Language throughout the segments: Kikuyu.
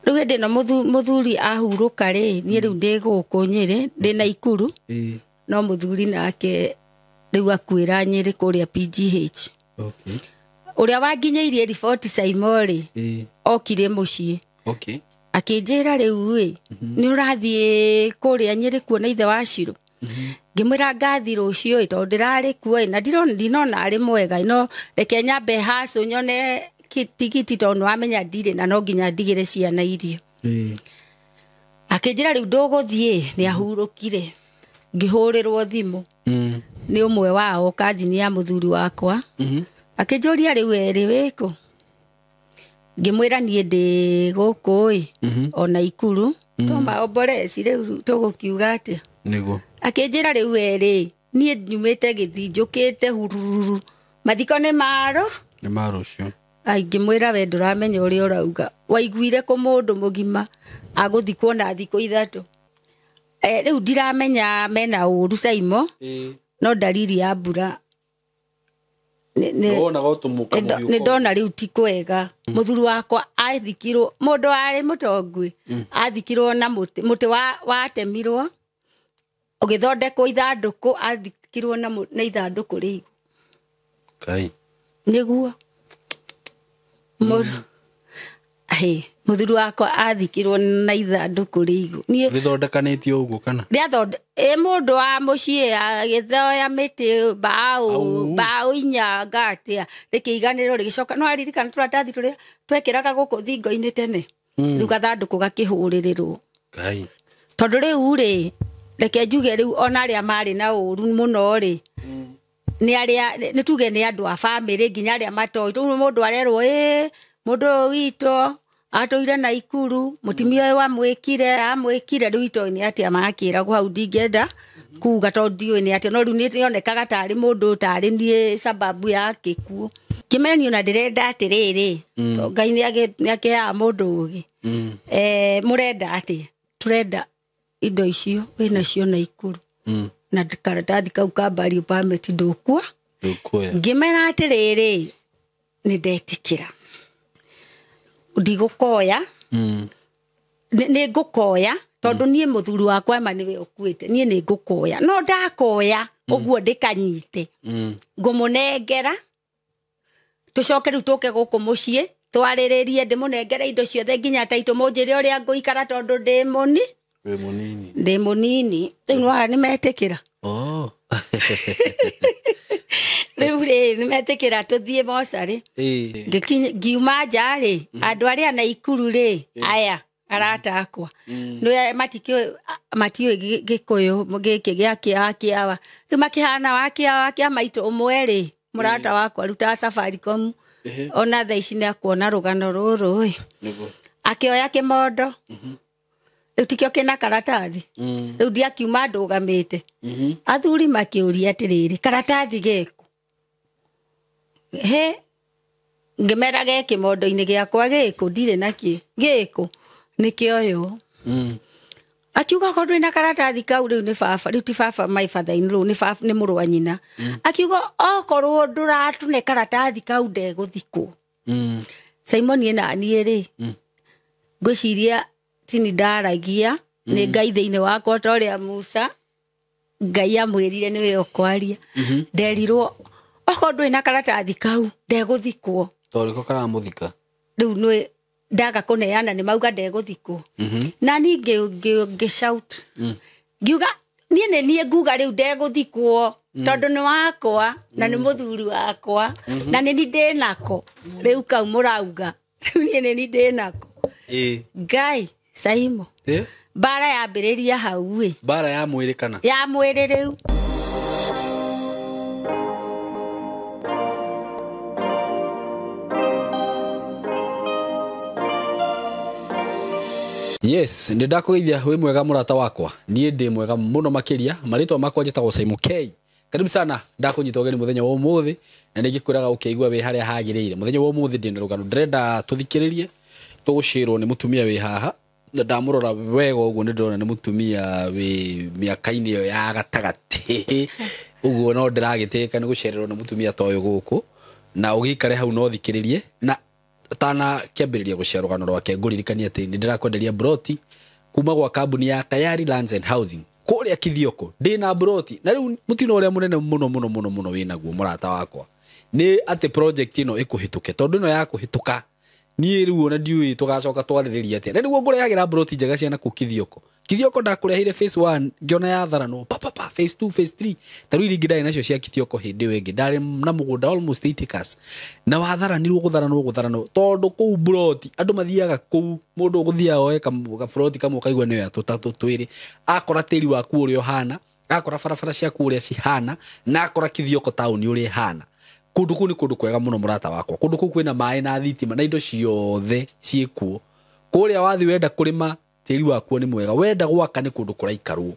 Rĩu hĩndĩ ĩno mũthuri ahurũka rĩ, niĩ rĩu ndĩ gũkũ Nyĩrĩ, ndĩ na Ikuru, no mũthuri nake rĩu akuĩra Nyĩrĩ kũrĩa PGH. Okay. Ũrĩa wanginyĩirie riboti Saimo rĩ, okire mũciĩ. Okay. Akĩnjĩra rĩu ĩ, nĩ ũrathiĩ kũrĩa Nyĩrĩ kuona ithe wa Shiro? Ngĩmwĩra ngathi rũciũ ĩ, tondũ ndĩrarĩ kuo ĩ, na ndinona arĩ mwega, no reke nyambe hacũ nyone tigiti tondũ nĩwamenya ndirĩ na no nginya ndigĩre ciana irio. Akĩnjĩra rĩu ndũgũthiĩ, nĩ ahurũkire. Ngĩhũrĩrwo thimũ nĩ ũmwe wao, kazini ya mũthuri wakwa. Akĩnjũria rĩu erĩ wĩkũ? Ngĩmwĩra niĩ ndĩ gũkũ ĩ, ona Ikuru, to maomboreci rĩu tũgũkiuga atĩa? Nĩguo. Akĩnjĩra rĩu erĩ, niĩ nyumĩte Gĩthii njũkĩte hurururu, mathiko nĩ maro? Nĩ ma rũciũ. Ai, ngĩmwĩra we ndũramenya ũrĩa ũrauga. Waiguire kũ mũndũ mũgima agũthikwo na thikũ ithatũ? Rĩu ndiramenya mena ũru Saimo, no dalili ya mbura Nĩwonaga ũtũmũka mũhiũ nĩ ndona rĩu ti kwega. Mũthuri wakwa athikirwo, mũndũ warĩ mũtongu, athikirwo na mũtĩ, mũtĩ watemirwo ũgĩthondekwo ithandũkũ, athikirwo na ithandũkũ rĩigũ. Kai. Nĩguo. Mũthuri wakwa athikirwo na ithandũkũ rĩigũ. Niĩ rĩthondekanĩtio ũguo kana? Rĩathonde-, mũndũ wa mũciĩ agĩthoya mĩtĩ mbaũ, Au. mbaũ inya ngatia, rĩkĩiganĩrwo rĩgĩcoka. No aririkana tũratathi tũrĩa twekĩraga gũkũ thingo-inĩ tene? Rĩu gathandũkũ gakĩhũrĩrĩrwo. Ngai. Tondũ rĩu rĩ, reke njuge rĩu ona arĩa marĩ na ũru mũno rĩ, nĩ arĩa, nĩ tuge nĩ andũ a bamĩrĩ nginya arĩa matoĩ. Rĩu mũndũ arerwo, mũndũ ũyũ witũ atũire na Ikuru, mũtumia ũyũ amwĩkire, amwĩkire, rĩu itoĩ nĩ atĩa makĩragwo hau, ndingĩenda kuga tondũ ndiũĩ nĩ atĩa, no rĩu nĩonekaga tarĩ mũndũ tarĩ niĩ sababu ya gĩkuũ. Kĩmera niĩ ona ndĩrenda atĩrĩrĩ, tondũ Ngai nĩakĩheaga mũndũ ũgĩ. Mũrenda atĩa? Tũrenda indo icio wĩnacio na Ikuru. Na karatathi kau ka burial permit ndũkua. Ndũkuoya. Ngĩmera atĩrĩrĩ, nĩ ndetĩkĩra. Ndigũkoya. Nĩ ngũkoya, tondũ niĩ mũthuri wakwa ma nĩwe ũkuĩte, niĩ nĩ ngũkoya. No ndakoya, ũguo ndĩkanyite. Ngũmũnengera, tũcoke rĩu tũke gũkũ mũciĩ, twarĩrĩrie, ndĩmũnengere indo ciothe nginya taitũ, mũnjĩre ũrĩa ngũikara tondũ ndĩ mũni. Wĩ mũnini. Ndĩ mũnini. Rĩu nĩwona nĩmetĩkĩra. Rĩu rĩ, nĩmetĩkĩra tũthiĩ mocarĩ. Ngiuma nja rĩ, andũ arĩa na Ikuru rĩ, aya arata akwa. Nĩ matiũĩ Gĩkũyũ gĩkĩ gĩa kĩawa. Rĩu makĩhana wa kĩawa kĩa maitũ ũmwe rĩ, mũrata wakwa arutaga Safaricom. Ona thaa ici nĩakuona rũgano rũrũ ĩ. Akĩoya kĩmondo. Rĩu tikĩo kĩna karatathi. Rĩu ndiakiuma ndũgamĩte. Athuri makĩũria atĩrĩrĩ, karatathi gĩkũ? He, ngĩmera ge kĩmondo-inĩ gĩakwa gĩkũ, ndirĩ nakĩo. Gĩkũ, nĩkĩoywo. Akiuga okorwo ndũrĩ na karatathi kau, rĩu nĩ baba, rĩu ti baba my father in law, nĩ baba, nĩ mũrũ wa nyina. Akiuga okorwo ndũratune karatathi kau ndegũthikwo. Simon niĩ na niĩ rĩ, ngwĩciria ti ndaragia, nĩ Ngai thĩinĩ wakwa ta ũrĩa Musa Ngai amwĩrire nĩwe ũkwaria. Nderirwo okorwo ndũrĩ na karatathi kau ndegũthikwo. Tondũ nĩko karamũthika. Rĩu nĩ ndaga kũneana nĩ mauga ndegũthikwo. Na niĩ ngĩ shout. Ngiuga niĩ nĩ niĩ nguga rĩu ndegũthikwo, tondũ nĩ wakwa na nĩ mũthuri wakwa, na nĩ niĩ ndĩnako. Rĩu kau mũrauga. Rĩu niĩ nĩ niĩ ndĩnako. Ngai, Saimo. Mbara yambĩrĩria hau ĩ. Mbara ya mwĩrĩ kana? Ya mwĩrĩ rĩu. Yes, nĩ ndakũgeithia wĩ mwega mũrata wakwa. Niĩ ndĩ mwega mũno makĩria. Marĩtwa makwa njĩtagwo Saimo K. Karibu sana, ndakũnyita ũgeni mũthenya wa ũmũthĩ, na nĩ ngĩkwĩraga ũkĩigua wĩ harĩa hagĩrĩire. Mũthenya wa ũmũthĩ ndĩ na rũgano ndĩrenda tũthikĩrĩrie, tũgũcĩrwo nĩ mũtumia wĩ haha. Na ndamũrora wega ũguo nĩ ndĩrona nĩ mũtumia wĩ mĩaka-inĩ ĩyo ya gatagatĩ. Ũguo no ndĩragĩtĩka nĩ gũcererwo nĩ mũtumia ta ũyũ gũkũ. Na ũgĩikare hau no thikĩrĩrie. Na Atanakĩambĩrĩria gũcea rũgano rwake, ngũririkania atĩ nĩ ndĩrakwenderia broti kuma gwa kambuni ya Tayari Lands and Housing kũrĩa Kithioko. Ndĩna broti na rĩu mũtino ũrĩa mũnene mũno mũno mũno mũno wĩnaguo, mũrata wakwa, nĩ atĩ project ĩno ĩkũhĩtũke, tondũ ĩno ya kũhĩtũka niĩ rĩu ona ndiũĩ tũgacoka twarĩrĩria atĩa. Na nĩguo ngũrehagĩra broti njega cia nakũu Kithioko. Kithioko ndakũreheire phase 1, ngĩona yatharanwo pa pa pa, phase 2, phase 3. Ta rĩu iria ingĩ ndarĩ nacio cia Kithioko hĩndĩ ĩyo ĩngĩ, ndarĩ na mũgũnda almost 8 acres na watharanirwo gũtharanwo gũtharanwo, tondũ kũu broti andũ mathiaga kũu, mũndũ ũgũthiaga oe gaburoti kamwe ũkaigua nĩoya tũtatũ twĩrĩ, akora tĩri waku ũrĩa ũhana, akora barabara ciaku ũrĩa cihana, na akora Kithioko taũni ũrĩa ĩhana. Kũndũ kũu nĩ kũndũ kwega mũno, mũrata wakwa. Kũndũ kũu kwĩna maĩ na thitima na indo ciothe ciĩkuo. Kũrĩa wathi wenda kũrĩma, tĩri wakuo nĩ mwega, wenda gwaka, nĩ kũndũ kũraikarwo.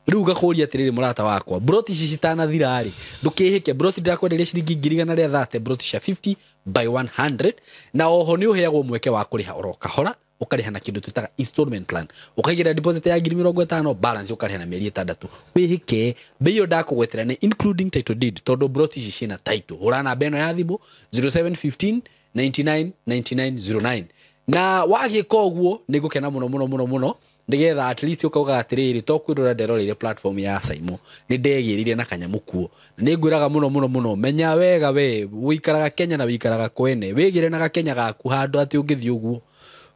Rĩu ngakũria atĩrĩrĩ, mũrata wakwa, broti ici citanathira rĩ, ndũkĩhĩke. Broti ndĩrakwenderia ciringi 130,000, broti cia 50 by 100, na oho nĩ ũheagwo mweke wa kũrĩha oro kahora, ũkarĩha na kĩndũ twĩtaga installment plan, ũkaigĩrĩra deposit ya 50,000, balance ũkarĩha na mĩeri 6. Wĩhĩke, bei ĩyo ndakũgwetera nĩ including title deed, tondũ broti ici ciĩna title. Hũra namba ĩno ya thimũ, 0715 99 99 09, na wagĩka ũguo nĩ ngũkena mũno mũno mũno mũno, nĩgetha at least ũkauga atĩrĩrĩ, to kwĩrora nderoreire platform ya Saimo, nĩ ndegĩrire na kanyamũ kuo. Na nĩ ngwĩraga mũno mũno mũno, menya wega we wĩikaraga Kenya na wĩikaraga kwene, wĩgĩre na gakenya gaku handũ atĩ ũngĩthiĩ ũguo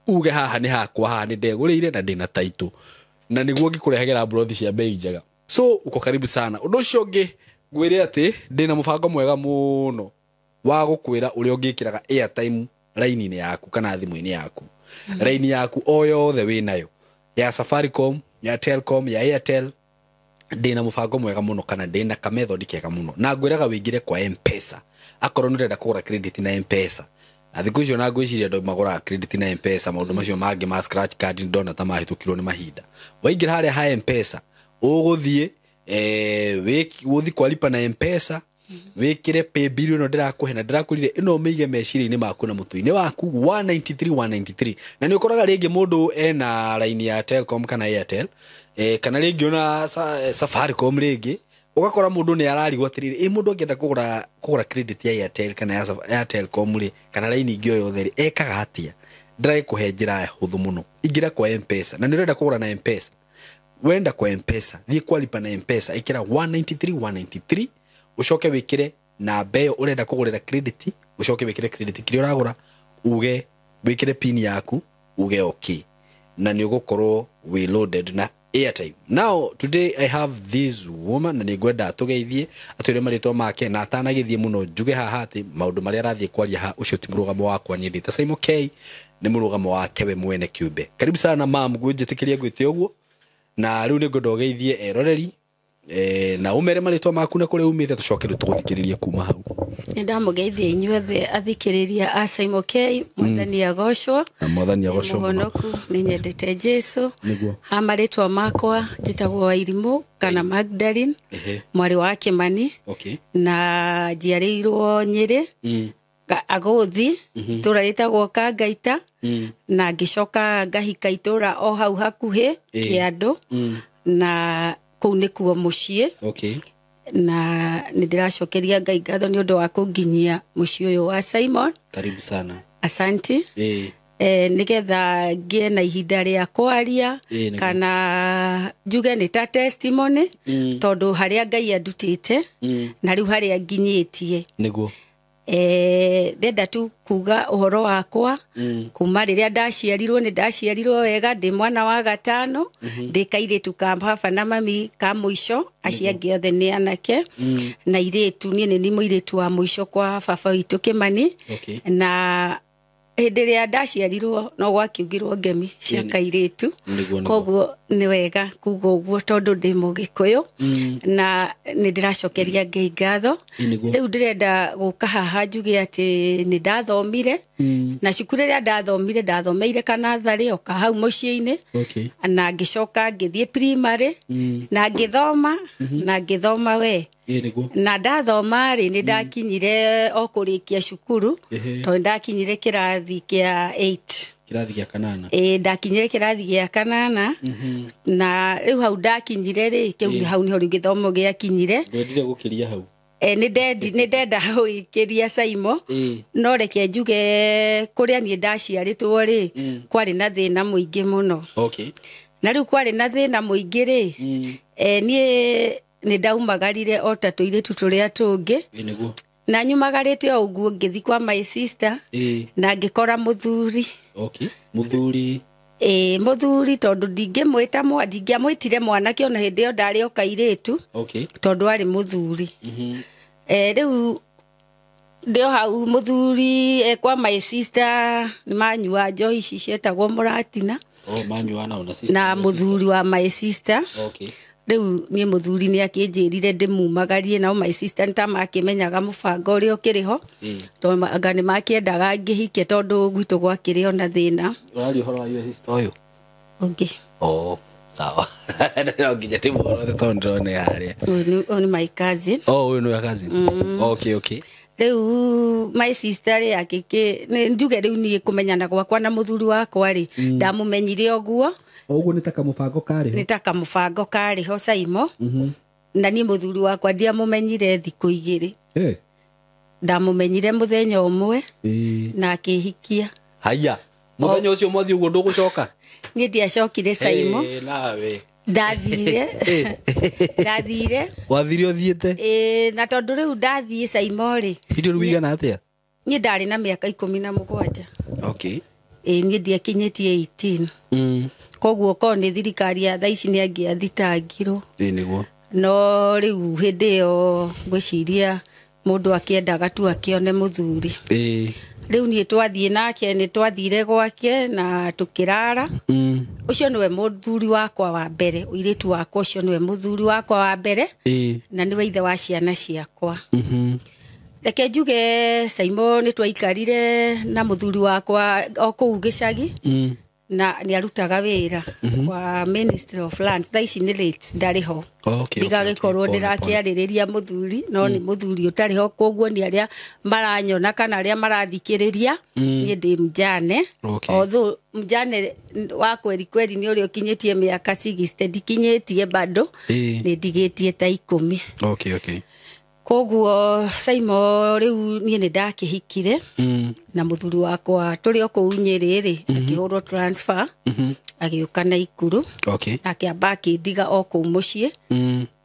uge haha nĩ hakwa, haha nĩ ndegũrĩire na ndĩna title, na nĩguo ngĩkũrehagĩra brothi cia bei njega. So uko karibu sana. Ũndũ ũcio ũngĩ ngwĩre atĩ ndĩna mũbango mwega mũno wa gũkwĩra ũrĩa ũngĩkĩraga airtime raini-inĩ yaku kana thimũ-inĩ yaku, raini yaku o yothe wĩnayo, ya Safaricom, ya Telcom, ya Airtel. Ndĩna mũbango mwega mũno kana ndĩna kamethod kega mũno, na ngwĩraga wĩingĩre kwa Mpesa akorwo nĩ ũrenda kũgũra credit na Mpesa. Na thikũ icio na ngwĩciria andũ magũraga credit na Mpesa, maũndũ macio mangĩ ma scratch card ndona ta mahĩtũkirwo nĩ mahinda. Waingĩra harĩa ha Mpesa, ũgũthiĩ ũthiĩ kwa lipa na Mpesa, wĩkĩre paybill ĩno ndĩrakũhe, na ndĩrakwĩrire ĩno ũmĩige meciria-inĩ maku na mũtwe-inĩ waku, 193 193. Na nĩ ũkoraga rĩngĩ mũndũ ena raini ya Telcom kana Airtel, kana rĩngĩ ona Safaricom, rĩngĩ ũgakora mũndũ nĩ ararigwo atĩrĩrĩ, ĩ mũndũ angĩenda kũgũra credit ya Airtel kana ya Telcom rĩ, kana raini ingĩ o yothe rĩ, ekaga atĩa? Ndĩragĩkũhe njĩra hũthũ mũno. Ingĩra kwa Mpesa, na nĩ ũrenda kũgũra na Mpesa, wenda kwa Mpesa, thiĩ kwa lipa na Mpesa, ĩkĩra 193 193, ũcoke wĩkĩre namba ĩyo ũrenda kũgũrĩra credit, ũcoke wĩkĩre credit kĩrĩa ũragũra, uge wĩkĩre pin yaku, uge okay, na nĩ ũgũkorwo wĩ loaded na airtime. Now today I have this woman, na nĩ ngwenda atũgeithie, atwĩre marĩtwa make, na atanagĩthiĩ mũno njuge haha atĩ maũndũ marĩa arathiĩ kwaria haha, ũcio ti mũrũgamo wakwa niĩ ndĩ ta Simon K, nĩ mũrũgamo wake we mwene kĩũmbe. Karibu sana mam, ngwĩnjĩtĩkĩrie ngwĩte ũguo, na rĩu nĩ ngwenda ũgeithie eroreri, na ũmere marĩtwa maku na kũrĩa umĩte, tũcoke rĩu tũgũthikĩrĩrie kuma hau. Nĩ ndamũgeithia inyuothe athikĩrĩria a Simon K. Mwathani agocwo. Na Mwathani agocwo mũno. Mũhonoku, nĩ nyendete Jesu. Nĩguo. Ha marĩtwa makwa njĩtagwo Wairimũ kana Magdalene, mwarĩ wa Kĩmani, na njiarĩirwo Nyĩrĩ, Agũthi, itũra rĩtagwo Kangaita, na ngĩcoka ngahika itũra o hau hakuhĩ, Kĩandũ, na kũu nĩkuo mũciĩ. Na nĩ ndĩracokeria Ngai ngatho nĩ ũndũ wa kũnginyia mũciĩ ũyũ wa Simon. Karibu sana. Asanti. Nĩgetha ngĩe na ihinda rĩa kwaria, Nĩguo. kana njuge nĩ ta testimony, tondũ harĩa Ngai andutĩte na rĩu harĩa nginyĩtie. Ndenda tu kuga ũhoro wakwa kuma rĩrĩa ndaciarirwo. Nĩ ndaciarirwo wega ndĩ mwana wa gatano, ndĩ kairĩtu ka baba na mami ka mũico, acio angĩ othe nĩ anake na irĩtu, niĩ nĩ ni mũirĩtu wa mũico kwa baba witũ Kĩmani. Na hĩndĩ ĩrĩa ndaciarirwo no gwakiugirwo ngemi cia kairĩtu. Nĩguo, nĩguo. Koguo nĩ wega kuga ũguo tondũ ndĩ mũgĩkũyũ na nĩ ndĩracokeria Ngai ngatho. Nĩguo. Rĩu ndĩrenda gũka haha njuge atĩ nĩ ndathomire, na cukuru ĩrĩa ndathomire, ndathomeire kanatharĩ o ka hau mũciĩ-inĩ, na ngĩcoka ngĩthiĩ primary na ngĩthoma na ngĩthoma we. Nĩguo. Na ndathoma rĩ, nĩ ndakinyire o kũrĩkia cukuru, tondũ ndakinyire kĩrathi kĩa 8. Kĩrathi gĩa kanana. Ĩ, ndakinyire kĩrathi gĩa kanana, na rĩu hau ndakinyire rĩ, kĩu hau nĩho rĩu gĩthomo gĩakinyire. Ndwendire gũkĩria hau? Nĩ ndenda gũikĩria Saimo. No reke njuge kũrĩa niĩ ndaciarĩtwo rĩ, kwarĩ na thĩna mũingĩ mũno. Okay. Na rĩu kwarĩ na thĩna mũingĩ rĩ, niĩ nĩ ndaumagarire o ta tũirĩtu tũrĩa tũngĩ. Nĩguo. Na nyumagarĩte o ũguo ngĩthiĩ kwa my sister na ngĩkora mũthuri. Okay. Mũthuri. Mũthuri tondũ ndingĩmwĩta ndingĩamwĩtire mwanake ona hĩndĩ ĩyo ndarĩ o kairĩtu. Okay. Tondũ arĩ mũthuri. Rĩu ndĩ o hau mũthuri kwa my sister nĩ manyua njohi ici cietagwo mũratina. Oh, manyua na sister. Na mũthuri wa my sister. Okay. Rĩu niĩ mũthuri nĩ akĩnjĩrire ndĩmumagarie nao my sister nĩ ta makĩmenyaga mũbango ũrĩa ũkĩrĩ ho. Tondũ anga nĩ makĩendaga ngĩhike tondũ gwitũ gwakĩrĩ ona thĩna. Ũraria ũhoro wa your sister ũyũ? Ũngĩ. Oh, sawa. No nginya ndĩmuorothe tondũ ndĩrona harĩa. Ũyũ nĩ my cousin. Oh, ũyũ nĩ cousin. Okay, okay. Rĩu my sister rĩ akĩkĩ njuge rĩu niĩ kũmenyana gwakwa na mũthuri wakwa rĩ, ndamũmenyire ũguo. Ũguo nĩ ta kamũbango karĩ ho. Nĩ ta kamũbango karĩ ho Saimo. Na niĩ mũthuri wakwa ndiamũmenyire thikũ igĩrĩ. Ndamũmenyire mũthenya ũmwe na akĩhikia. Haya, mũthenya ũcio mwathiĩ ũguo ndũgũcoka? Niĩ ndiacokire Saimo. Nawe. Ndathire. Ndathire. Wathire ũthiĩte? Na tondũ rĩu ndathiĩ Saimo rĩ. Hĩndĩ rĩu wĩigana atĩa? Niĩ ndarĩ na mĩaka 17. Okay. Niĩ ndiakinyĩtie 18. Koguo korwo nĩ thirikari ya thaa ici nĩ angĩathitangirwo. Nĩguo. No rĩu hĩndĩ ĩyo ngwĩciria mũndũ akĩendaga tu akĩone mũthuri. Rĩu niĩ twathiĩ nake nĩ twathire gwake na tũkĩrara. Ũcio nĩwe mũthuri wakwa wa mbere, ũirĩtu wakwa ũcio nĩwe mũthuri wakwa wa mbere. Na nĩwe ithe wa ciana ciakwa. Reke njuge Saimo nĩ twaikarire na mũthuri wakwa o kũu gĩcagi. Na nĩ arutaga wĩra kwa Ministry of Lands. Thaa ici nĩ late ndarĩ ho. Ndigagĩkorwo ndĩrakĩarĩrĩria mũthuri, no nĩ mũthuri ũtarĩ ho, koguo nĩ arĩa maranyona kana arĩa marathikĩrĩria niĩ ndĩ mjane. Although mjane wa kweri kweri nĩ ũrĩa ũkinyĩtie mĩaka 60, ndikinyĩtie bado, nĩ ndigĩtie ta 10. Okay, okay. Koguo Saimo rĩu niĩ nĩ ndakĩhikire na mũthuri wakwa tũrĩ o kũu Nyĩrĩ rĩ, akĩhũrwo transfer agĩũka Naikuru. Okay. Akĩamba akĩndiga o kũu mũciĩ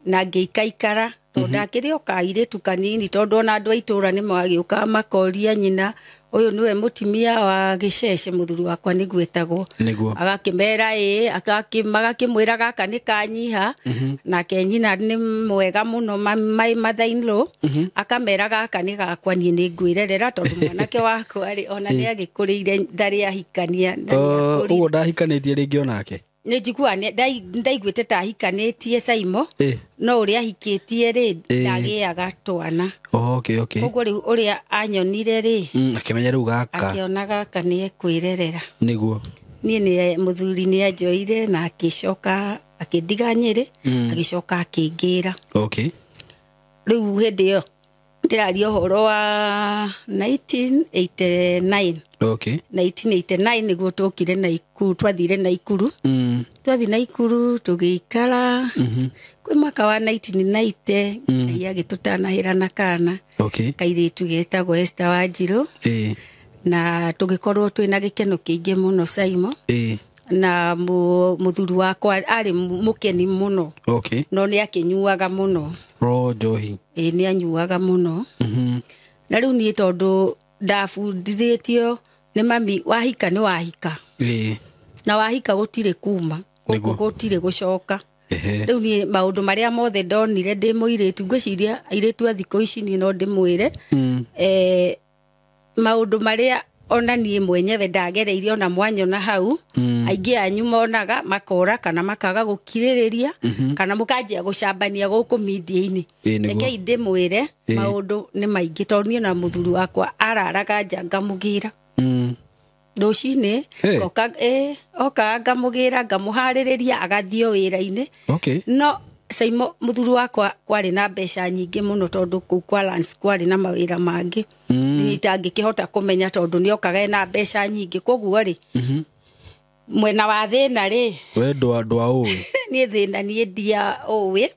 na ngĩikaikara tondũ ndakĩrĩ o kairĩtu kanini, tondũ ona andũ a itũũra nĩ magĩũkaga makoria nyina ũyũ nĩwe mũtumia wa gĩcece, mũthuri wakwa nĩguo etagwo. Agakĩmera ĩĩ, magakĩmwĩra gaka nĩ kanyiha, nake nyina nĩ mwega mũno my mother in law, akamera gaka nĩ gakwa niĩ nĩ ngwĩrerera tondũ mwanake wakwa rĩ ona nĩ agĩkũrĩire ndarĩ ahikania. Ũguo ndahikanĩtie rĩngĩ onake? Nĩ njiguaga ndaiguĩte ta ahikanĩtie Saimo, no ũrĩa ahikĩtie rĩ ndagĩaga twana. Okay, okay. Koguo rĩu ũrĩa anyonire rĩ, akĩmenya rĩu gaka, akĩona gaka nĩ ekwĩrerera. Nĩguo. Niĩ nĩ mũthuri nĩ anjoire na akĩcoka akĩndiga Nyĩrĩ, agĩcoka akĩngĩra. Okay. Rĩu hĩndĩ ĩyo ndĩraria ũhoro wa 1989. Okay. 1989 nĩguo twokire Naikuru, twathire Naikuru. Twathiĩ Naikuru tũgĩikara kwĩ mwaka wa 1990 Ngai agĩtũtanahĩra na kana. Okay. Kairĩtu getagwo Esther Wanjirũ. Na tũgĩkorwo twĩna gĩkeno kĩingĩ mũno Saimo. Na mũthuri wakwa arĩ mũkeni mũno. Okay. No nĩ akĩnyuaga mũno. Ro njohi. Nĩ anyuaga mũno. Na rĩu niĩ tondũ ndabundithĩtio nĩ mami, wahika nĩ wahika. Na wahika gũtirĩ kuma, gũtirĩ gũcoka. Rĩu niĩ maũndũ marĩa mothe ndonire ndĩ mũirĩtu, ngwĩciria airĩtu a thikũ ici niĩ no ndĩmwĩre, maũndũ marĩa ona niĩ mwenyewe ndagereirie ona mwanyona hau, aingĩ anyu monaga makora kana makaga gũkirĩrĩria, kana mũkanjia gũcambania gũkũ media-inĩ. Rekei ndĩmwĩre maũndũ nĩ maingĩ tondũ niĩ na mũthuri wakwa araraga nja ngamũgĩra. Rũcinĩ oka ngamũgĩra ngamũharĩrĩria agathiĩ wĩra-inĩ. No Saimo mũthuri wakwa kwarĩ na mbeca nyingĩ mũno tondũ kũu kwa Lands kwarĩ na mawĩra mangĩ. Niĩ itangĩkĩhota kũmenya tondũ nĩokaga ena mbeca nyingĩ, koguo rĩ mwena wa thĩna rĩ, we ndwaũĩ? Niĩ thĩna niĩ ndiaũĩ,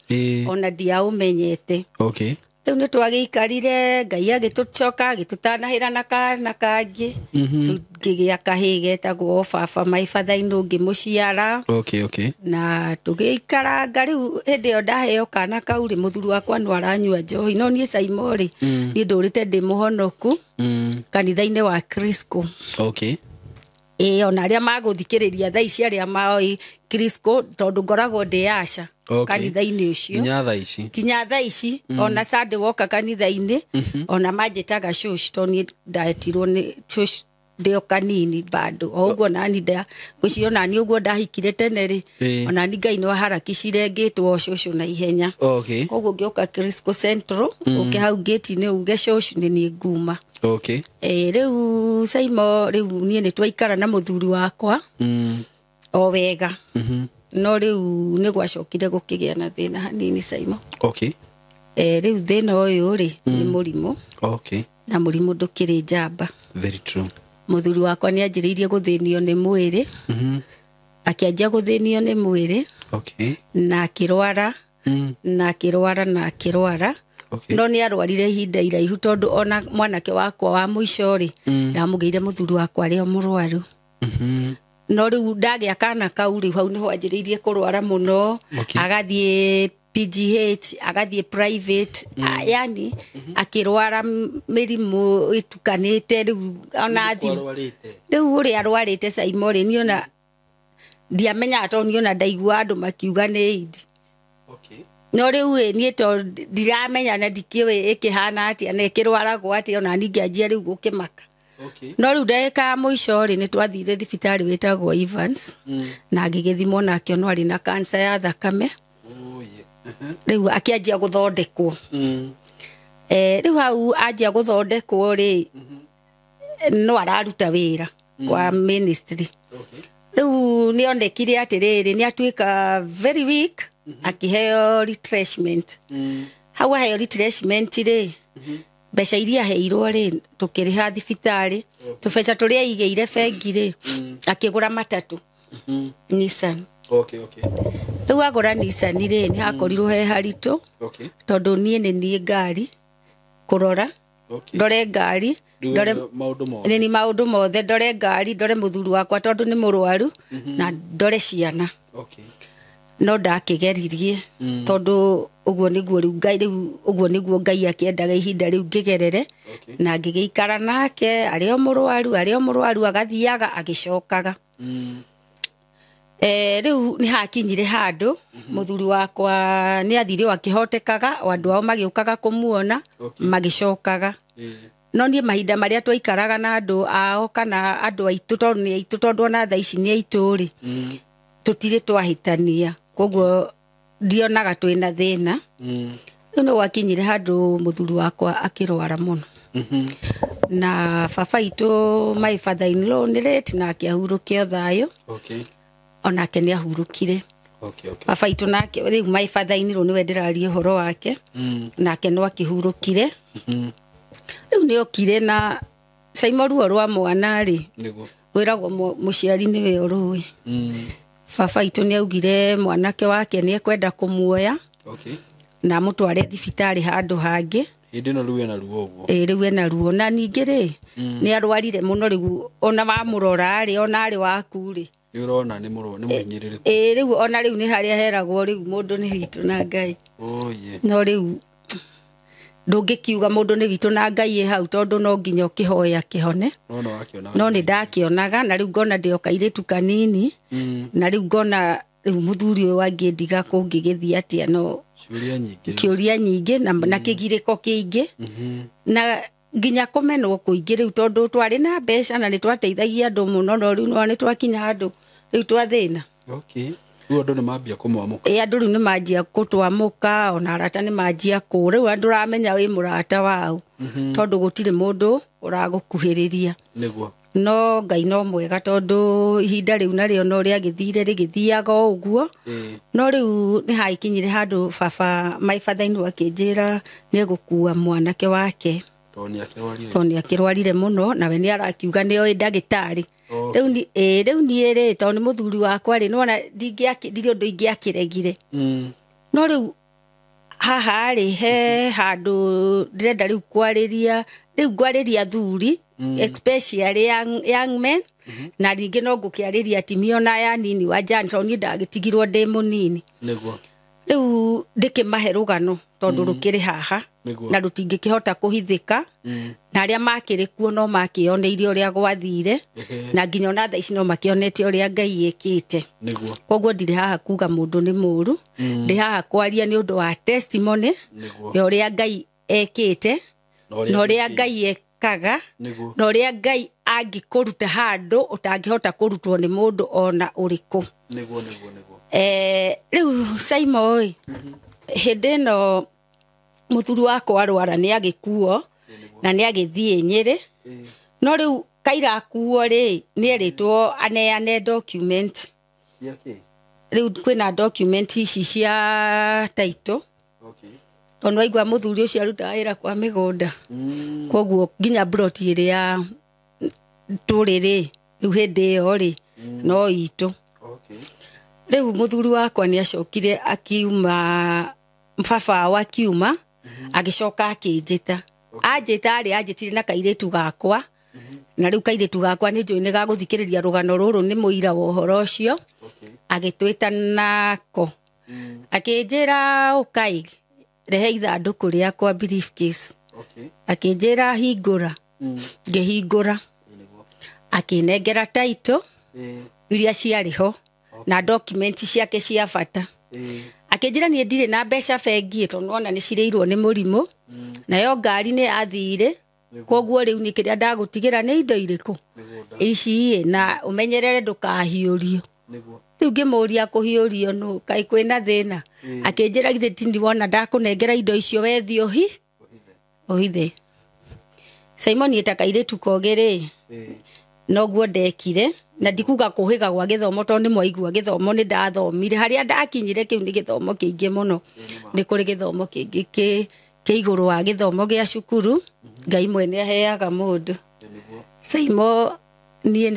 ona ndiaũmenyete. Okay. Rĩu nĩ twagĩikarire Ngai agĩtũcoka agĩtũtanahĩra na kana kangĩ. Rĩu ngĩgĩa kahĩĩ getagwo baba my father in law ngĩmũciara. Okay, okay. Na tũgĩikaranga. Rĩu hĩndĩ ĩyo ndaheo kana kau rĩ, mũthuri wakwa no aranyua njohi, no niĩ Saimo rĩ, niĩ ndũrĩte ndĩ mũhonoku kanitha-inĩ wa Crisco. Okay. Ĩĩ, ona arĩa magũthikĩrĩria thaa ici arĩa maoĩ Crisco, tondũ ngoragwo ndĩ aca Okay. kanitha-inĩ ũcio Nginya thaa ici. Nginya thaa ici. Ona Sunday woka kanitha-inĩ, ona manjĩtaga shush, tondũ niĩ ndetirwo nĩ shush ndĩ o kanini bado o ũguo, nani ngwĩciria onani ũguo ndahikire tene rĩ, onani Ngai no aharakicire ngĩtwo cũcũ na ihenya. Okay. Koguo ngĩũka Crisco Central, ũke hau ngĩti-inĩ uge cũcũ, nĩ niĩ nguma. Okay. Rĩu Saimo, rĩu niĩ nĩ twaikara na mũthuri wakwa o wega, no rĩu nĩ gwacokire gũkĩgĩa na thĩna hanini, Saimo. Okay. Rĩu thĩna ũyũ rĩ, nĩ mũrimũ. Okay. Na mũrimũ ndũkĩrĩ njamba. Very true. Mũthuri wakwa nĩ anjĩrĩirie gũthĩnio nĩ mwĩrĩ, akĩanjia gũthĩnio nĩ mwĩrĩ Okay. na akĩrwara na akĩrwara na akĩrwara. Okay. No nĩ arwarire ihinda iraihu, tondũ ona mwanake wakwa wa mũico rĩ, ndamũgĩire mũthuri wakwa arĩ o mũrwaru. No rĩu ndagĩa kana kau rĩu, hau nĩho anjĩrĩirie kũrwara mũno. Okay. Agathiĩ PGH, agathiĩ private, yani akĩrwara mĩrimũ ĩtukanĩte. Rĩu ona thimũ rĩu ũrĩa arwarĩte, Saimo rĩ, niĩ ona ndiamenyaga, tondũ niĩ ona ndaigua andũ makiuga nĩ AIDS. Okay. No rĩu ĩ, niĩ to ndiramenya na ndikĩũĩ ĩkĩhana atĩa na ĩkĩrwaragwo atĩa, ona niĩ ngĩanjia rĩu gũkĩmaka. Okay. No rĩu ndagĩka ya mũico rĩ, nĩ twathire thibitarĩ wĩtagwo Evans, na ngĩgĩthimwo na akĩonwo arĩ na kanca ya thakame. Oh yeah. Rĩu akĩanjia gũthondekwo. Rĩu hau anjia gũthondekwo rĩ, no araruta wĩra kwa ministry. Okay. Rĩu nĩ onekire atĩrĩrĩ, nĩ atuĩka very weak, akĩheo retrenchment. Hau aheo retrenchment rĩ, mbeca iria aheirwo rĩ, tũkĩrĩha thibitarĩ, tũbeca tũrĩa aigĩire bengi rĩ, akĩgũra matatũ, Nissan. Okay, okay. Rĩu agũra Nissan rĩ, nĩ hakorirwo he haritũ, Okay. tondũ niĩ nĩ niĩ ngari kũrora, Okay. ndore ngari, Rĩu ndore maũndũ mothe. Nĩ ni maũndũ mothe, ndore ngari, ndore mũthuri wakwa tondũ nĩ mũrwaru, na ndore ciana. Okay. No ndakĩgeririe, tondũ ũguo nĩguo rĩu Ngai, rĩu ũguo nĩguo Ngai akĩendaga ihinda rĩu ngĩgerere. Okay. Na ngĩgĩikara nake arĩ o mũrwaru, arĩ o mũrwaru, agathiaga agĩcokaga. Rĩu nĩ hakinyire handũ mũthuri wakwa nĩ athire o akĩhotekaga, o andũ ao magĩũkaga kũmuona, Okay. magĩcokaga. No niĩ mahinda marĩa twaikaraga na andũ ao kana andũ aitũ, tondũ nĩ aitũ, tondũ ona thaa ici nĩ aitũ rĩ, tũtirĩ twahĩtania, koguo ndionaga twĩna thĩna. Rĩu nĩ gwakinyire handũ mũthuri wakwa akĩrwara mũno, na baba itũ, my father in law, nĩ late nake ahurũke o thayũ. Okay. Onake nĩ ahurũkire. Okay, okay. Baba itũ nake rĩu, my father in law nĩwe ndĩraria ũhoro wake, nake no akĩhurũkire. Rĩu nĩ okire na Saimo, ruo rwa mwana rĩ, Nĩguo. wĩragwo mũciari nĩwe ũrũĩ. Baba itũ nĩ augire mwanake wake nĩ ekwenda kũmuoya Okay. na amũtware thibitarĩ handũ hangĩ. Hĩndĩ ĩno rĩu ena ruo ũguo. Ĩ, rĩu ena ruo, na ningĩ rĩ, nĩ arwarire mũno. Rĩu ona wamũrora rĩ, ona arĩ waku rĩ, Nĩ ũrona nĩ mũrũ nĩ mũhinyĩrĩrĩku. Ĩ, rĩu ona rĩu nĩ harĩa heragwo rĩu mũndũ nĩ witũ na Ngai. Oh yeah. No rĩu ndũngĩkiuga mũndũ nĩ witũ na Ngai ĩ hau, tondũ no nginya ũkĩhoya kĩhone. No no wakĩona. No nĩ ndakĩonaga, na rĩu ngona ndĩ o kairĩtu kanini, na rĩu ngona rĩu mũthuri ũyũ angĩndiga kũngĩgĩthiĩ atĩa, no Ciũria nyingĩ. kĩũria nyingĩ na kĩgirĩko kĩingĩ, na nginya kũmenwo kũingĩ rĩu, tondũ twarĩ na mbeca na nĩ twateithagia andũ mũno, no rĩu no nĩ twakinya handũ rĩu twathĩna. Okay. Rĩu andũ nĩ mambia kũmwamũka. Ĩ, andũ rĩu nĩ manjia kũtwamũka, ona arata nĩ manjia kũ rĩu andũ ũramenya wĩ mũrata wao, tondũ gũtirĩ mũndũ ũragũkuhĩrĩria. Nĩguo. No Ngai no mwega, tondũ ihinda rĩu narĩo no rĩagĩthire rĩgĩthiaga o ũguo. No rĩu nĩ hagĩkinyire handũ baba, my father in law, akĩnjĩra nĩ egũkua mwanake wake, Tondũ nĩ akĩrwarire. tondũ nĩ akĩrwarire mũno, nawe nĩ arakiuga nĩ oĩ ndagĩtarĩ. Okay. Rĩu rĩu niĩ rĩ, tondũ nĩ mũthuri wakwa rĩ, nĩwona ndirĩ ũndũ ingĩakĩregire. No rĩu Haha rĩ he handũ ndĩrenda rĩu kwarĩria, rĩu ngwarĩria athuri, especially young men, na ningĩ no ngũkĩarĩria atumia ona aya anini wa jani, tondũ niĩ ndagĩtigirwo ndĩ mũnini. Nĩguo. Rĩu ndĩkĩmahe rũgano tondũ rũkĩrĩ haha na rũtingĩkĩhota kũhithĩka, na arĩa makĩrĩ kuo no makĩoneire ũrĩa gwathire, na nginya ona thaa ici no makĩonete ũrĩa Ngai ĩkĩte. Nĩguo. Koguo ndirĩ haha kuga mũndũ nĩ mũũru, ndĩ haha kwaria nĩ ũndũ wa testimony ya ũrĩa Ngai ekĩte, na ũrĩa Ngai ekaga, na ũrĩa Ngai angĩkũruta handũ ũtangĩhota kũrutwo nĩ mũndũ ona ũrĩkũ. Nĩguo, nĩguo, nĩguo. Rĩu Saimo ĩ, hĩndĩ ĩno mũthuri wakwa arwara nĩ agĩkuo na nĩ agĩthiĩ Nyĩrĩ, no rĩu kaira akuo rĩ, nĩ erĩtwo aneane document. Rĩu kwĩna document ici cia title. Tondũ waigua mũthuri ũcio arutaga wĩra kwa mĩgũnda, koguo nginya plot ĩrĩa tũrĩ rĩ, rĩu hĩndĩ ĩyo rĩ no itũ. Rĩu mũthuri wakwa nĩ acokire akiuma, baba wao akiuma, agĩcoka akĩnjĩta. Anjĩta rĩ, anjĩtire na kairĩtu gakwa, na rĩu kairĩtu gakwa nĩ njũĩ nĩ gagũthikĩrĩria rũgano rũrũ, nĩ mũira wa ũhoro ũcio. Agĩtwĩta nako, akĩnjĩra ũkai rehe ithandũkũ rĩakwa briefcase. Akĩnjĩra hingũra, ngĩhingũra, akĩnengera title iria ciarĩ ho na document ciake cia bata. Akĩnjĩra niĩ ndirĩ na mbeca bengi tondũ nĩwona nĩ cirĩirwo nĩ mũrimũ, nayo ngari nĩ yathire, koguo rĩu nĩ kĩrĩa ndagũtigĩra nĩ indo irĩkũ ici ĩ, na ũmenyerere ndũkahiũrio. Rĩu ngĩmũria kũhiũrio nũ, kaĩ kwĩna thĩna? Akĩnjĩra githĩ ti ndiwona ndakũnengera indo icio wethiĩ ũhithe. Simon ta kairĩtu kogĩ rĩ, noguo ndekire, na ndikuga kũhĩga gwa gĩthomo tondũ nĩ mwaigua gĩthomo nĩ ndathomire, harĩa ndakinyire kĩu nĩ gĩthomo kĩingĩ mũno. Nĩ kũrĩ gĩthomo kĩngĩ kĩ igũrũ wa gĩthomo gĩa cukuru, Ngai mwene aheaga mũndũ. Saimo niĩ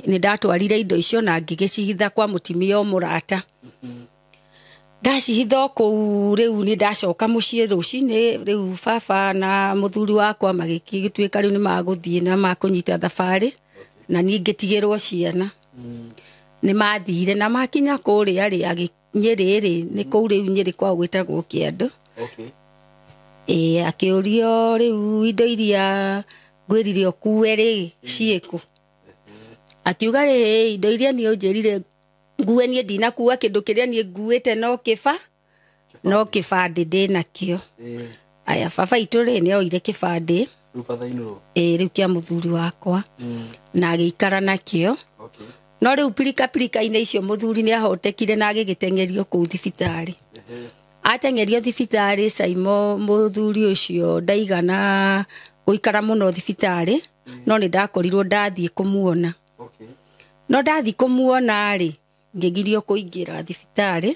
nĩ ndatwarire indo icio na ngĩgĩcihitha kwa mũtumia o mũrata. Ndacihitha o kũu rĩu nĩ ndacoka mũciĩ rũcinĩ, rĩu baba na mũthuri wakwa magĩgĩtuĩka rĩu nĩ magũthiĩ na makũnyita thabarĩ, na niĩ ngĩtigĩrwo ciana. Nĩ mathire na makinya kũrĩa rĩ, Nyĩrĩ rĩ, nĩ kũu rĩu Nyĩrĩ kwao gwĩtagwo Kĩandũ. Ĩĩ, akĩũrio rĩu indo iria ngwĩrire ũkue rĩ ciĩkũ? Akiuga rĩ, indo iria niĩ ũnjĩrire ngue niĩ ndinakua kĩndũ kĩrĩa niĩ nguĩte no kĩbandĩ ndĩnakĩo. Aya, baba itũ rĩ nĩ oire kĩbandĩ rĩu kĩa mũthuri wakwa na agĩikara nakĩo. No rĩu pirika pirika-inĩ icio mũthuri nĩ ahotekire na agĩgĩteng'erio kũu thibitarĩ. Ateng'erio thibitarĩ, Saimo mũthuri ũcio ndaigana gũikara mũno thibitarĩ, no nĩ ndakorirwo ndathiĩ kũmuona. No ndathiĩ kũmuona rĩ, ngĩgirio kũingĩra thibitarĩ,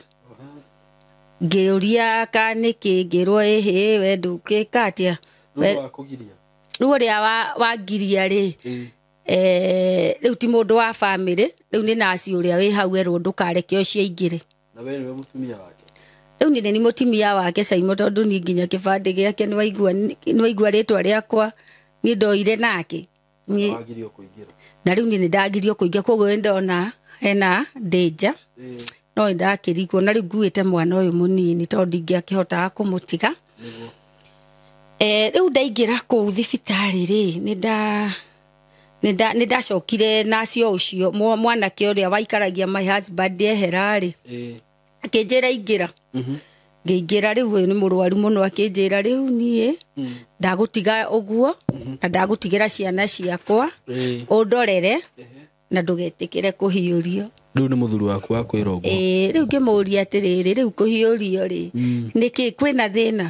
ngĩũria ka nĩkĩ, ngĩrwo ĩhĩ we ndũngĩka atĩa. Rĩu ũrĩa wangiria rĩ, rĩu ti mũndũ wa bamĩrĩ, rĩu nĩ naci ũrĩa wĩ hau erwo ndũkareke ũcio aingĩre. Na we nĩwe mũtumia wake? Rĩu niĩ nĩ mũtumia wake Saimo, tondũ niĩ nginya kĩbandĩ gĩake nĩwaigua rĩtwa rĩakwa niĩ ndoire nake. Na rĩu niĩ nĩ ndagirio kũingĩra, koguo nĩ ndona hena danger, no nĩ ndakĩrigwo, na rĩu nguĩte mwana ũyũ mũnini tondũ ndingĩakĩhotaga kũmũtiga. Rĩu ndaingĩra kũu thibitarĩ rĩ, nĩ ndacokire nacio ũcio mwanake ũrĩa waikaragia my husband ehera rĩ, akĩnjĩra ingĩra. Ngĩingĩra, rĩu ũyũ nĩ mũrwaru mũno, akĩnjĩra rĩu niĩ ndagũtiga ũguo na ndagũtigĩra ciana ciakwa ũndorere na ndũgetĩkĩre kũhiũrio. Rĩu nĩ mũthuri waku wa kwĩra ũguo? Rĩu ngĩmũria atĩrĩrĩ, rĩu kũhiũrio rĩ nĩkĩ kwĩna thĩna?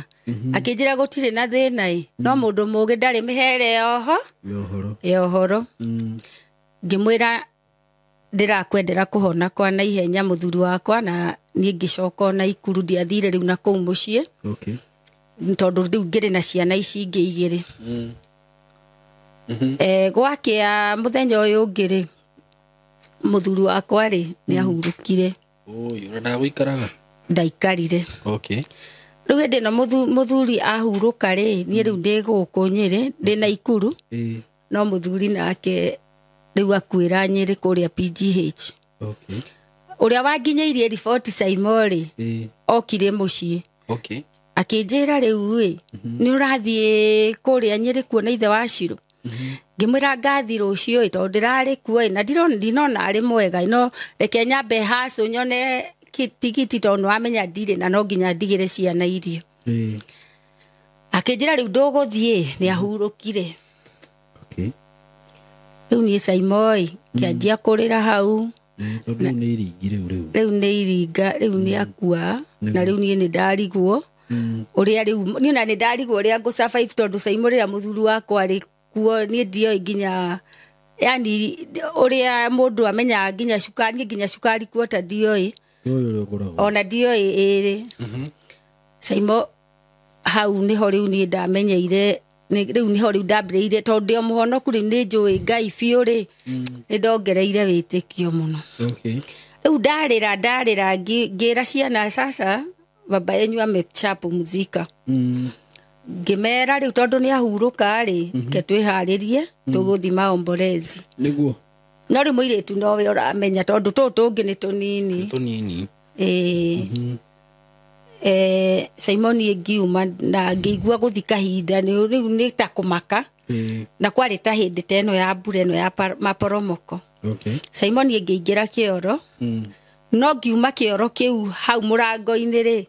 Akĩnjĩra gũtirĩ na thĩna ĩ, no mũndũ mũũgĩ ndarĩ mĩhere yoho ya ũhoro. Ngĩmwĩra ndĩrakwendera kũhona kwa naihenya mũthuri wakwa, na niĩ ngĩcoka ona ikuru, ndiathire rĩu na kũu mũciĩ tondũ rĩu ngĩrĩ na ciana ici ingĩ igĩrĩ. Gwakĩa mũthenya ũyũ ũngĩ rĩ, mũthuri wakwa rĩ nĩ ahurũkire. Ũyũ ũrĩa ndagũikaraga? Ndaikarire. Okay. Rĩu hĩndĩ ĩno mũthuri ahurũka rĩ, niĩ rĩu ndĩ gũkũ Nyĩrĩ, ndĩ Naikuru. No mũthuri nake rĩu akuĩra Nyĩrĩ kũrĩa PGH. Okay. Ũrĩa wanginyĩirie riboti Saimo rĩ, okire mũciĩ. Okay. Akĩnjĩra rĩu ĩ, nĩ ũrathiĩ kũrĩa Nyĩrĩ kuona ithe wa Shiro. Ngĩmwĩra ngathi rũciũ ĩ, tondũ ndĩrarĩ kuo ĩ, na ndinona arĩ mwega, no reke nyambe hacũ nyone tigiti tondũ nĩwamenya ndirĩ na no nginya ndigĩre ciana irio. Akĩnjĩra rĩu ndũgũthiĩ, nĩ ahurũkire. Okay. Rĩu niĩ Saimo ĩ, ngĩanjia kũrĩra hau. Tondũ rĩu nĩ iringi rĩu rĩu. Rĩu nĩ iringa, rĩu nĩ akua, na rĩu niĩ nĩ ndarigwo. Ũrĩa rĩu niĩ na nĩ ndarigwo ũrĩa ngũ survive tondũ Saimo rĩrĩa mũthuri wakwa arĩ kuo niĩ ndioĩ nginya, yani ũrĩa mũndũ amenyaga nginya cukari, niĩ nginya cukari kuota ndioĩ. Ona ndioĩ ĩrĩ. Saimo hau nĩho rĩu niĩ ndamenyeire, rĩu nĩho rĩu ndambĩrĩirie tondũ ndĩ o mũhonoku rĩu nĩ njũĩ Ngai biũ rĩ, nĩ ndongereire wĩtĩkio mũno. Okay. Rĩu ndarĩra ngĩra ciana sasa baba yenyu amechapumzika. Ngĩmera rĩu tondũ nĩ ahurũka rĩ, ke twĩharĩrie tũgũthiĩ maombolezi. Nĩguo. No rĩu mũirĩtu nowe ũramenya tondũ tũtũ tũngĩ nĩ tũnini. Tũnini. Simon ngiuma na ngĩigua gũthi kahinda nĩ rĩu nĩ ta kũmaka. Na kwarĩ ta hĩndĩ ta ĩno ya mbura ĩno ya maporomoko. Okay. Simon ngĩingĩra kĩoro. No ngiuma kĩoro kĩu hau mũrango-inĩ rĩ,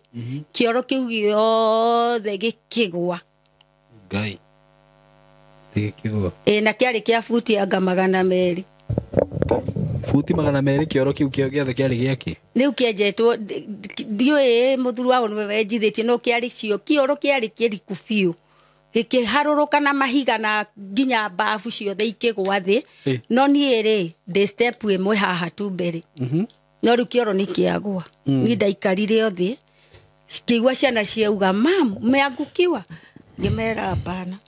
kĩoro kĩu gĩothe gĩkĩgwa. Ngai. Gĩkĩgwa. Na kĩarĩ kĩa buti anga 200. Buti 200 kĩoro kĩu gĩothe kĩarĩ gĩake? Rĩu kĩenjetwo, ndiũĩ mũthuri wao nĩwe wenjithĩtie, no kĩarĩ cio, kĩoro kĩarĩ kĩriku biũ. Gĩkĩharũrũka na mahiga na nginya mbabu ciothe ikĩgwa thĩ. No niĩ rĩ, ndĩ step ĩmwe haha tu mbere. No rĩu kĩoro nĩ kĩagwa. Niĩ ndaikarire o thĩ, ngĩigua ciana ciauga, mam, umeangukiwa? Ngĩmera hapana.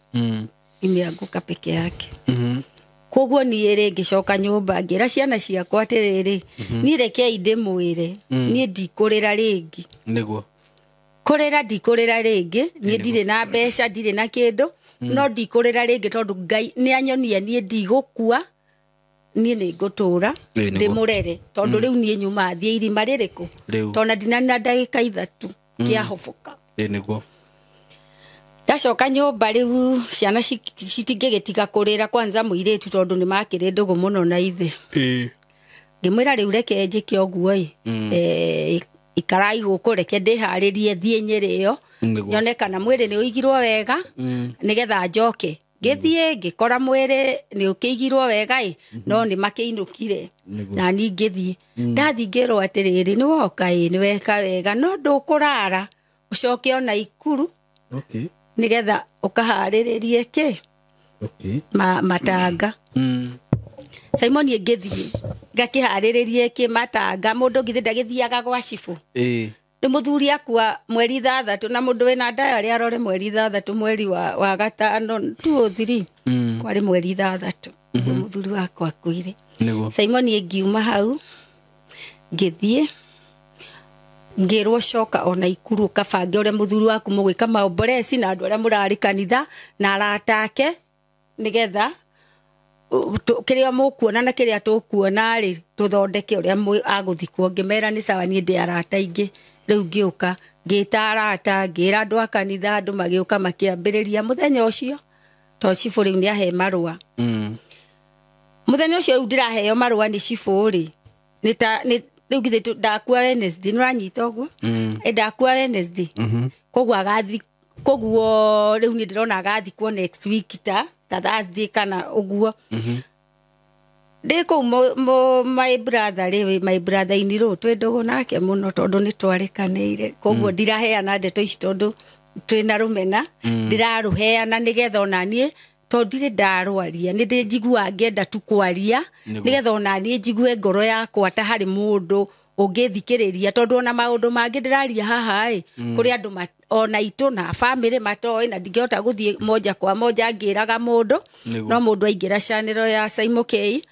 Imeanguka peke yake. Koguo niĩ rĩ, ngĩcoka nyũmba ngĩra ciana ciakwa atĩrĩrĩ, niĩ rekei ndĩmwĩre, niĩ ndikũrĩra rĩngĩ. Nĩguo. Kũrĩra ndikũrĩra rĩngĩ, niĩ ndirĩ na mbeca, ndirĩ na kĩndũ, no ndikũrĩra rĩngĩ tondũ Ngai nĩ anyonia niĩ ndigũkua, niĩ nĩ ngũtũra, ndĩmũrere, tondũ rĩu niĩ nyuma thiĩ irima rĩrĩkũ? Tondũ na ndinanina ndagĩka 3 kĩahoboka. Nĩguo. Ndacoka nyũmba rĩu ciana citingĩgĩtiga kũrĩra kwanza mũirĩtu tondũ nĩ makĩrĩ ndũgũ mũno na ithe. Ngĩmwĩra rĩu reke njĩke ũguo ĩ, ikarai gũkũ reke ndĩharĩrie thiĩ Nyĩrĩ ĩyo, nyone kana mwĩrĩ nĩ ũigirwo wega, nĩgetha njoke. Ngĩthiĩ ngĩkora mwĩrĩ nĩ ũkĩigirwo wega ĩ, no nĩ makĩinũkire. Na niĩ ngĩthiĩ. Ndathiĩ ngĩrwo atĩrĩrĩ, nĩ woka ĩ, nĩ weka wega, no ndũkũrara ũcoke ona Ikuru. Okay. Nĩgetha ũkaharĩrĩrie kĩ? Okay. Matanga. Simon ngĩthiĩ ngakĩharĩrĩrie kĩ matanga, mũndũ githĩ ndagĩthiaga gwa cibũ. Nĩ mũthuri akua mweri 6 na mũndũ wĩna ndaya arĩa arore mweri 6 mweri wa 5 2 or 3. Kwarĩ mweri 6 mũthuri wakwa akuire. Simon ngiuma hau ngĩthiĩ ngĩrwo coka ona Ikuru ũkabange ũrĩa mũthuri waku mũgwĩka maomboreci na andũ arĩa mũrarĩ kanitha na arata ake, nĩgetha kĩrĩa mũkuona na kĩrĩa tũkuona rĩ, tũthondeke ũrĩa agũthikwo. Ngĩmera nĩ sawa, niĩ ndĩ arata aingĩ. Rĩu ngĩũka ngĩta arata, ngĩra andũ a kanitha, andũ magĩũka makĩambĩrĩria mũthenya ũcio, tondũ cibũ rĩu nĩ ahe marũa. Mũthenya ũcio rĩu ndĩraheo marũa nĩ cibũ rĩ, nĩ ta rĩu githĩ ndakua Wednesday, nĩ ũranyita ũguo? Ndakua Wednesday. Koguo agathi, koguo rĩu niĩ ndĩrona agathikwo next week ta Thursday kana ũguo. Ndĩ kũu my brother rĩ, my brother in law, twĩ ndũgũ nake mũno tondũ nĩ twarĩkanĩire. Koguo ndiraheana ndeto ici tondũ twĩna rũmena, ndĩrarũheana nĩgetha ona niĩ tondũ ndirĩ ndarwaria, nĩ ndĩ njiguaga ngĩenda tu kwaria, nĩgetha ona niĩ njigue ngoro yakwa ta harĩ mũndũ ũngĩthikĩrĩria, tondũ ona maũndũ mangĩ ndĩraria haha ĩ, kũrĩ andũ ona itũ na bamĩrĩ matoĩ na ndingĩhota gũthiĩ moja kwa moja ngĩraga mũndũ. Nĩguo. No mũndũ aingĩra channel ya Saimo K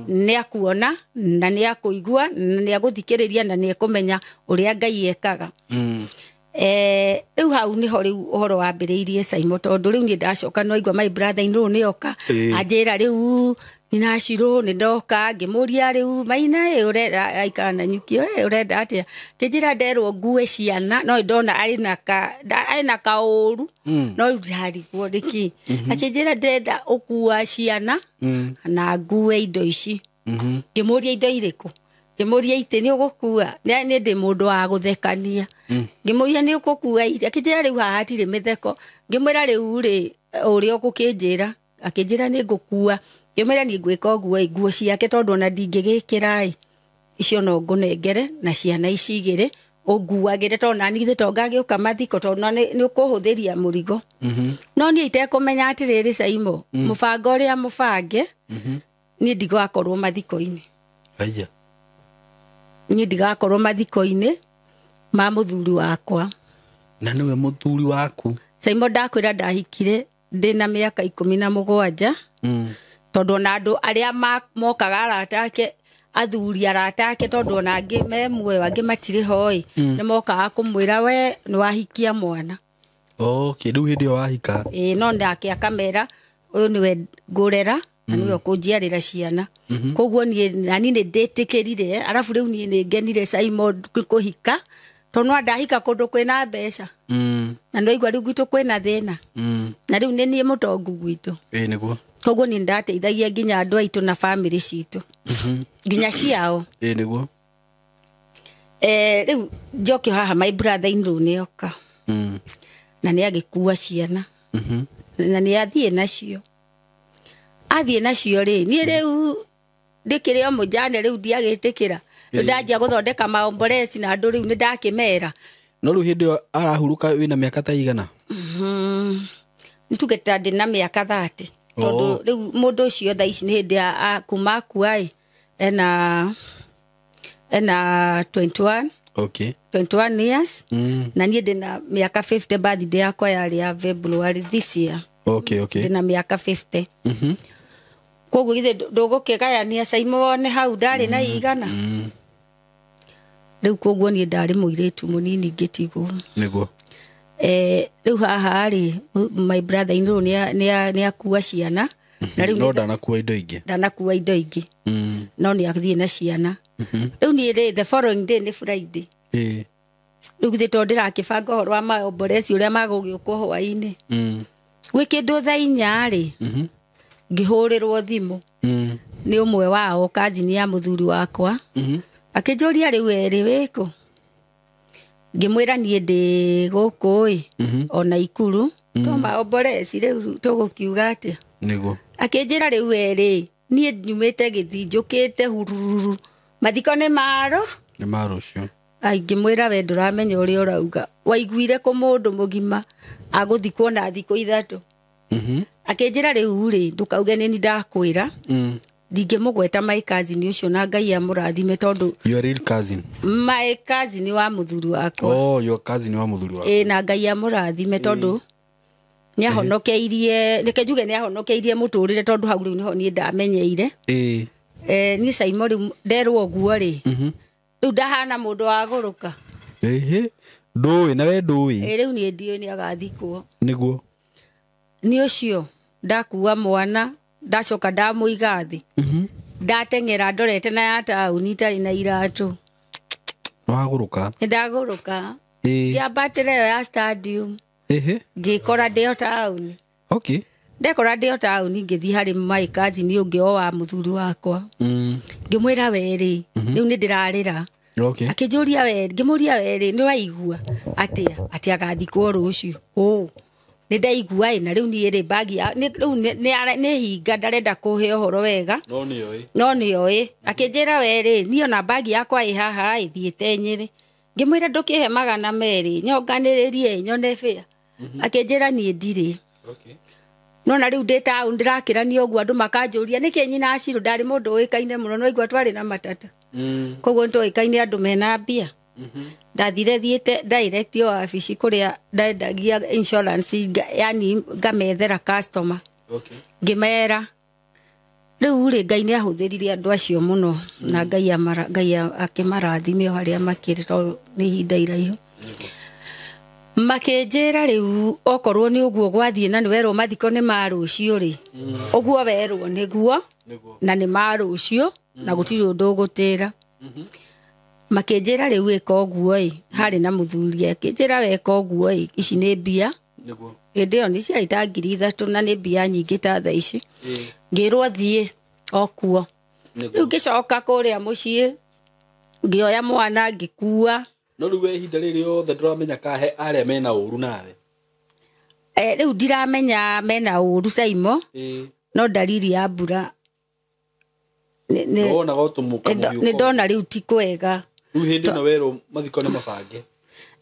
nĩ akuona na nĩ akũigua na nĩ agũthikĩrĩria na nĩ ekũmenya ũrĩa Ngai ekaga. Rĩu hau nĩho rĩu ũhoro wambĩrĩirie Saimo, tondũ rĩu niĩ ndacoka no igua my brother in law nĩ oka. Anjĩra rĩu Nyina Shiro nĩ ndoka, ngĩmũria rĩu Maina ĩ ũrenda aikara na nyuki ĩ ũrenda atĩa, kĩnjĩra nderwo ngue ciana no ndona arĩ na ka arĩ na kaũru no rĩu ndarigwo nĩkĩ. Akĩnjĩra ndĩrenda ũkua ciana na ngue indo ici. Ngĩmũria indo irĩkũ, ngĩmũria itĩ nĩ ũgũkua, nĩ ndĩ mũndũ wa gũthekania. Ngĩmũria nĩ ũgũkua itĩ, akĩnjĩra rĩu haha hatirĩ mĩtheko. Ngĩmwĩra rĩu rĩ ũrĩa ũgũkĩnjĩra, akĩnjĩra nĩ ngũkua. Ngĩmwĩra niĩ ngwĩka ũguo ĩ, nguo ciake tondũ ona ndingĩgĩkĩra ĩ, icio no ngũnengere na ciana ici igĩrĩ ũnguagĩre, tondũ nani githĩ to ngagĩũka mathiko, tondũ nĩ ũkũhũthĩria mũrigo. No niĩ itekũmenya atĩrĩrĩ Saimo, mũbango ũrĩa mũbange niĩ ndigakorwo mathiko-inĩ. Aya. Niĩ ndigakorwo mathiko-inĩ ma mũthuri wakwa. Na nĩwe mũthuri waku? Saimo ndakwĩra ndahikire ndĩna mĩaka 17. Tondũ ona andũ arĩa mokaga arata ake, athuri arata ake, tondũ ona angĩ me muoyo angĩ matirĩ ho ĩ, nĩ mokaga kũmwĩra we nĩ wahikia mwana. Okay, rĩu hĩndĩ ĩyo wahika. Ĩĩ, no nake akamera ũyũ nĩwe ngũrera na nĩwe ũkũnjiarĩra ciana. Koguo niĩ nani nĩ ndĩtĩkĩrire, arabu rĩu niĩ nĩ ngenire Saimo kũhika, tondũ no ndahika kũndũ kwĩna mbeca. Na nĩwaigua rĩu gwitũ kwĩna thĩna. Na rĩu nĩ niĩ mũtongu gwitũ. Ĩĩ nĩguo. Koguo niĩ ndateithagia nginya andũ aitũ na bamĩrĩ citũ. Nginya ciao. Ĩĩ nĩguo. Rĩu njoke haha my brother in law nĩ oka. Na nĩ agĩkua ciana. Na nĩ athiĩ nacio. Athiĩ nacio rĩ, niĩ rĩu ndĩkĩrĩ o mũjane rĩu ndiagĩtĩkĩra. Rĩu ndanjia gũthondeka maomboreci na andũ rĩu nĩ ndakĩmera. No rĩu hĩndĩ ĩyo arahurũka wĩna mĩaka ta igana? Nĩ tuge ta ndĩna mĩaka 30. Tondũ rĩu mũndũ ũcio thaa ici nĩ hĩndĩ ya kuma akua ĩ, ena 21. Okay. 21 years. Na niĩ ndĩna mĩaka 50, birthday yakwa yarĩ ya February this year. Okay, okay. Ndĩna mĩaka 50. Koguo githĩ ndũgũkĩgayania Saimo wone hau ndarĩ na igana. Rĩu koguo niĩ ndarĩ mũirĩtu mũnini ngĩtigwo. Nĩguo. Rĩu haha rĩ, my brother in law nĩ akua ciana. Na rĩu no ndanakua indo ingĩ. Ndanakua indo ingĩ. No nĩ athiĩ na ciana. Rĩu niĩ rĩ, the following day nĩ Friday. Rĩu githĩ tondũ ndĩrakĩbanga ũhoro wa maomboreci ũrĩa magũgĩũkwo hwaĩ-inĩ. Gwĩ kĩndũ thaa inya rĩ, ngĩhũrĩrwo thimũ nĩ ũmwe wao, cousin ya mũthuri wakwa. Akĩnjũria rĩu erĩ wĩkũ? Ngĩmwĩra niĩ ndĩ gũkũ ĩ, ona Ikuru, to maomboreci rĩu tũgũkiuga atĩa? Nĩguo. Akĩnjĩra rĩu erĩ, niĩ nyumĩte Gĩthii njũkĩte hururu, mathiko nĩ maro? Nĩ ma rũciũ. Ai, ngĩmwĩra we ndũramenya ũrĩa ũrauga, waiguire kũ mũndũ mũgima agũthikwo na thikũ 3? Akĩnjĩra rĩu rĩ, ndũkauge nĩ niĩ ndakwĩra. Ndingĩmũgweta my cousin ũcio na Ngai amũrathime tondũ Your real cousin. My cousin wa mũthuri wakwa. Oh, your cousin wa mũthuri waku. Ĩĩ, na Ngai amũrathime tondũ nĩ ahonokeirie, reke njuge nĩ ahonokeirie mũtũrĩre tondũ hau rĩu nĩho niĩ ndamenyeire. Niĩ Saimo rĩu nderwo ũguo rĩ, rĩu ndahana mũndũ wa gũrũka. Ĩhĩ, ndũĩ na we ndũĩ. Ĩĩ, rĩu niĩ ndiũĩ nĩ agathikwo. Nĩguo. Nĩ ũcio ndakua mwana, ndacoka ndamũiga thĩ. Ndateng'era ndorete na ya taũni itarĩ na iratũ. Nĩwagũrũka? Nĩ ndagũrũka. Ngĩambatĩra ĩyo ya stadium. Ngĩkora ndĩ o taũni. Okay. Ndekora ndĩ o taũni ngĩthiĩ harĩ my cousin ũngĩ o wa mũthuri wakwa. Ngĩmwĩra we rĩ, rĩu nĩ ndĩrarĩra. Okay. Akĩnjũria we, ngĩmũria we rĩ, nĩ waigua atĩa? Atĩ agathikwo rũciũ. Ũ. Nĩ ndaigua ĩ, na rĩu niĩ rĩ, bagi ya, nĩ, rĩu nĩ, nĩ ara, nĩ hinga, ndarenda kũhe ũhoro wega. No nĩ oĩ. No nĩ oĩ. Akĩnjĩra we rĩ, niĩ ona bagi yakwa ĩ haha ĩ, thiĩte Nyĩrĩ. Ngĩmwĩra ndũkĩhe 200, nyonganĩrĩrie nyone bĩa. Akĩnjĩra niĩ ndirĩ. Okay. No na rĩu ndĩ taũni ndĩrakĩrania ũguo andũ makanjũria nĩkĩ nyina Shiro, ndarĩ mũndũ ũĩkaine mũno, no igua twarĩ na matata. Koguo nĩtwoĩkaine andũ mena mbia. Ndathire thiĩte direct o wabici kũrĩa ndendagia insurance, yani ngamethera customer. Okay. Ngĩmera rĩu rĩ, Ngai nĩ ahũthĩrire andũ acio mũno na Ngai Ngai akĩmarathime o harĩa makĩrĩ, tondũ nĩ ihinda iraihu. Makĩnjĩra rĩu okorwo nĩ ũguo gwathiĩ na nĩ werwo mathiko nĩ ma rũciũ rĩ, ũguo werwo nĩguo na nĩ ma rũciũ na gũtirĩ ũndũ ũgũtĩra. Makĩnjĩra rĩu ĩka ũguo ĩ, harĩ na mũthuri akĩnjĩra weka ũguo ĩ, ici nĩ mbia. Hĩndĩ ĩyo nĩ ciarĩ ta 3,000 na nĩ mbia nyingĩ ta thaa ici. Ngĩrwo thiĩ o kuo. Rĩu ngĩcoka kũrĩa mũciĩ ngĩoya mwana ngĩkua. No rĩu we ihinda rĩrĩ rĩothe ndũramenya kahe arĩa mena ũru nawe? Rĩu ndiramenya mena ũru Saimo, no dalili ya mbura nĩ ndona rĩu ti kwega. Rĩu hĩndĩ ĩno werwo mathiko nĩ mabange?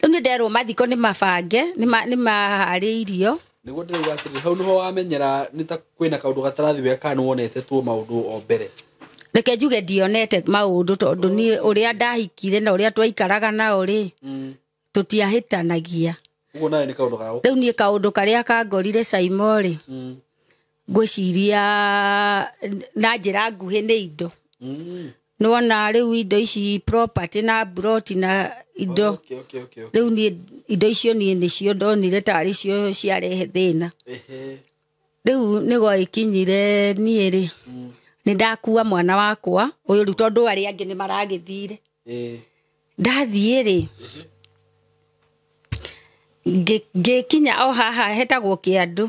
Rĩu nĩ nderwo mathiko nĩ mabange, nĩ maharĩirio. Nĩguo ndĩrauga atĩrĩrĩ, hau nĩho wamenyera nĩ ta kwĩna kaũndũ gatarathi wega kana nĩwonete tuo maũndũ o mbere? Reke njuge ndionete maũndũ tondũ niĩ ũrĩa ndahikire na ũrĩa twaikaraga nao rĩ, tũtiahĩtanagia. Ũguo nawe nĩ kaũndũ ga Rĩu niĩ kaũndũ karĩa kangorire Saimo rĩ, ngwĩciria na njĩra nguhĩ nĩ indo. Nĩwona rĩu indo ici property na plot na indo. Rĩu niĩ indo icio niĩ nĩcio ndonire tarĩ cio ciarehe thĩna. Rĩu nĩgwagĩkinyire niĩ rĩ, nĩ ndakua mwana wakwa ũyũ rĩu tondũ arĩa angĩ nĩ maragĩthire. Ndathiĩ rĩ, ngĩkinya o haha hetagwo Kĩandũ,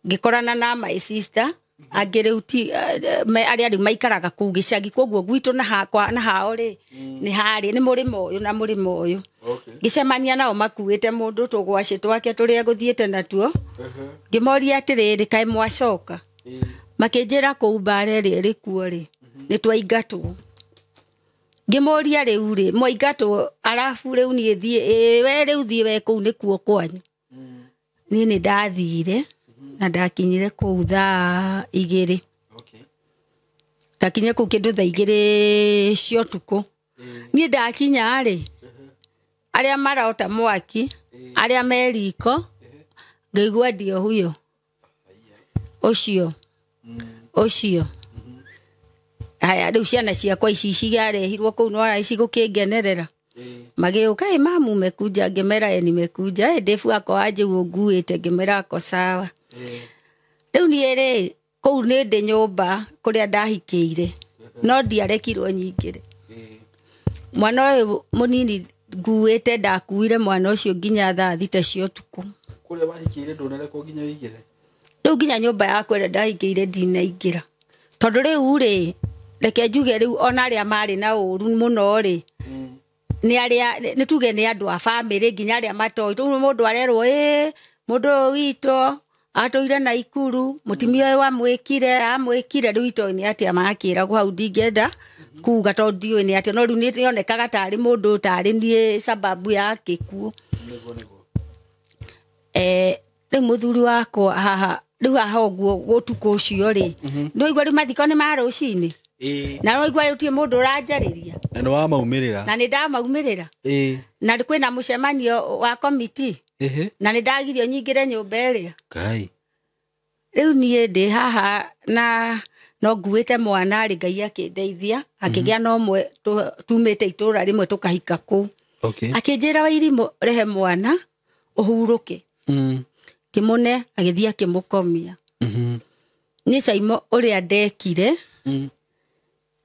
ngĩkorana na my sister angĩ rĩu ti arĩa rĩu maikaraga kũu gĩcagi, koguo gwitũ na hakwa na hao rĩ nĩ harĩ nĩ mũrĩmo ũyũ na mũrĩmo ũyũ. Ngĩcemania nao makuĩte mũndũ tũgwacĩ twake tũrĩa gũthiĩte natuo. Ngĩmoria atĩrĩrĩ, kaĩ mwacoka? Makĩnjĩra kũu mbara ĩrĩa ĩrĩ kuo rĩ, nĩ twaingatwo. Ngĩmoria rĩu rĩ, mwaingatwo arabu rĩu niĩ thiĩ, we rĩu thiĩ we kũu nĩkuo kwanyu. Niĩ nĩ ndathire na ndakinyire kũu thaa 2. Ndakinyire kũu kĩndũ thaa 2 cia ũtukũ. Niĩ ndakinya rĩ, arĩa marota mwaki, arĩa me riko, ngĩigua ndio huyo ũcio ũcio. Haya rĩu ciana ciakwa ici ciarehirwo kũu no ici gũkĩngenerera. Magĩũka, ĩ mamu mekuja, ngĩmera ĩ nimekuja, ĩ ndefu ako aje ũnguĩte, ngĩmera ako sawa. Rĩu niĩ rĩ, kũu nĩ ndĩ nyũmba kũrĩa ndahikĩire, no ndiarekirwo nyingĩre. Mwana ũyũ mũnini nguĩte, ndakuire mwana ũcio nginya thaa 6 cia ũtukũ. Kũrĩa wahikĩire ndũnarekwo nginya ũingĩre? Rĩu nginya nyũmba yakwa ĩrĩa ndahikĩire ndinaingĩra. Tondũ rĩu rĩ, reke njuge rĩu ona arĩa marĩ na ũru mũno rĩ, nĩ arĩa nĩ tuge nĩ andũ a bamĩrĩ nginya arĩa matoĩ. Rĩu mũndũ arerwo, ĩ mũndũ ũyũ witũ atũire Naikuru, mũtumia ũyũ amwĩkire, amwĩkire, rĩu itoĩ nĩ atĩa makĩragwo hau, ndingĩenda kuga tondũ ndiũĩ nĩ atĩa, no rĩu nĩonekaga tarĩ mũndũ tarĩ niĩ sababu ya gĩkuũ. Rĩu mũthuri wakwa haha, rĩu haha ũguo ũtukũ ũcio rĩ, nĩwaigua rĩu mathiko nĩ ma rũcinĩ? Na nĩwaigua gũtirĩ mũndũ ũranjarĩria. Na nĩ wamaumĩrĩra? Na nĩ ndamaumĩrĩra. Na kwĩna mũcemanio wa komiti. Na nĩ ndagirio nyingĩre nyũmba ĩrĩa. Ngai. Rĩu niĩ ndĩ haha na no nguĩte mwana rĩ, Ngai akĩndeithia, akĩgĩa na ũmwe tumĩte itũra rĩmwe tũkahika kũu. Akĩnjĩra Wairimũ, rehe mwana ũhurũke. Kĩmũne agĩthiĩ akĩmũkomia. Niĩ Saimo ũrĩa ndekire,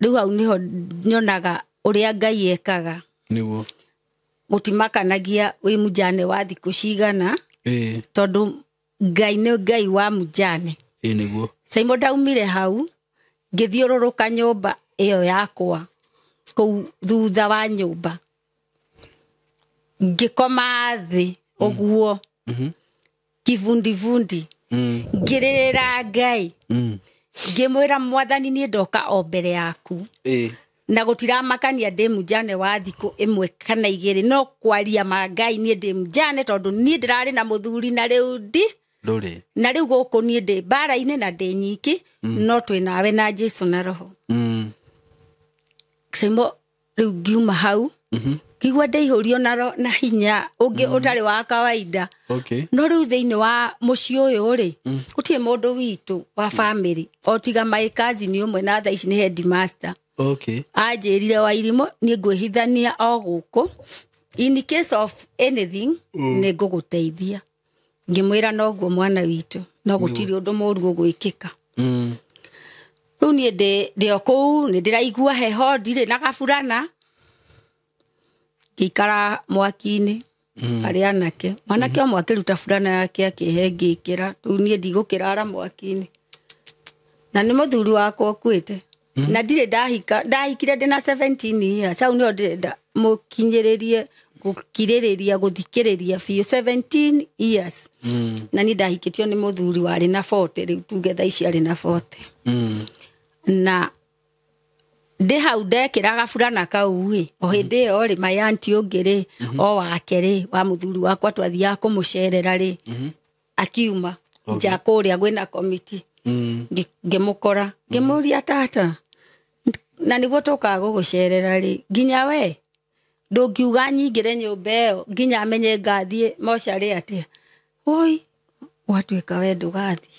rĩu hau nĩho nyonaga ũrĩa Ngai ekaga. Nĩguo. Gũtimakanagia wĩ mũjane wa thikũ cigana, tondũ Ngai nĩ Ngai wa mũjane. Nĩguo. Saimo ndaumire hau, ngĩthiũrũrũka nyũmba ĩyo yakwa kũu thutha wa nyũmba, ngĩkoma thĩ ũguo kibundibundi, ngĩrĩrĩra Ngai, ngĩmwĩra Mwathani niĩ ndoka o mbere yaku. Na gũtiramakania ndĩ mũjane wa thikũ 1 kana 2, no kwaria ma Ngai niĩ ndĩ mũjane tondũ niĩ ndĩrarĩ na mũthuri na rĩu ndi ndũrĩ. Na rĩu gũkũ niĩ ndĩ mbara-inĩ na ndĩ nyiki, no twĩ nawe na Jesũ na Roho. Saimo rĩu ngiuma hau, Ngĩigua ndeihũrio na hinya ũngĩ ũtarĩ wa kawaida. No rĩu thĩinĩ wa mũciĩ ũyũ rĩ, gũtirĩ mũndũ witũ wa family o tiga my cousin ũmwe na thaa ici nĩ headmaster. Anjĩrire Wairimũ niĩ ngwĩhithania o gũkũ, in case of anything nĩ ngũgũteithia. Ngĩmwĩra noguo mwana witũ, no gũtirĩ ũndũ mũru ũgwĩkĩka. Rĩu niĩ ndĩ o kũu nĩ ndĩraigua heho, ndirĩ na gaburana. Ngĩikara mwaki-inĩ arĩ anake, mwanake ũmwe akĩruta burana yake akĩhe ngĩkĩra. Rĩu niĩ ndigũkĩrara mwaki-inĩ, na nĩ mũthuri wakwa ũkuĩte. Na ndirĩ ndahika, ndahikire ndĩna 17 years. Hau nĩho ndĩrenda mũkinyĩrĩrie gũkirĩrĩria gũthikĩrĩria biũ 17 years. Na niĩ ndahikĩtio nĩ mũthuri warĩ na 40, rĩu tuge thaa ici arĩ na 40. Na ndĩ hau ndekĩra gaburana kau ĩ, o hĩndĩ ĩyo rĩ, my auntie ũngĩ rĩ, o wake rĩ, wa mũthuri wakwa twathiaga kũmũcerera rĩ, akiuma nja kũrĩa kwĩna komiti. Ngĩmũkora ngĩmũria, tata, na nĩguo tũkaga gũgũcerera rĩ, nginya we ndũngiuga nyingĩre nyũmba ĩyo nginya amenye ngathiĩ mocarĩ atĩa? Oi, gwatuĩka we ndũgathiĩ.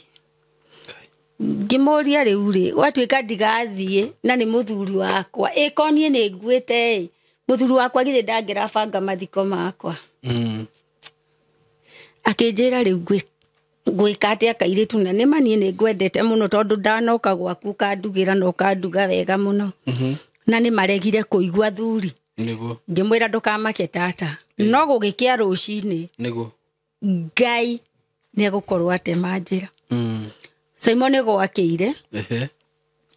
Ngĩmũria rĩu rĩ, gwatuĩka ndigathiĩ na nĩ mũthuri wakwa, ĩko niĩ nĩ nguĩte ĩ, mũthuri wakwa githĩ ndangĩrabanga mathiko makwa? Akĩnjĩra rĩu ngwĩka atĩa kairĩtu, na nĩma niĩ nĩ ngwendete mũno tondũ ndanoka gwaku ũkandugĩra na ũkanduga wega mũno. Na nĩ maregire kũigua thuri. Ngĩmwĩra ndũkamake tata, no gũgĩkĩa rũcinĩ Ngai nĩ egũkorwo atema njĩra. Simon nĩ gwakĩire,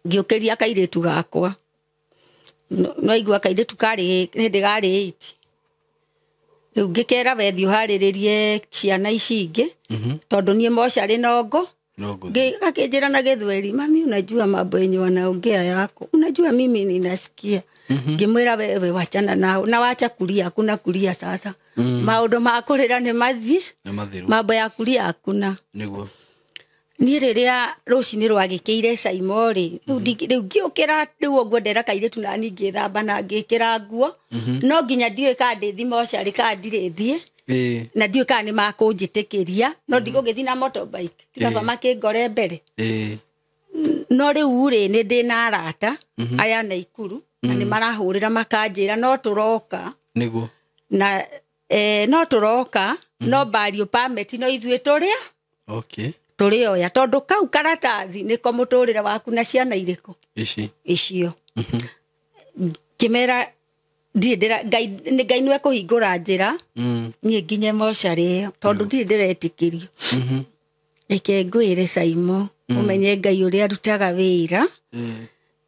ngĩũkĩria kairĩtu gakwa. No igua kairĩtu karĩ hĩndĩ karĩ 8. Rĩu ngĩkera wethi ũharĩrĩrie ciana ici ingĩ, tondũ niĩ mocarĩ nongo. Akĩnjĩra na Gĩthweri, mami, unajua mambo yenye wanaongea yako, unajua mimi ninasikia. Ngĩmwĩra wewe wachana nao na wacha kulia, hakuna kulia sasa. Maũndũ ma kũrĩra nĩ mathiĩ, mambo ya kulia hakuna. Niĩ rĩrĩa rũcinĩ rwagĩkĩire Saimo rĩ, rĩu ngĩũkĩra rĩu ũguo ndera kairĩtu nani ngĩthamba na ngĩkĩra nguo. No nginya ndiũĩ kana ndĩthi mocarĩ kana ndirĩthiĩ. Na ndiũĩ kana nĩ makũnjĩtĩkĩria, no ndigũgĩthiĩ na motorbike, tigaba makĩngore mbere. No rĩu rĩ, nĩ ndĩ na arata aya Naikuru, na nĩ marahũrĩra makanjĩra no tũroka. Na no tũroka, no burial permit no ithuĩ tũrĩa. Tũrĩoya tondũ kau karatathi nĩko mũtũrĩre waku na ciana irĩkũ icio. Ngĩmera ndirĩ ndĩra Ngai nĩ Ngai nĩwe kũhingũra njĩra niĩ nginye mocarĩ ĩyo tondũ ndirĩ ndĩretĩkĩrio. Reke ngwĩre Saimo, ũmenye Ngai ũrĩa arutaga wĩra.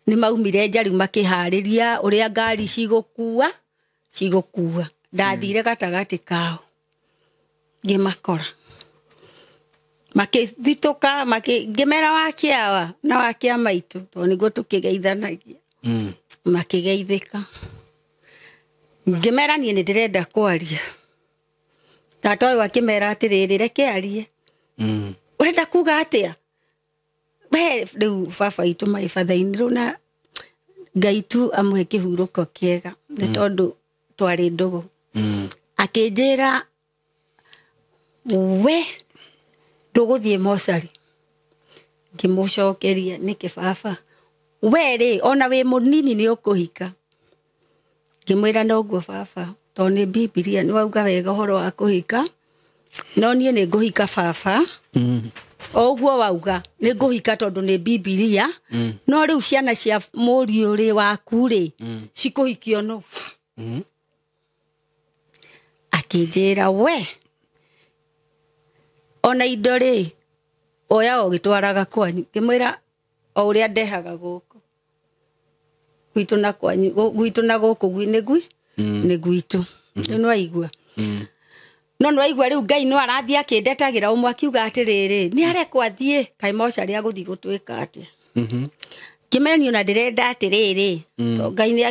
Nĩ maumire nja rĩu makĩharĩria ũrĩa ngari cigũkua. Ndathire gatagatĩ kao ngĩmakora makĩthitũka, ngĩmera wakĩawa na wakĩa maitũ tondũ nĩguo tũkĩgeithanagia. Makĩgeithĩka. Ngĩmera niĩ nĩ ndĩrenda kwaria. Tata ũyũ akĩmera atĩrĩrĩ, reke arie. Ũrenda kuga atĩa? We rĩu baba witũ marĩ batha-inĩ rĩu, na Ngai tu amũhe kĩhurũko kĩega nĩ tondũ twarĩ ndũgũ. Akĩnjĩra we ndũgũthiĩ mocarĩ. Ngĩmũcokeria nĩkĩ baba? We rĩ ona wĩ mũnini nĩ ũkũhika. Ngĩmwĩra noguo baba, tondũ nĩ Bibilia nĩ wauga wega ũhoro wa kũhika, no niĩ nĩ ngũhika baba. O ũguo wauga nĩ ngũhika tondũ nĩ Bibilia, no rĩu ciana cia mũriũ rĩ waku rĩ cikũhikio nũ? Akĩnjĩra we ona indo rĩ oya ũgĩtwaraga kwanyu. Ngĩmwĩra o ũrĩa ndehaga gũkũ gwitũ na kwanyu, gwitũ na gũkũ nĩ gwitũ. Rĩu nĩwaigua. No nĩwaigua rĩu Ngai no arathiĩ akĩndetagĩra ũmwe akiuga atĩrĩrĩ, nĩ arekwo athiĩ kaĩ mocarĩ agũthiĩ gũtwĩka atĩa? Ngĩmera niĩ ona ndĩrenda atĩrĩrĩ, to Ngai nĩ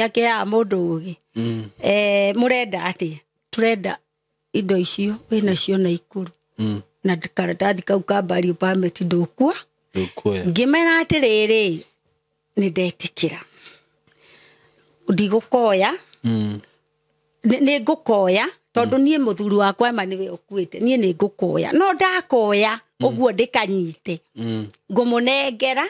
akĩheaga mũndũ ũgĩ. Mũrenda atĩa? Tũrenda indo icio wĩnacio Naikuru. Na karatathi kau ka burial permit ndũkua. Ngĩmera atĩrĩrĩ, nĩ ndetĩkĩra. Ndigũkoya. Nĩ ngũkoya tondũ niĩ mũthuri wakwa ma nĩwe ũkuĩte, niĩ nĩ ngũkoya, no ndakoya ũguo ndĩkanyite, ngũmũnengera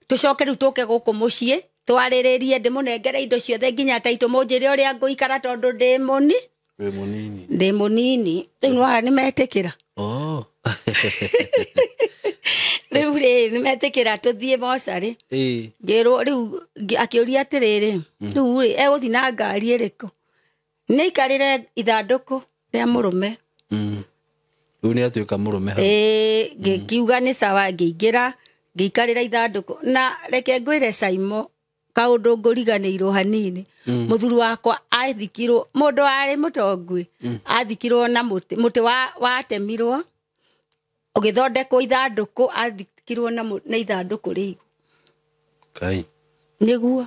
tũcoke rĩu tũke gũkũ mũciĩ twarĩrĩrie, ndĩmũnengere indo ciothe nginya taitũ, mũnjĩre ũrĩa ngũikara tondũ ndĩ mũni Wĩ mũnini. Ndĩ mũnini. Rĩu nĩwona nĩmetĩkĩra. Oh. Rĩu rĩ, nĩmetĩkĩra tũthiĩ mocarĩ. Ĩĩ. Ngĩrwo rĩu akĩũria atĩrĩrĩ, rĩu rĩ, egũthiĩ na ngari ĩrĩkũ? Nĩ aikarĩre ithandũkũ rĩa mũrũme. Rĩu nĩ atuĩka mũrũme hau. Ĩĩ, ngĩkiuga nĩ sawa, ngĩingĩra ngĩikarĩra ithandũkũ. Na reke ngwĩre Saimo kaũndũ ngũriganĩirwo hanini. Mũthuri wakwa athikirwo, mũndũ warĩ mũtongu, athikirwo na mũtĩ, mũtĩ watemirwo ũgĩthondekwo ithandũkũ, athikirwo na ithandũkũ rĩigũ. Kai. Nĩguo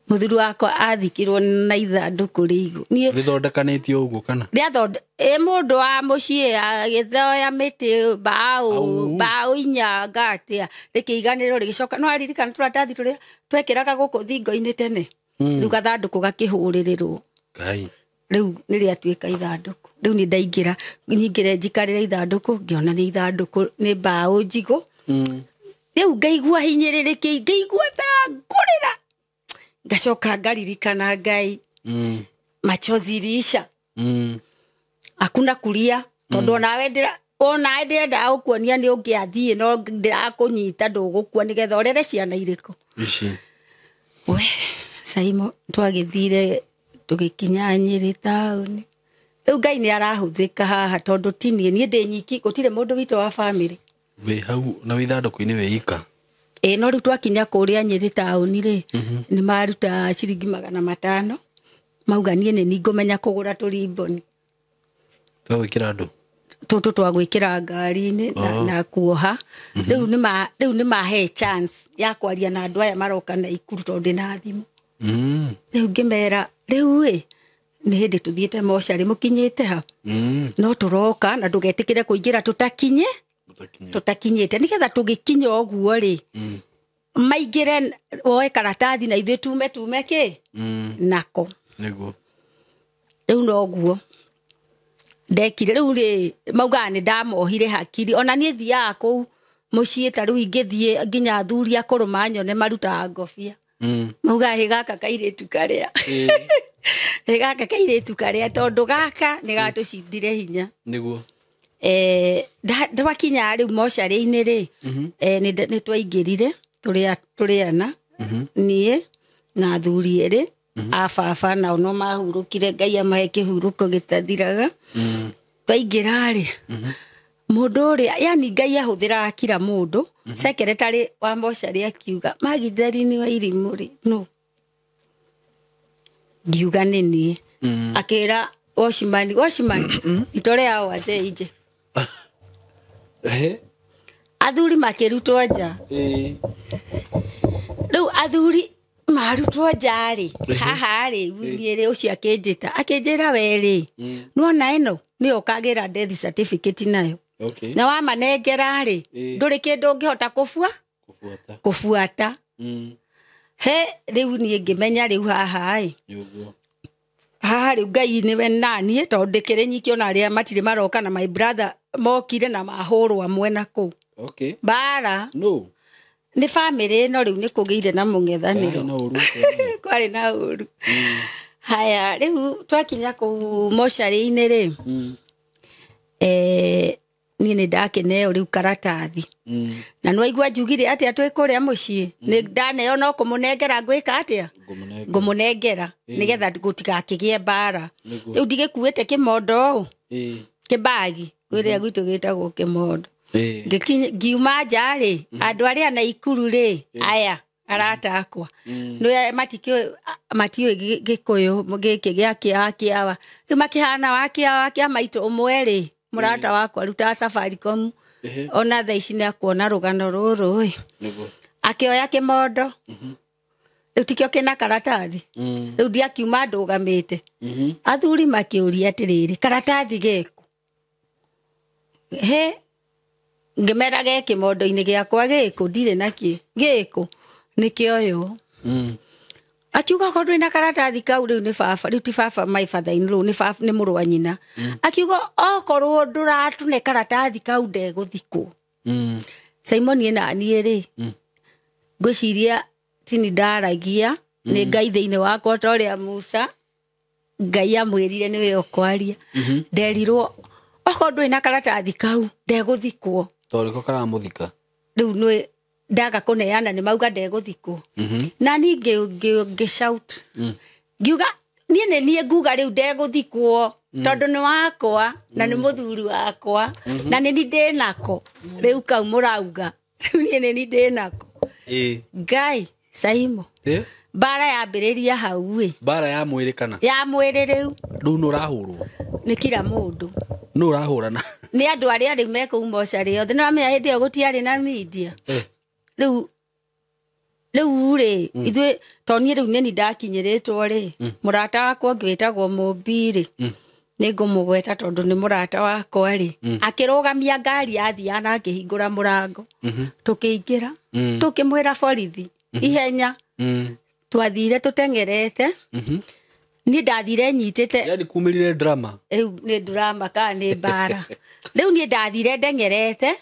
mũthuri wakwa athikirwo na ithandũkũ rĩigũ. Niĩ Rĩthondekanĩtio ũguo kana? Rĩathonde ĩ mũndũ wa mũciĩ agĩthoya mĩtĩ mbaũ, Au. mbaũ inya ngatia, rĩkĩiganĩrwo rĩgĩcoka. No aririkana tũratathi tũrĩa twekĩraga gũkũ thingo-inĩ tene, rĩu gathandũkũ gakĩhũrĩrĩrwo. Kai. Rĩu nĩrĩatuĩka ithandũkũ. Rĩu nĩ ndaingĩra, nyingĩre njikarĩre ithandũkũ, ngĩona nĩ ithandũkũ, nĩ mbaũ njigũ. Rĩu ngaigua hinyĩrĩrĩkĩ, ngaigua ta ngũrĩra, ngacoka ngaririkana Ngai. Machozi iliisha. Hakuna kulia tondũ onawe onawe ndĩrendaga gũkuonia nĩ ũngĩathiĩ, no ndĩrakũnyita ndũgũkua nĩgetha ũrere ciana irĩkũ. Ici. We Saimo, twagĩthire tũgĩkinya Nyĩrĩ taũni. Rĩu Ngai nĩ arahũthĩka haha tondũ ti niĩ, niĩ ndĩ nyiki, gũtirĩ mũndũ witũ wa bamĩrĩ. Wĩ hau na wĩ ithandũkũ-inĩ wĩ ika. Ĩ, no rĩu twakinya kũrĩa Nyĩrĩ taũni rĩ, nĩ maruta ciringi 500, mauga niĩ nĩ ningũmenya kũgũra tũrimboni. Twa gwĩkĩra andũ. Tũtũ twa gwĩkĩra ngari-inĩ na kuoha. Rĩu nĩ mahe chance ya kwaria na andũ aya maroka na ikuru tondũ ndĩna thimũ. Rĩu ngĩmera, rĩu ĩ, nĩ hĩndĩ tũthiĩte mocarĩ, mũkinyĩte ha? No tũroka na ndũgetĩkĩre kũingĩra tũtakinye, tũtakinyĩte, nĩgetha tũgĩkinya ũguo rĩ, maingĩre woe karatathi na ithuĩ tume kĩ nako. Nĩguo. Rĩu noguo ndekire. Rĩu rĩ, maugaga nĩ ndamohire hakiri. Ona niĩ thiaga kũu mũciĩ ta rĩu ingĩthiĩ nginya athuri akũrũ manyone marutaga ngobia. Maugaga hĩ gaka kairĩtu karĩa. Hĩ gaka kairĩtu karĩa tondũ gaka nĩ gatũcindire hinya. Nĩguo. Ndwakinya rĩu mocarĩ-inĩ rĩ, nĩ twaingĩrire tũrĩ ana, niĩ na athuri erĩ a baba, nao no mahurũkire, Ngai amahe kĩhurũko gĩtathiraga. Twaingĩra rĩ, mũndũ ũrĩa, yani Ngai ahũthĩraga kila mũndũ. Secretary wa mocarĩ akiuga Magitheri wa irimũ rĩ, no ngiuga nĩ niĩ. Akĩra watchman, watchman, itore hao wazee nje. Athuri makĩrutwo nja. Rĩu athuri marutwo nja rĩ, haha rĩ, niĩ rĩ, ũcio akĩnjĩta, akĩnjĩra we rĩ, nĩwona ĩno nĩyo ũkagĩra death certificate nayo. Okay. Na wamanengera rĩ, ndũrĩ kĩndũ ũngĩhota Kũbuata. kũbuata. He rĩu niĩ ngĩmenya rĩu haha ĩ. Nĩguo. Haha rĩu Ngai nĩwe naniĩ tondũ ndĩkĩrĩ nyiki, ona arĩa matirĩ maroka na my brother mokire na mahũrwo mwena kũu. Okay. Mbara. No. Nĩ bamĩrĩ ĩno rĩu nĩ kũgĩire na mũng'ethanĩro. Kwarĩ na ũru ũcio. Kwarĩ na ũru. Haya, rĩu twakinya kũu mocarĩ-inĩ rĩ, niĩ nĩ ndakĩneo rĩu karatathi. Na nĩwaigua njugire atĩa twĩ kũrĩa mũciĩ? Nĩ ndaneo no kũmũnengera ngwĩka atĩa? Ngũmũnengera. Ngũmũnengera, nĩgetha gũtigakĩgĩe mbara. Nĩguo. Rĩu ndigĩkuĩte kĩmondo ũũ, kĩbagi, kũrĩa gwitũ gĩtagwo kĩmondo. Ngiuma nja rĩ, andũ arĩa na ikuru rĩ, aya arata akwa. Nĩ matiũĩ Gĩkũyũ gĩkĩ gĩa kĩawa kĩawa. Rĩu makĩhana wa kĩawa kĩa maitũ ũmwe rĩ, mũrata wakwa arutaga Safaricom. Ona thaa ici nĩakuona rũgano rũrũ ĩ. Nĩguo. Akĩoya kĩmondo. Rĩu tikĩo kĩna karatathi. Rĩu ndiakiuma ndũgamĩte. Athuri makĩũria atĩrĩrĩ, karatathi geku? He, ngĩmera ge kĩmondo-inĩ gĩakwa gĩkũ, ndirĩ nakĩo. Gĩkũ, nĩkĩoywo. Akiuga okorwo ndũrĩ na karatathi kau rĩu nĩ baba, rĩu ti baba my father in law, nĩ baba, nĩ mũrũ wa nyina. Akiuga okorwo ndũratune karatathi kau ndegũthikwo. Simon niĩ na niĩ rĩ, ngwĩciria tini ndaragia nĩ Ngai thĩinĩ wakwa ta ũrĩa Musa Ngai amwĩrire nĩwe ũkwaria. Nderirwo okorwo ndũrĩ na karatathi kau ndegũthikwo. Tondũ nĩko karamũthika. Rĩu nĩ ndaga kũneana nĩ mauga ndegũthikwo. Na niĩ ngĩ shout ngiuga niĩ nĩ niĩ nguga rĩu ndegũthikwo tondũ nĩ wakwa na nĩ mũthuri wakwa na nĩ ni ndĩnako rĩu kau mũrauga rĩu niĩ nĩ ni ndĩnako. Ngai Saimo mbara yambĩrĩria hau ĩ. Mbara ya mwĩrĩ kana ya mwĩrĩ rĩu. Rĩu nũ ũrahũrwo? Nĩ kila mũndũ. Nũ ũrahũrana? Nĩ andũ arĩa rĩu me kũu mocarĩ othe. Nĩ wamenya hĩndĩ ĩyo gũtiarĩ na media. Rĩu rĩ ithuĩ to niĩ rĩu nĩ ni ndakinyĩrĩtwo rĩ, mũrata wakwa ũngĩ wĩtagwo Mũmbi rĩ, nĩ ngũmũgweta tondũ nĩ mũrata wakwa rĩ, akĩrũgamia ngari athiaga na akĩhingũra mũrango. Tũkĩingĩra, tũkĩmwĩra borithi ihenya. Twathire tũteng'erete. Niĩ ndathire nyitĩte. Yani kumĩrire drama. Rĩu nĩ drama kana nĩ mbara. Rĩu niĩ ndathire ndeng'erete.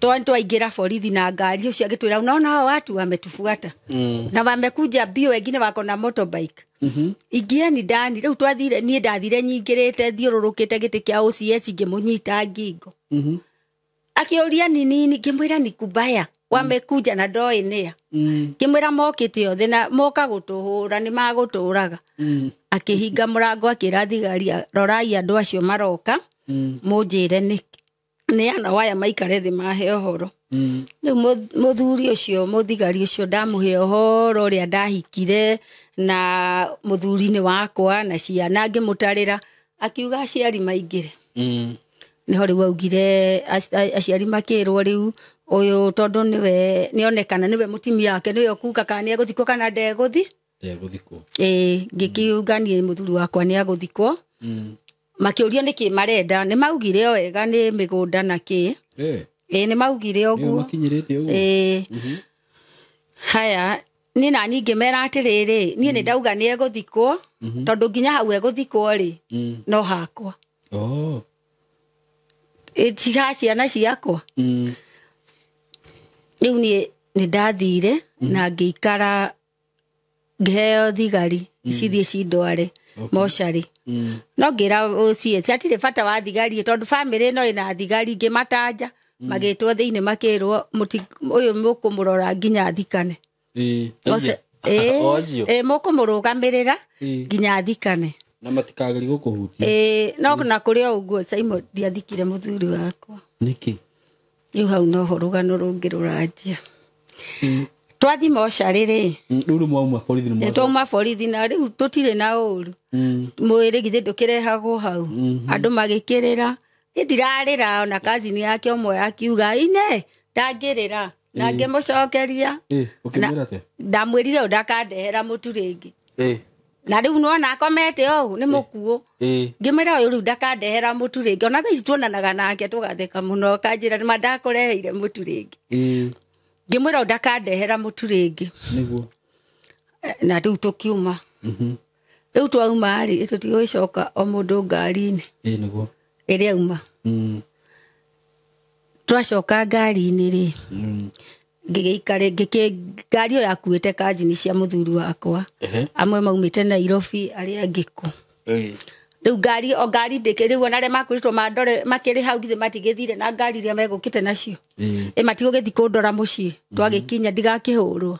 Twaingĩra borithi na ngari ũcio agĩtwĩra unaona hao watu wametufuata. Na wamekuja mbio, wengine wako na motorbike. Ingieni ndani. Rĩu twathire, niĩ ndathire nyingĩrĩte thiũrũrũkĩte gĩtĩ kĩa OCS ngĩmũnyita ngingo. Akĩũria ni nini, ngĩmwĩra ni kubaya wamekuja na ndoĩ nĩa. Ngĩmwĩra mokĩte othe na moka gũtũhũra nĩ magũtũraga. Akĩhinga mũrango akĩra thigari rorai andũ acio maroka mũnjĩre nĩ nĩ ana waya maikare thĩ mahe ũhoro. Rĩu mũthuri ũcio mũthigari ũcio ndamũhe ũhoro ũrĩa ndahikire na mũthuri-inĩ wakwa na ciana ngĩmũtarĩra, akiuga aciari maingĩre. Nĩho rĩu augire aciari makĩrwo rĩu ũyũ tondũ nĩwe nĩonekana nĩwe mũtumia wake nĩwe ũkuga kana nĩegũthikwo kana ndegũthi. Ndegũthikwo. Ĩĩ, ngĩkiuga niĩ mũthuri wakwa nĩagũthikwo. Makĩũrio nĩkĩ marenda, nĩ maugire o wega nĩ mĩgũnda na kĩ. Ĩĩ, nĩ maugire ũguo. Makinyĩrĩte ũguo. Ĩĩ. Haya, niĩ na niĩ ngĩmera atĩrĩrĩ, niĩ nĩ ndauga nĩegũthikwo tondũ nginya hau egũthikwo rĩ, no hakwa. Ĩtiga ciana ciakwa. Rĩu niĩ nĩ ndathire na ngĩikara ngĩheo thigari cithiĩ cindware mocarĩ. No ngĩra OCS hatirĩ bata wa thigari tondũ bamĩrĩ ĩno ĩna thigari, ngĩmatanja magĩtwo thĩinĩ makĩrwo ũyũ mũkũmũrora nginya athikane. Mũkũmũrũgamĩrĩra nginya athikane. Na matikagerie gũkũhutia. No na kũrĩ o ũguo Simon ndiathikire mũthuri wakwa. Nĩkĩ? Rĩu hau noho rũgano rũngĩ rũranjia. Twathi mocarĩ rĩ. Rĩu nĩ mwauma borithi nĩ mwauma. Twauma borithi na rĩu tũtirĩ na ũru. Mwĩrĩ githĩ ndũkĩrehagwo hau. Andũ magĩkĩrĩra. Niĩ ndirarĩra ona kazini yake ũmwe akiuga ine ndangĩrĩra. Na ngĩmũcokeria. Ũkĩmwĩra atĩa? Ndamwĩrire ũyũ ndakandehera mũtu rĩngĩ. Na rĩu nĩwona akomete ũũ nĩ mũkuũ. Ngĩmwĩra ũyũ rĩu ndakandehera mũtu rĩngĩ. Ona thaa ici tuonanaga nake tũgatheka mũno akanjĩra nĩma ndakũreheire mũtu rĩngĩ. Ngĩmwĩra ũyũ ndakandehera mũtu rĩngĩ. Nĩguo. Na rĩu tũkiuma. Rĩu twauma rĩ, tũtigũgĩcoka o mũndũ ngari-inĩ. Nĩguo. Ĩrĩa auma. Twacoka ngari-inĩ rĩ, ngĩgĩikare ngari ĩyo yakuĩte kazini cia mũthuri wakwa. Amwe maumĩte Nairobi, arĩa angĩ kũ. Rĩu ngari o ngari ndĩkĩ rĩu ona arĩa makoretwo mandore makĩrĩ hau githĩ matigĩthire na ngari iria megũkĩte nacio. Matigũgĩthiĩ kũndora mũciĩ. Twagĩkinya ndigakĩhũrwo.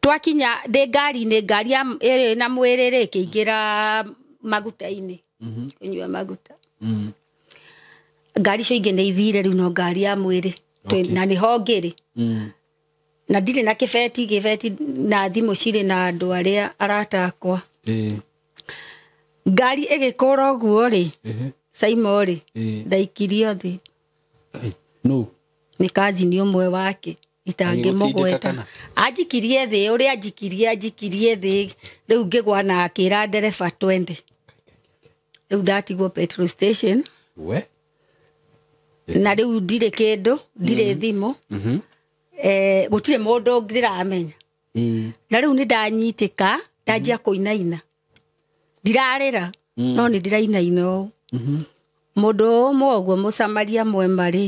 Twakinya ndĩ ngari-inĩ, ngari ĩrĩ na mwĩrĩ rĩ, ĩkĩingĩra maguta-inĩ. Kũnyua maguta. Ngari icio ingĩ nĩ ithire rĩu no ngari ya mwĩrĩ. Na nĩho ngĩrĩ. Na ndirĩ na kĩbeti na thimũ cirĩ na andũ arĩa arata akwa. Ngari ĩgĩkũra ũguo rĩ, Saimo rĩ, ndaikirio thĩ. Nĩ kazini ũmwe wake itangĩmũgweta. Anjikirie thĩ, ũrĩa anjikirie thĩ, rĩu ngĩgwa na akĩra ndereba twende. Rĩu ndatigwo petrol station. Na rĩu ndirĩ kĩndũ, ndirĩ thimũ. Gũtirĩ mũndũ ndĩramenya. Na rĩu nĩ ndanyitĩka ndanjia kũinaina ndirarĩra no nĩ ndĩrainaina ũũ. Mũndũ ũmwe ũguo mũsamaria mwema rĩ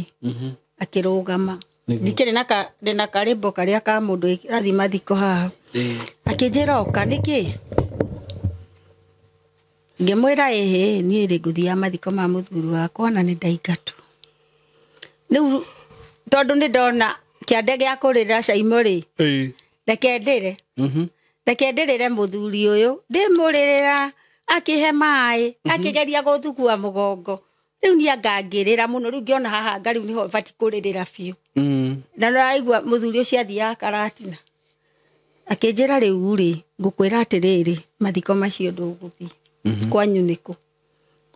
akĩrũgama. Ndikĩrĩ na ndĩna karĩmbo karĩa ka mũndũ arathiĩ mathiko haha. Akĩnjĩra oka nĩkĩ? Ngĩmwĩra ĩhĩ niĩ rĩ ngũthiaga mathiko ma mũthuri wakwa na nĩ ndaingatwo. Rĩu tondũ nĩ ndona kĩande gĩa kũrĩra Caimo rĩ reke ndĩre. Reke ndĩrĩre mũthuri ũyũ ndĩmũrĩrĩra akĩhe maĩ akĩgeria gũthugua mũgongo. Rĩu niĩ angangĩrĩra mũno rĩu ngĩona haha nga rĩu nĩho batiĩ kũrĩrĩra biũ. Na nĩraigua mũthuri ũcio athiaga karatina. Akĩnjĩra rĩu rĩ ngũkwĩra atĩrĩrĩ mathiko macio ndũgũthiĩ. Kwanyu nĩkũ?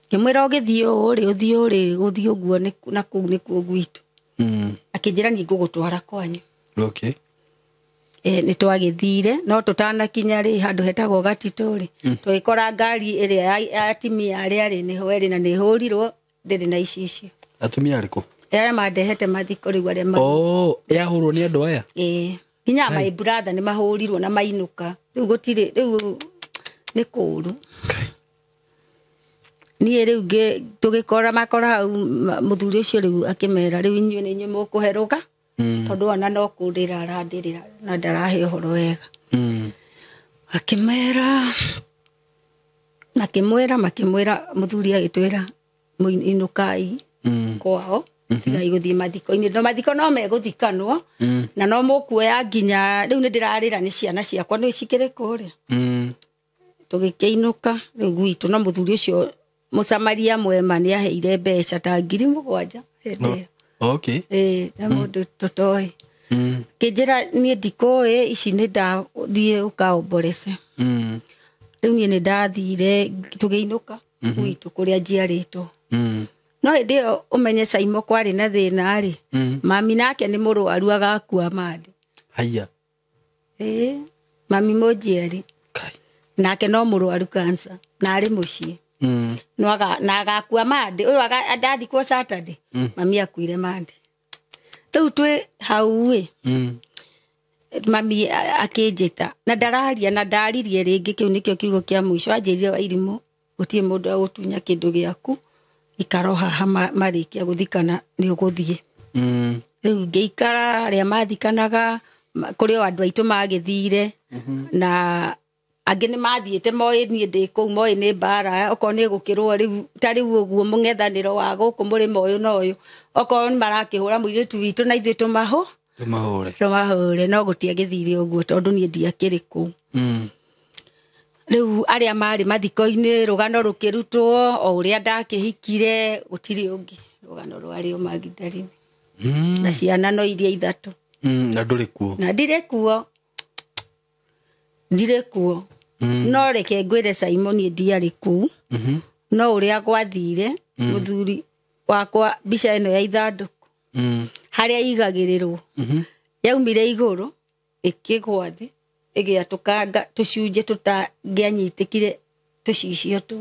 Ngĩmwĩra ũgĩthiĩ ũũ rĩ ũthiĩ ũũ rĩ gũthiĩ ũguo na kũu nĩkuo gwitũ. Akĩnjĩra niĩ ngũgũtwara kwanyu. Okay. Nĩ twagĩthire no tũtanakinya rĩ handũ hetagwo Gatitũ rĩ tũgĩkora ngari ĩrĩa ya atumia arĩa rĩ nĩho ĩrĩ na nĩ ĩhũrirwo ndĩrĩ na icicio. Atumia arĩkũ? Arĩa mandehete mathiko rĩu arĩa Oh, yahũrwo nĩ andũ aya? Ĩĩ. Nginya my brother nĩ mahũrirwo na mainũka. Rĩu gũtirĩ rĩu nĩ kũũru. Niĩ rĩu tũgĩkora makora hau mũthuri ũcio rĩu akĩmera rĩu inyuĩ nĩ inyuĩ mũkũherũka tondũ ona no kũndĩra arandĩrĩra na ndarahe ũhoro wega. Akĩmera makĩmwĩra makĩmwĩra mũthuri agĩtwĩra inũkai kwao tigai gũthiĩ mathiko-inĩ no mathiko no megũthikanwo na no mũkuoya nginya rĩu nĩ ndĩrarĩra nĩ ciana ciakwa nĩ cikĩrĩ kũrĩa. Tũgĩkĩinũka rĩu gwitũ no mũthuri ũcio mũsamaria mwema nĩ aheire mbeca ta 7,000 hĩndĩ ĩyo. Okay. Na mũndũ tũtoĩ. Kĩnjĩra niĩ ndikũĩ ici nĩ ndathiĩ ũkaomborece. Rĩu niĩ nĩ ndathire tũgĩinũka gwitũ kũrĩa njiarĩtwo. No hĩndĩ ĩyo ũmenye Caimo kwarĩ na thĩna rĩ mami nake nĩ mũrwaru agakua mandi. Haiya. Mami mũnjiari. Nake no mũrwaru cancer na arĩ mũciĩ. No na agakua mandi ũyũ ndathikwo Saturday mami akuire mandi. Rĩu twĩ hau ĩ mami akĩnjĩta na ndararia na ndaririe rĩngĩ kĩu nĩkĩo kiugo kĩa mũico anjĩrire Wairimũ gũtirĩ mũndũ agũtunya kĩndũ gĩaku ikara haha marĩkia gũthikana nĩ ũgũthiĩ. Rĩu ngĩikara arĩa mathikanaga kũrĩ o andũ aitũ magĩthire na angĩ nĩ mathiĩte moĩ niĩ ndĩ kũu moĩ nĩ mbara okorwo nĩ gũkĩrwo rĩu ta rĩu ũguo mũng'ethanĩro wa gũkũ mũrĩmo ũyũ na ũyũ okorwo nĩ marakĩhũra mũirĩtu witũ na ithuĩ tũmahũre no gũtiagĩthire ũguo tondũ niĩ ndiakĩrĩ kũu. Rĩu arĩa marĩ mathiko-inĩ rũgano rũkĩrutwo o ũrĩa ndakĩhikire gũtirĩ ũngĩ rũgano rwarĩ o Magdalene. Na ciana no iria ithatũ. Na ndũrĩ kuo? Na ndirĩ kuo. Ndirĩ kuo. No reke ngwĩre Simon niĩ ndiarĩ kũu. No ũrĩa gwathire mũthuri wakwa mbica ĩno ya ithandũkũ harĩa igagĩrĩrwo yaumire igũrũ ĩkĩgwa thĩ ĩgĩatũkanga tũcunjĩ tũtangĩanyitĩkire tũcicio tũ.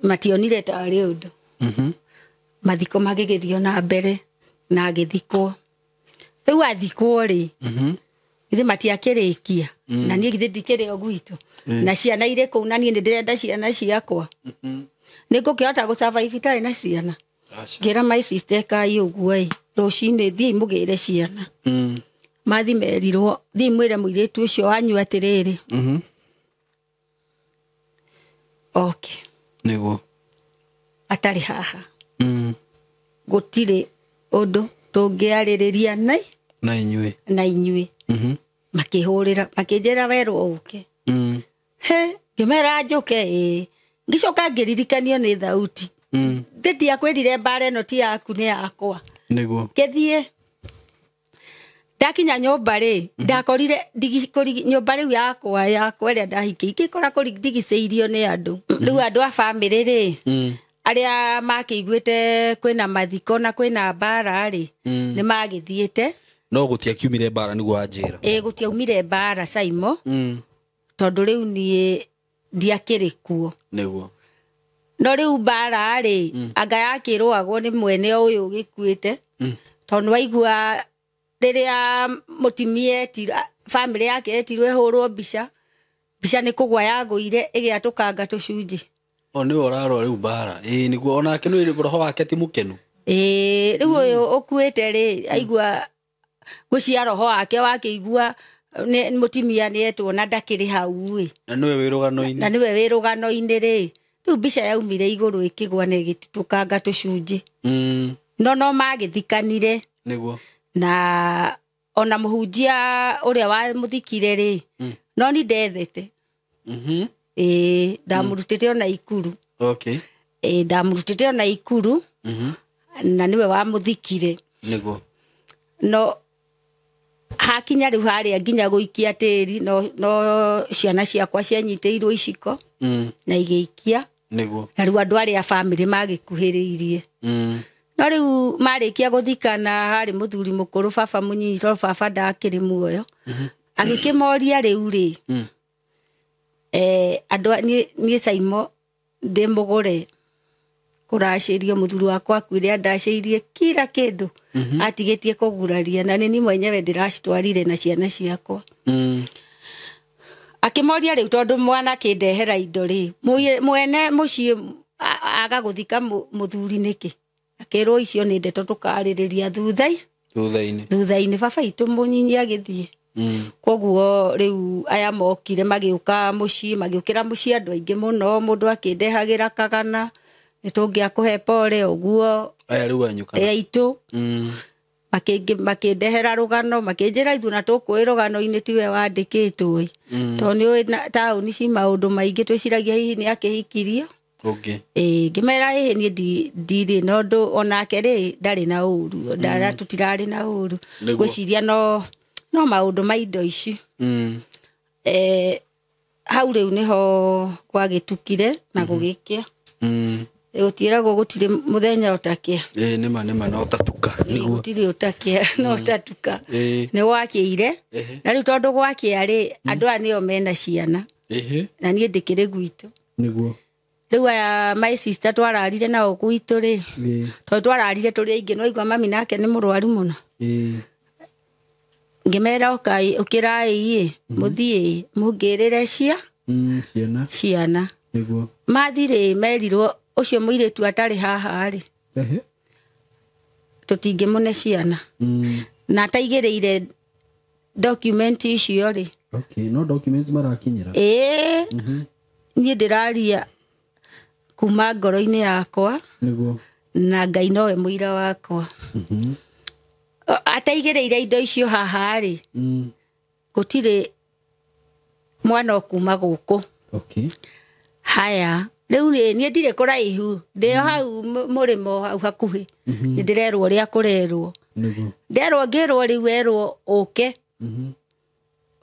Mationire tarĩ ũndũ. Mathiko magĩgĩthiĩ na mbere na agĩthikwo. Rĩu athikwo rĩ githĩ matiakĩrĩkia na niĩ githĩ ndikĩrĩ o gwitũ na ciana irĩ kũu na niĩ nĩ ndĩrenda ciana ciakwa. Nĩ ngũkĩhota gũ-survive itarĩ na ciana? Ngĩra my sister kai ũguo ĩ rũcinĩ thiĩi mũgĩre ciana. Mathi merirwo thiĩi mwĩre mũirĩtu ũcio wanyu atĩrĩrĩ. Okay. Nĩguo. Atarĩ haha. Gũtirĩ ũndũ tũngĩarĩrĩria na inyuĩ. Na inyuĩ. Makĩhũrĩra makĩnjĩra werwo ũke. He ngĩmera njũke ĩ ngĩcoka ngĩririkanio nĩ thauti. Ndĩ ndiakwĩrire mbara ĩno ti yaku nĩ yakwa. Nĩguo. Ngĩthiĩ ndakinya nyũmba rĩ ndakorire nyũmba rĩu yakwa ĩrĩa ndahikĩire ngĩkora ndigicĩirio nĩ andũ. Rĩu andũ a bamĩrĩ rĩ arĩa makĩiguĩte kwĩna mathiko na kwĩna mbara rĩ nĩ magĩthiĩte. No gũtiakiumire mbara nĩguo wanjĩra. Ĩ gũtiaumire mbara Saimo tondũ rĩu niĩ ndiakĩrĩ kuo. Nĩguo. No rĩu mbara rĩ anga yakĩrũagwo nĩ mwene ũyũ ũgĩkuĩte tondũ waigua rĩrĩa mũtimia etirwo bamĩrĩ yake etirwo ĩhũrwo mbica mbica nĩ kũgwa yagũire ĩgĩatũkanga tũcunjĩ. O nĩwe ũrarũa rĩu mbara. Ĩĩ nĩguo onake nĩ roho wake ti mũkenu. Ĩĩ rĩu ũyũ ũkuĩte rĩ aigua ngwĩciria roho wake wakĩigua mũtimia nĩ etwo na ndakĩrĩ hau ĩ. Na nĩwe wĩ rũgano-inĩ. Na nĩwe wĩ rũgano-inĩ rĩ. Rĩu mbica yaumire igũrũ ĩkĩgwa na ĩgĩtũkanga tũcunjĩ. No magĩthikanire. Nĩguo. Na ona mũhunjia ũrĩa wamũthikire rĩ no ni ndethete. Ĩĩ ndamũrutĩte ona Ikuru. Okay. Ĩĩ ndamũrutĩte ona Ikuru. Na nĩwe wamũthikire. Nĩguo. No hakinya rĩu harĩa nginya gũikia tĩri no ciana ciakwa cianyitĩirwo iciko na igĩikia. Nĩguo. Na rĩu andũ arĩa bamĩrĩ magĩkuhĩrĩirie. No rĩu marĩkia gũthikana harĩ mũthuri mũkũrũ baba mũnyinyi tondũ baba ndakĩrĩ muoyo. Agĩkĩmoria rĩu rĩ andũ niĩ Saimo ndĩ mũgũre kũracĩrio mũthuri wakwa akuire andacĩirie kila kĩndũ atigĩtie kũguraria na nĩ mwenyewe ndĩracitwarire na ciana ciakwa. Akĩmoria rĩu tondũ mwana akĩndehera indo rĩ mwene mũciĩ aga gũthika mũthuri nĩkĩ? Akĩrwo icio nĩ ndeto tũkarĩrĩria thutha-inĩ. Thutha-inĩ baba itũ mũnyinyi agĩthiĩ. Koguo rĩu aya mokire magĩũka mũciĩ magĩũkĩra mũciĩ andũ aingĩ mũno mũndũ akĩndehagĩra kagana nĩ tũngĩakũhe pole ũguo. Aya rĩu anyu kana? Aitũ. Makĩndehera rũgano makĩnjĩra ithuĩ na tũkũĩ rũgano-inĩ tiwe wandĩkĩtwo ĩ. Tondũ nĩ ũĩ taũni ci maũndũ maingĩ twĩciragia hihi nĩ akĩhikirio. Okay. Ĩĩ ngĩmera ĩhĩ niĩ ndirĩ na ũndũ onake rĩ ndarĩ na ũru tũtirarĩ na ũru ngwĩciria no maũndũ ma indo ici. Hau rĩu nĩho gwagĩtukire na gũgĩkĩa. Gũtiĩragwo gũtirĩ mũthenya ũtakĩa. Ĩĩ nĩma nĩma no ũtatuka. Gũtirĩ ũtakĩa no ũtatuka. Nĩ gwakĩire na rĩu tondũ gwakĩa rĩ andũ aya nĩo mena ciana. Na niĩ ndĩkĩrĩ gwitũ. Nĩguo. Rĩu aya my sister twararire nao gwitũ rĩ tondũ twararire tũrĩ aingĩ no igua mami nake nĩ mũrwaru mũno. Ngĩmera ũkĩrai ĩ mũthiĩ mũngĩrĩre ciana. Nĩguo. Mathirĩ merirwo ũcio mũirĩtu atarĩ haha rĩ tũtingĩmũne ciana. Na ataigĩrĩire document icio rĩ. Okay, no documents marakinyĩra. Ĩĩ niĩ ndĩraria kuma ngoro-inĩ yakwa. Nĩguo. Na Ngai nowe mũira wakwa. Ataigĩrĩire indo icio haha rĩ gũtirĩ mwana ũkuma gũkũ. Okay. Haya rĩu rĩ niĩ ndirĩ kũraihu ndĩ hau mũrĩmo hau hakuhĩ nĩ ndĩrerwo ũrĩa kũrerwo. Nĩguo. Nderwo ngĩrwo rĩu erwo ũke.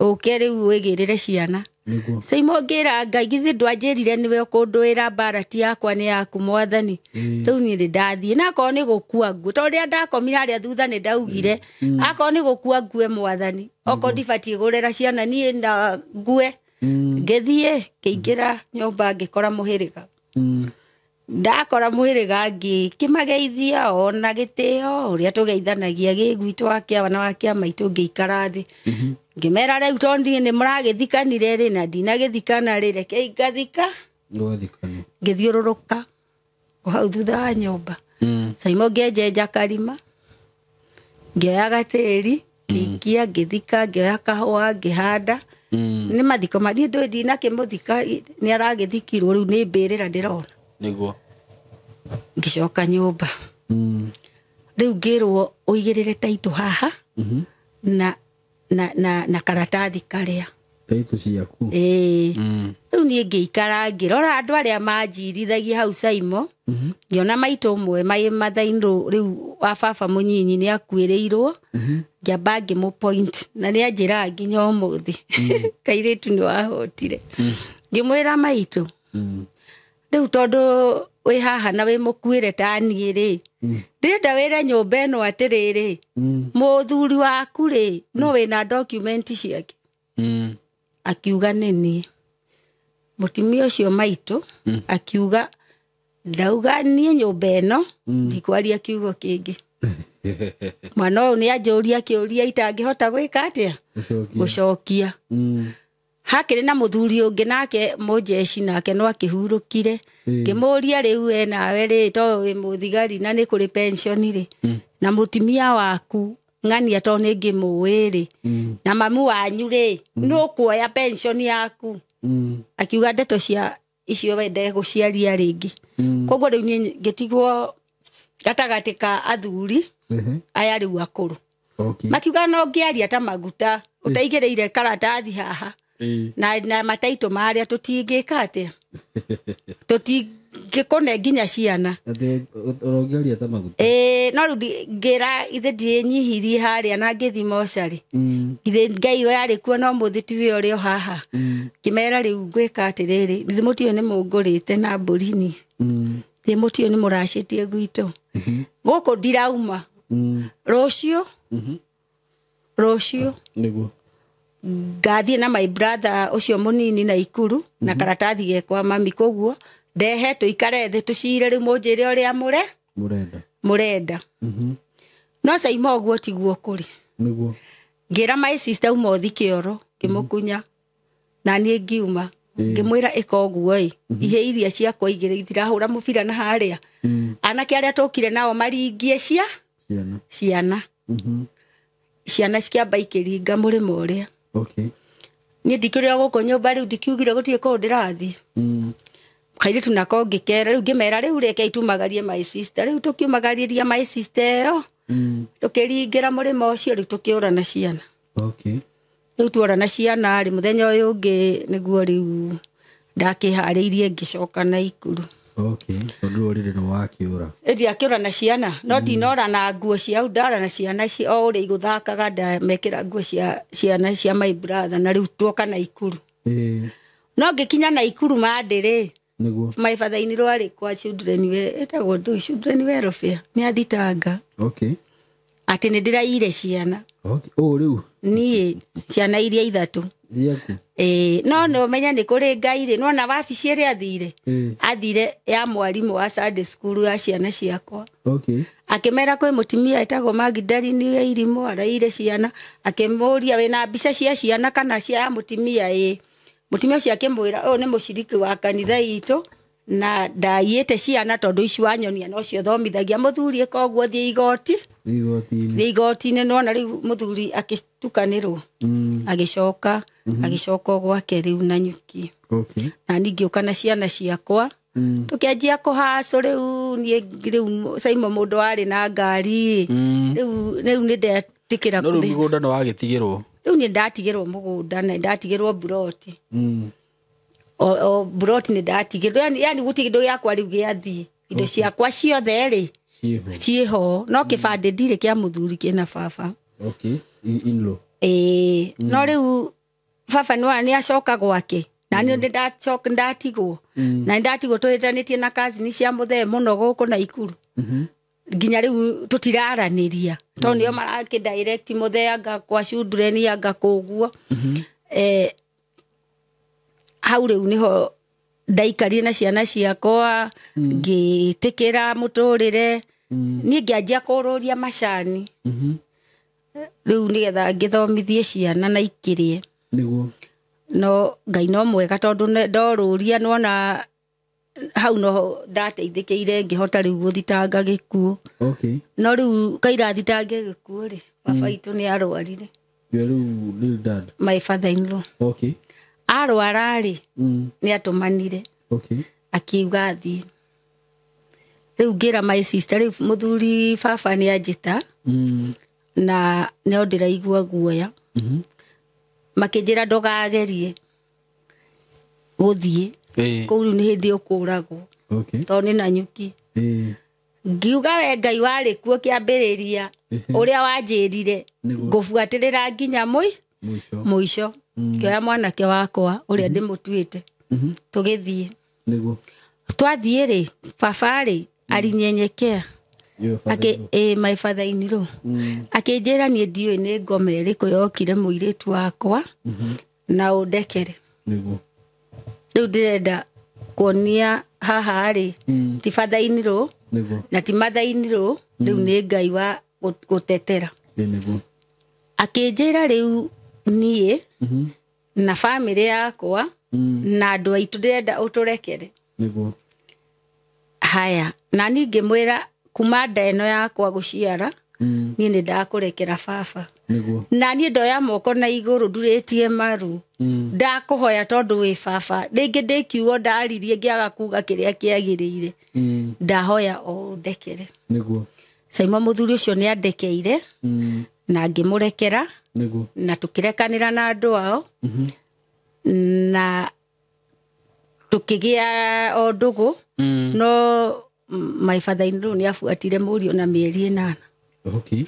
Ũke rĩu wĩgĩrĩre ciana. Nĩguo. Saimo ngĩra Ngai githĩ ndwanjĩrire nĩwe ũkũndũĩra mbara ti yakwa nĩ yaku mwathani. Rĩu niĩ nĩ ndathiĩ na akorwo nĩ gũkua nguo tondũ rĩrĩa ndakomire harĩa thutha nĩ ndaugire akorwo nĩ gũkua ngue mwathani okorwo ndibatiĩ gũrera ciana niĩ na ngue. Ngĩthiĩ ngĩingĩra nyũmba ngĩkora mũhĩrĩga. Ndakora mũhĩrĩga ngĩkĩmageithia ona gĩtĩo ũrĩa tũgeithanagia gĩ gwitũ wa kĩama na wa kĩama itũ ngĩikara thĩ. Ngĩmera rĩu tondũ niĩ nĩ mũragĩthikanire rĩ na ndinagĩthikana rĩ rekei ngathika. Ngĩthiũrũrũka o hau thutha wa nyũmba. Saimo ngĩenjenja karima ngĩoya gatĩri ngĩikia ngĩthika ngĩoya kahũa ngĩhanda. Nĩ mathiko mathiĩ ndũĩ ndinakĩmũthika nĩ aragĩthikirwo rĩu nĩ mbĩrĩra ndĩrona. Nĩguo. Ngĩcoka nyũmba. Rĩu ngĩrwo ũigĩrĩre taitũ haha na karatathi karĩa. Taitũ ciaku. Ĩĩ. Rĩu niĩ ngĩikara ngĩrora andũ arĩa manjirithagia hau Saimo. Ngĩona maitũ ũmwe mathainũ rĩu wa baba mũnyinyi nĩ akuĩrĩirwo. Ngĩamba ngĩmũ point na nĩ anjĩraga nginya ũmũthĩ. Kairĩtu nĩ wahotire. Ngĩmwĩra maitũ rĩu tondũ wĩ haha na wĩ mũkuĩre ta niĩ rĩ ndĩrenda wĩre nyũmba ĩno atĩrĩrĩ mũthuri waku rĩ no wĩna document ciake. Akiuga nĩ niĩ. Mũtumia ũcio maitũ akiuga ndauga niĩ nyũmba ĩno ndikwaria kiugo kĩngĩ. Mwana ũyũ nĩ anjũria kĩũria itangĩhota gwĩka atĩa? Gũcokia. Hakĩrĩ na mũthuri ũngĩ nake mũjeshi nake no akĩhurũkire. Ngĩmũria rĩu we nawe rĩ to wĩ mũthigari na nĩ kũrĩ pension rĩ. Na mũtumia waku ng'ania to nĩ ngĩmũĩ rĩ. Na mamu wanyu rĩ nũ kuoya pension yaku. Akiuga ndeto cia icio we ndegũciaria rĩngĩ. Koguo rĩu niĩ ngĩtigwo gatagatĩ ka athuri aya rĩu akũrũ. Makiuga no ngĩaria ta maguta ũtaigĩrĩire karatathi haha. Na mataitũ marĩa tũtingĩka atĩa? Tũtingĩkũne nginya ciana. Ũrongĩaria ta maguta. No rĩu ngĩra ithe ndiĩnyihirie harĩa na ngĩthiĩ mocarĩ. Ithe Ngai we arĩ kuo no mũthĩ tiwe ũrĩ o haha. Ngĩmera rĩu ngwĩka atĩrĩrĩ, ithe mũtiũĩ nĩ mũngũrĩte na mbũri niĩ. Ithe mũtiũĩ nĩ mũracĩtie gwitũ. Gũkũ ndirauma. Rũciũ. Rũciũ. Nĩguo. Ngathiĩ na my brother ũcio mũnini na Ikuru na karatathi gekwa mami koguo ndehe tũikare thĩ tũcire rĩu mũnjĩre ũrĩa mũrenda. No Saimo ũguo tiguo kũrĩ. Nĩguo. Ngĩra my sister uma ũthi kĩoro ngĩmũkunya na niĩ ngiuma ngĩmwĩra ĩka ũguo ĩ ihe iria ciakwa igĩrĩ itirahũra mũbira na harĩa. Anake arĩa tũkire nao maringie ciana. Ciana cikĩamba ikĩringa mũrĩmo ũrĩa. Niĩ ndikĩrĩ o gũkũ nyũmba rĩu ndikiugire gũtirĩ kũndũ ndĩrathiĩ. Kairĩtu nako ngĩkera rĩu ngĩmera rĩu reke itumagarie my sister rĩu tũkiumagariria my sister ĩyo. Tũkĩringĩra mũrĩmo ũcio rĩu tũkĩũra na ciana. Rĩu tuora na ciana rĩ mũthenya ũyũ ũngĩ nĩguo rĩu ndakĩharĩirie ngĩcoka na Ikuru. Tondũ rĩrĩ nĩ wakĩũra. Ndiakĩũra na ciana no ndinora na nguo cia ndara na ciana o ũrĩa igũthakaga ndamekĩra nguo cia ciana cia my brother na rĩu tuoka na Ikuru. No ngĩkinya na Ikuru mandĩ Nĩguo. My father in law arĩ kwa children we etagwo ndũ children welfare nĩ athitanga. Atĩ nĩ ndĩraire ciana. Rĩu. Niĩ ciana iria ithatũ. Ciaku. No no menya nĩ kũrĩ Ngai rĩ nona wabici ĩrĩa athire. Athire ya mwarimũ wa Sunday school ya ciana ciakwa. Akĩmera kwĩ mũtumia etagwo Magdalene wa Irimũ araire ciana akĩmũria wĩna mbica cia ciana kana cia mũtumia ĩ. Mũtumia ũcio akĩmwĩra ũyũ nĩ mũciriki wa kanitha itũ na ndaiyĩte ciana tondũ ici wanyonia nocio thomithagia mũthuri ĩka ũguo thiĩ igoti. Thiĩ igoti-inĩ nona rĩu mũthuri akĩtukanĩrwo. Agĩcoka agĩcoka gwake rĩu na nyuki. Na niĩ ngĩũka na ciana ciakwa. Tũkĩanjia kũhacũ rĩu niĩ rĩu Saimo mũndũ warĩ na ngari. Rĩu nĩ ndetĩkĩra No rĩu mũgũnda nĩ wagĩtigĩrwo. Rĩu nĩ ndatigĩrwo mũgũnda na ndatigĩrwo buroti. O buroti nĩ ndatigĩrwo yani gũtirĩ kĩndũ gĩakwa rĩu gĩathiĩ. Indo ciakwa ciothe rĩ ciĩho no kĩbandĩ ndirĩ kĩa mũthuri kĩna baba. In-law. No rĩu baba nĩ acoka gwake na niĩ nĩ ndatigwo. Na nĩ ndatigwo tũhĩtanĩtie na cousin cia mũthee mũno gũkũ na Ikuru. Nginya rĩu tũtiraranĩria tondũ nĩo marakĩ direct mũthee anga kwa children anga kũguo. Hau rĩu nĩho ndaikarire na ciana ciakwa ngĩtĩkĩra mũtũrĩre. Niĩ ngĩanjia kũrũria macani. Rĩu nĩgetha ngĩthomithie ciana na ikĩrĩe. Nĩguo. No Ngai no mwega tondũ ndorũria nĩwona hau no ndateithĩkĩire ngĩhota rĩu gũthitanga gĩkuũ. No rĩu kairathitange gĩkuũ rĩ baba itũ nĩ arwarire. Rĩu dad. My father in law. Arwara rĩ nĩ atũmanire. Akiuga athiĩ. Rĩu ngĩra my sister rĩu mũthuri baba nĩ anjĩta. Na no ndĩraigua guoya. Makĩnjĩra ndũkagerie gũthiĩ. Kũu rĩu nĩ hĩndĩ ũkũragwo. Tondũ nĩ na nyuki. Ngiuga we Ngai warĩ kuo kĩambĩrĩria ũrĩa wanjĩrire ngũbuatĩrĩra nginya mũico. Ngĩoya mwanake wakwa ũrĩa ndĩmũtuĩte. Tũgĩthiĩ. Nĩguo. Twathiĩ rĩ baba rĩ arinyenyekea. My father in law. Akĩnjĩra niĩ ndiũĩ nĩ ngoma ĩrĩkũ yokire mũirĩtu wakwa na ũndekere. Nĩguo. Rĩu ndĩrenda kuonia haha rĩ ti father in law na ti mother in law Rĩu nĩ Ngai wa gũtetera. Akĩnjĩra rĩu niĩ na bamĩrĩ yakwa na andũ aitũ ndĩrenda ũtũrekere. Haya, na niĩ ngĩmwĩra kuma nda ĩno yakwa gũciara niĩ nĩ ndakũrekera baba. Na niĩ ndoya moko na igũrũ ndurĩtie maru ndakũhoya tondũ wĩ baba, rĩngĩ ndĩ kiugo ndaririe ngĩaga kuga kĩrĩa kĩagĩrĩire, ndahoya o ũndekere. Saimo mũthuri ũcio nĩ andekeire na ngĩmũrekera na tũkĩrekanĩra na andũ ao na tũkĩgĩa o ndũgũ. No my father in law nĩ abuatire mũriũ na mĩeri 8. Okay.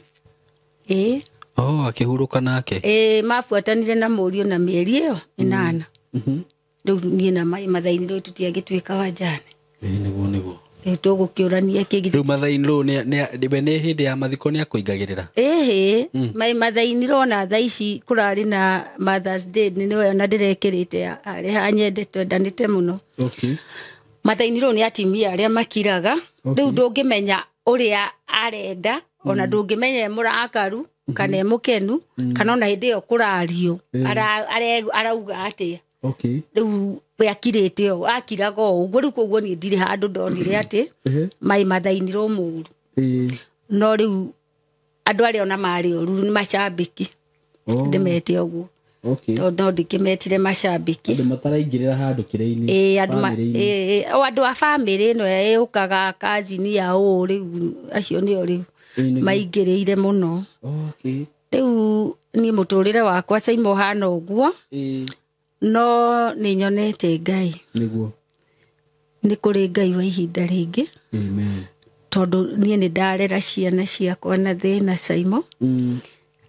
Ĩĩ. Oh, akĩhurũka nake. Ĩĩ, mabuatanire na mũriũ na mĩeri ĩyo 8. Rĩu niĩ na my mother in law tũtiagĩtuĩka wanjane. Ĩĩ, nĩguo nĩguo. Rĩu tũgũkĩũrania kĩngĩ. Rĩu mother in law nĩ hĩndĩ ya mathiko nĩ akũingagĩrĩra. Ĩhĩ, my mother in law na thaa ici kũrarĩ na Mother's Day nĩwe ona ndĩrekĩrĩte arĩ hanyende twendanĩte mũno. Okay. Mother in law nĩ atimia arĩa makiraga. Rĩu ndũngĩmenya ũrĩa arenda ona ndũngĩmenya e mũrakaru kana e mũkenu kana ona hĩndĩ ĩyo kũrario arauga atĩa. Okay. Rĩu we akirĩte ũũ, akiraga o ũguo. Rĩu koguo niĩ ndirĩ handũ ndonire atĩ my mother in law mũru. No rĩu andũ arĩa ona marĩ oru nĩ macambĩki. Ndĩmete ũguo. Tondũ no ndĩkĩmetire macambĩki. Andũ mataraingĩrĩra handũ kĩrĩa-inĩ. Ĩĩ, andũ a bamĩrĩ ĩno ĩũkaga kazini ya ũũ rĩu acio nĩo rĩu maingĩrĩire mũno. Rĩu niĩ mũtũrĩre wakwa Saimo ũhana ũguo. No nĩ nyonete Ngai. Nĩ kũrĩ Ngai wa ihinda rĩngĩ. Tondũ niĩ nĩ ndarera ciana ciakwa na thĩna Saimo.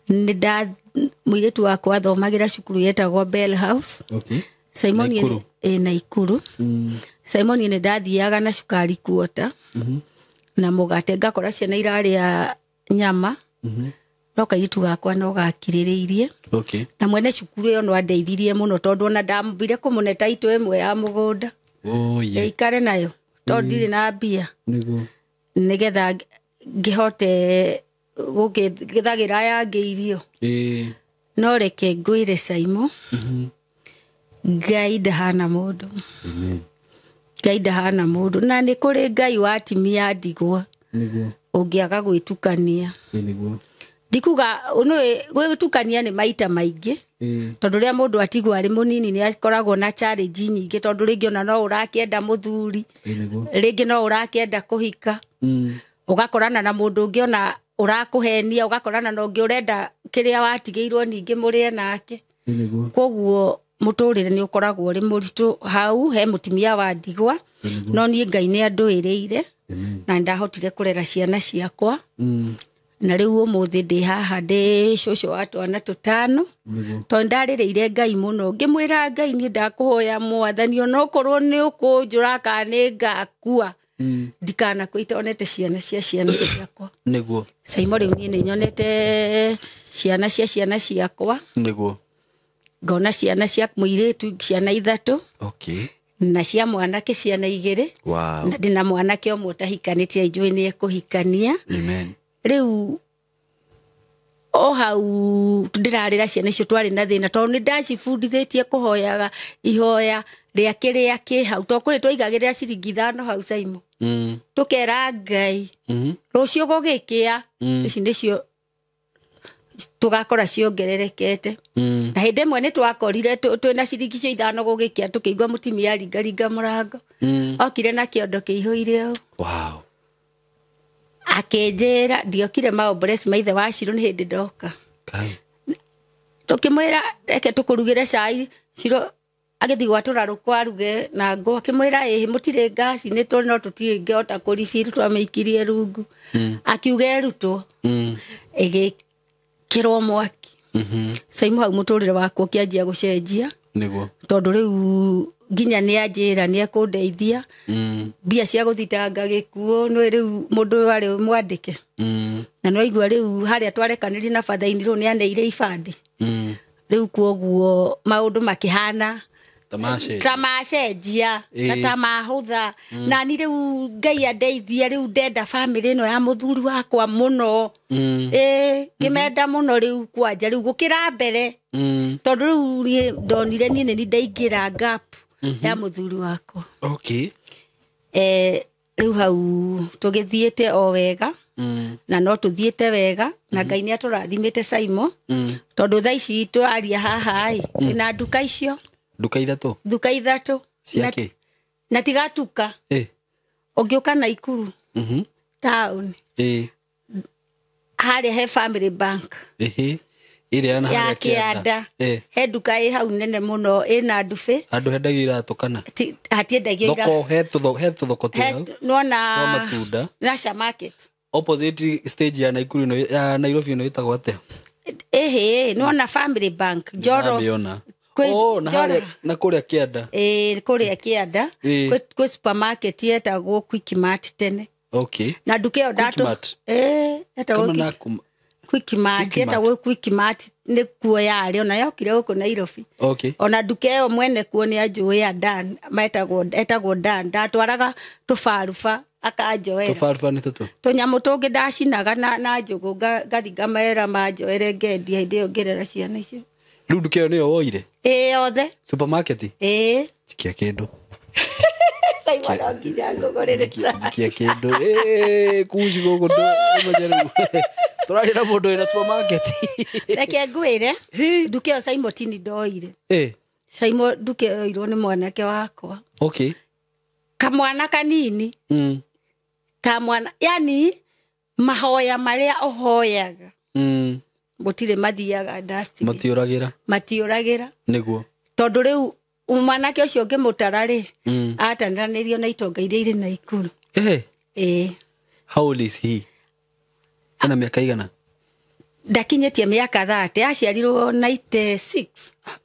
Nĩ nda mũirĩtu wakwa athomagĩra cukuru yetagwo Bell House. Saimo niĩ Naikuru. Saimo niĩ nĩ ndathiaga na cukari kuota na mũgate ngakora ciana irarĩa nyama. No kairĩtu gakwa no gakirĩrĩirie. Na mwene cukuru ĩyo no andeithirie mũno tondũ ona ndambire kũmũne taitũ ĩmwe ya mũgũnda. Ĩikare nayo tondũ ndirĩ na mbia. Nĩgetha ngĩhote gũkĩgethagĩra aya angĩ irio. No reke ngwĩre Saimo, Ngai ndahana mũndũ. Ngai ndahana mũndũ. Na nĩ kũrĩ Ngai wa atimia ndigwa ũngĩaga gwĩtukania. Ndikuga gwĩtukania nĩ maita maingĩ tondũ rĩrĩa mũndũ atigwo arĩ mũnini nĩ akoragwo na challenge nyingĩ tondũ rĩngĩ ona no ũrakĩenda mũthuri, rĩngĩ no ũrakĩenda kũhika, ũgakorana na mũndũ ũngĩ ona ũrakũhenia, ũgakorana na ũngĩ ũrenda kĩrĩa watigĩirwo ningĩ mũrĩe nake. Koguo mũtũrĩre nĩ ũkoragwo ũrĩ mũritũ hau he mũtumia wa ndigwa. No niĩ Ngai nĩ andũĩrĩire na ndahotire kũrera ciana ciakwa. Na rĩu ũmũthĩ ndĩ haha ndĩ cũcũ wa twana tũtano. Tondũ ndarĩrĩire Ngai mũno ngĩmwĩra Ngai niĩ ndakũhoya mwathani onokorwo nĩ ũkũnjũra kana nĩ ngakua ndikanakua itonete ciana cia ciana ciakwa. Nĩguo. Saimo rĩu niĩ nĩ nyonete ciana cia ciana ciakwa. Nĩguo. Ngona ciana cia mũirĩtu ciana 3. Na cia mwanake ciana 2. Na ndĩna mwanake ũmwe ũtahikanĩtie njũĩ nĩ ekũhikania. Rĩu o hau ndĩrarĩra ciana icio twarĩ na thĩna tondũ nĩ ndacibundithĩtie kũhoyaga ihoya rĩa kĩrĩa kĩ hau tondũ kũrĩ twaigagĩrĩra ciringi 5 hau Saimo. Tũkera Ngai rũciũ gũgĩkĩa ici nĩcio tũgakora ciongererekete. Na hĩndĩ ĩmwe nĩ twakorire twĩna ciringi icio 5 gũgĩkĩa tũkĩigua mũtumia aringaringa mũrango. Okire na kĩondo kĩihũire ũũ. Akĩnjĩra ndiokire maomboreci maithe wa Ciro nĩ hĩndĩ ndoka. Tũkĩmwĩra reke tũkũrugĩre cai. Ciro agĩthiĩ gwatũra rũkũ aruge na ngũ akĩmwĩra ĩhĩ mũtirĩ ngasi nĩ tũrĩ no tũtingĩhota kũribiri twamĩikirie rungu. Akiuga ĩrutwo. Ĩgĩkĩrwo mwaki. Saimo hau mũtũrĩre wakwa ũkĩanjia gũcenjia. Nĩguo. Tondũ rĩu nginya nĩ anjĩra nĩ ekũndeithia mbia cia gũthitanga gĩkuũ nĩ rĩu mũndũ ũyũ arĩ mwandĩke. Na nĩ waigua rĩu harĩa twarekanĩrie na father in law nĩ aneire ibandĩ. Rĩu kwoguo maũndũ makĩhana Ta macenjia na ta mahũtha. Na ni rĩu Ngai andeithia, rĩu ndenda bamĩrĩ ĩno ya mũthuri wakwa mũno. Ngĩmenda mũno rĩu kwanja rĩu gũkĩra mbere. Tondũ rĩu niĩ ndonire niĩ nĩ ndaingĩra gap ya mũthuri wakwa. Okay. Rĩu hau tũgĩthiĩte o wega. Na no tũthiĩte wega na Ngai nĩ atũrathimĩte Saimo. Tondũ thaa ici tũraria haha ĩ, na nduka icio. Nduka ithatũ? Nduka ithatũ. Ciake? Na tigatuka. Ũngĩũka Naikuru. Town. Harĩa he Family Bank. Ĩrĩa na ya kĩanda. He nduka ĩ hau nene mũno ĩna ndubi. Andũ hendagio iratũ kana? Hatiendagio iratũ. Thoko, he tũthoko twĩ hau. Nĩwona Twa matunda. Nasha Market. Opposite stage ya Naikuru ĩno, ya Nairobi ĩno ĩtagwo atĩa? Ĩhĩ, nĩwona Family Bank, Njoro. Ndĩramĩona. Oh, na harĩa, na kũrĩa kĩanda. Kũrĩa kĩanda. Kwĩ supermarket yetagwo Quickmart tene. Okay. Na nduka ĩyo ndatũ. Quickmart? Yetagwo Kama na kuma- Quickmart, yetagwo Quickmart nĩ kuo yarĩ, ona yokire gũkũ Nairobi. Okay. Ona nduka ĩyo mwene kuo nĩ anjũĩ ya Dan, etagwo Dan. Ndatwaraga tũbaruba akanjoera. Tũbaruba nĩ tũtũ? Tũnyamũ tũngĩ ndacinaga na njũgũ, ngathi ngamera manjoere ngendia hĩndĩ ĩyo ngĩrera ciana icio. Rĩu nduka ĩyo nĩyo woire? Ĩĩ, yothe. Supermarket? Ĩĩ. Jikia kĩndũ. Saimon no nginya ngũgũrĩre cai. Jikia kĩndũ. Kuci gũkũ ũmenye rĩu. Tũraria na mũndũ wĩna supermarket. Reke ngwĩre, nduka ĩyo Saimon ti ndoire. Saimon nduka ĩyo yoirwo nĩ mwanake wakwa. Okay. Kamwana kanini. Kamwana, yani mahoya marĩa ũhoyaga. Gũtirĩ mathiaga dustbin. Matiũragĩra. Matiũragĩra. Nĩguo. Tondũ rĩu mwanake ũcio ũngĩmũtara rĩ, atandanĩrio na itonga iria irĩ Naikuru. How old is he? Ena mĩaka igana? Ndakinyĩtie mĩaka 30, aciarirwo 96.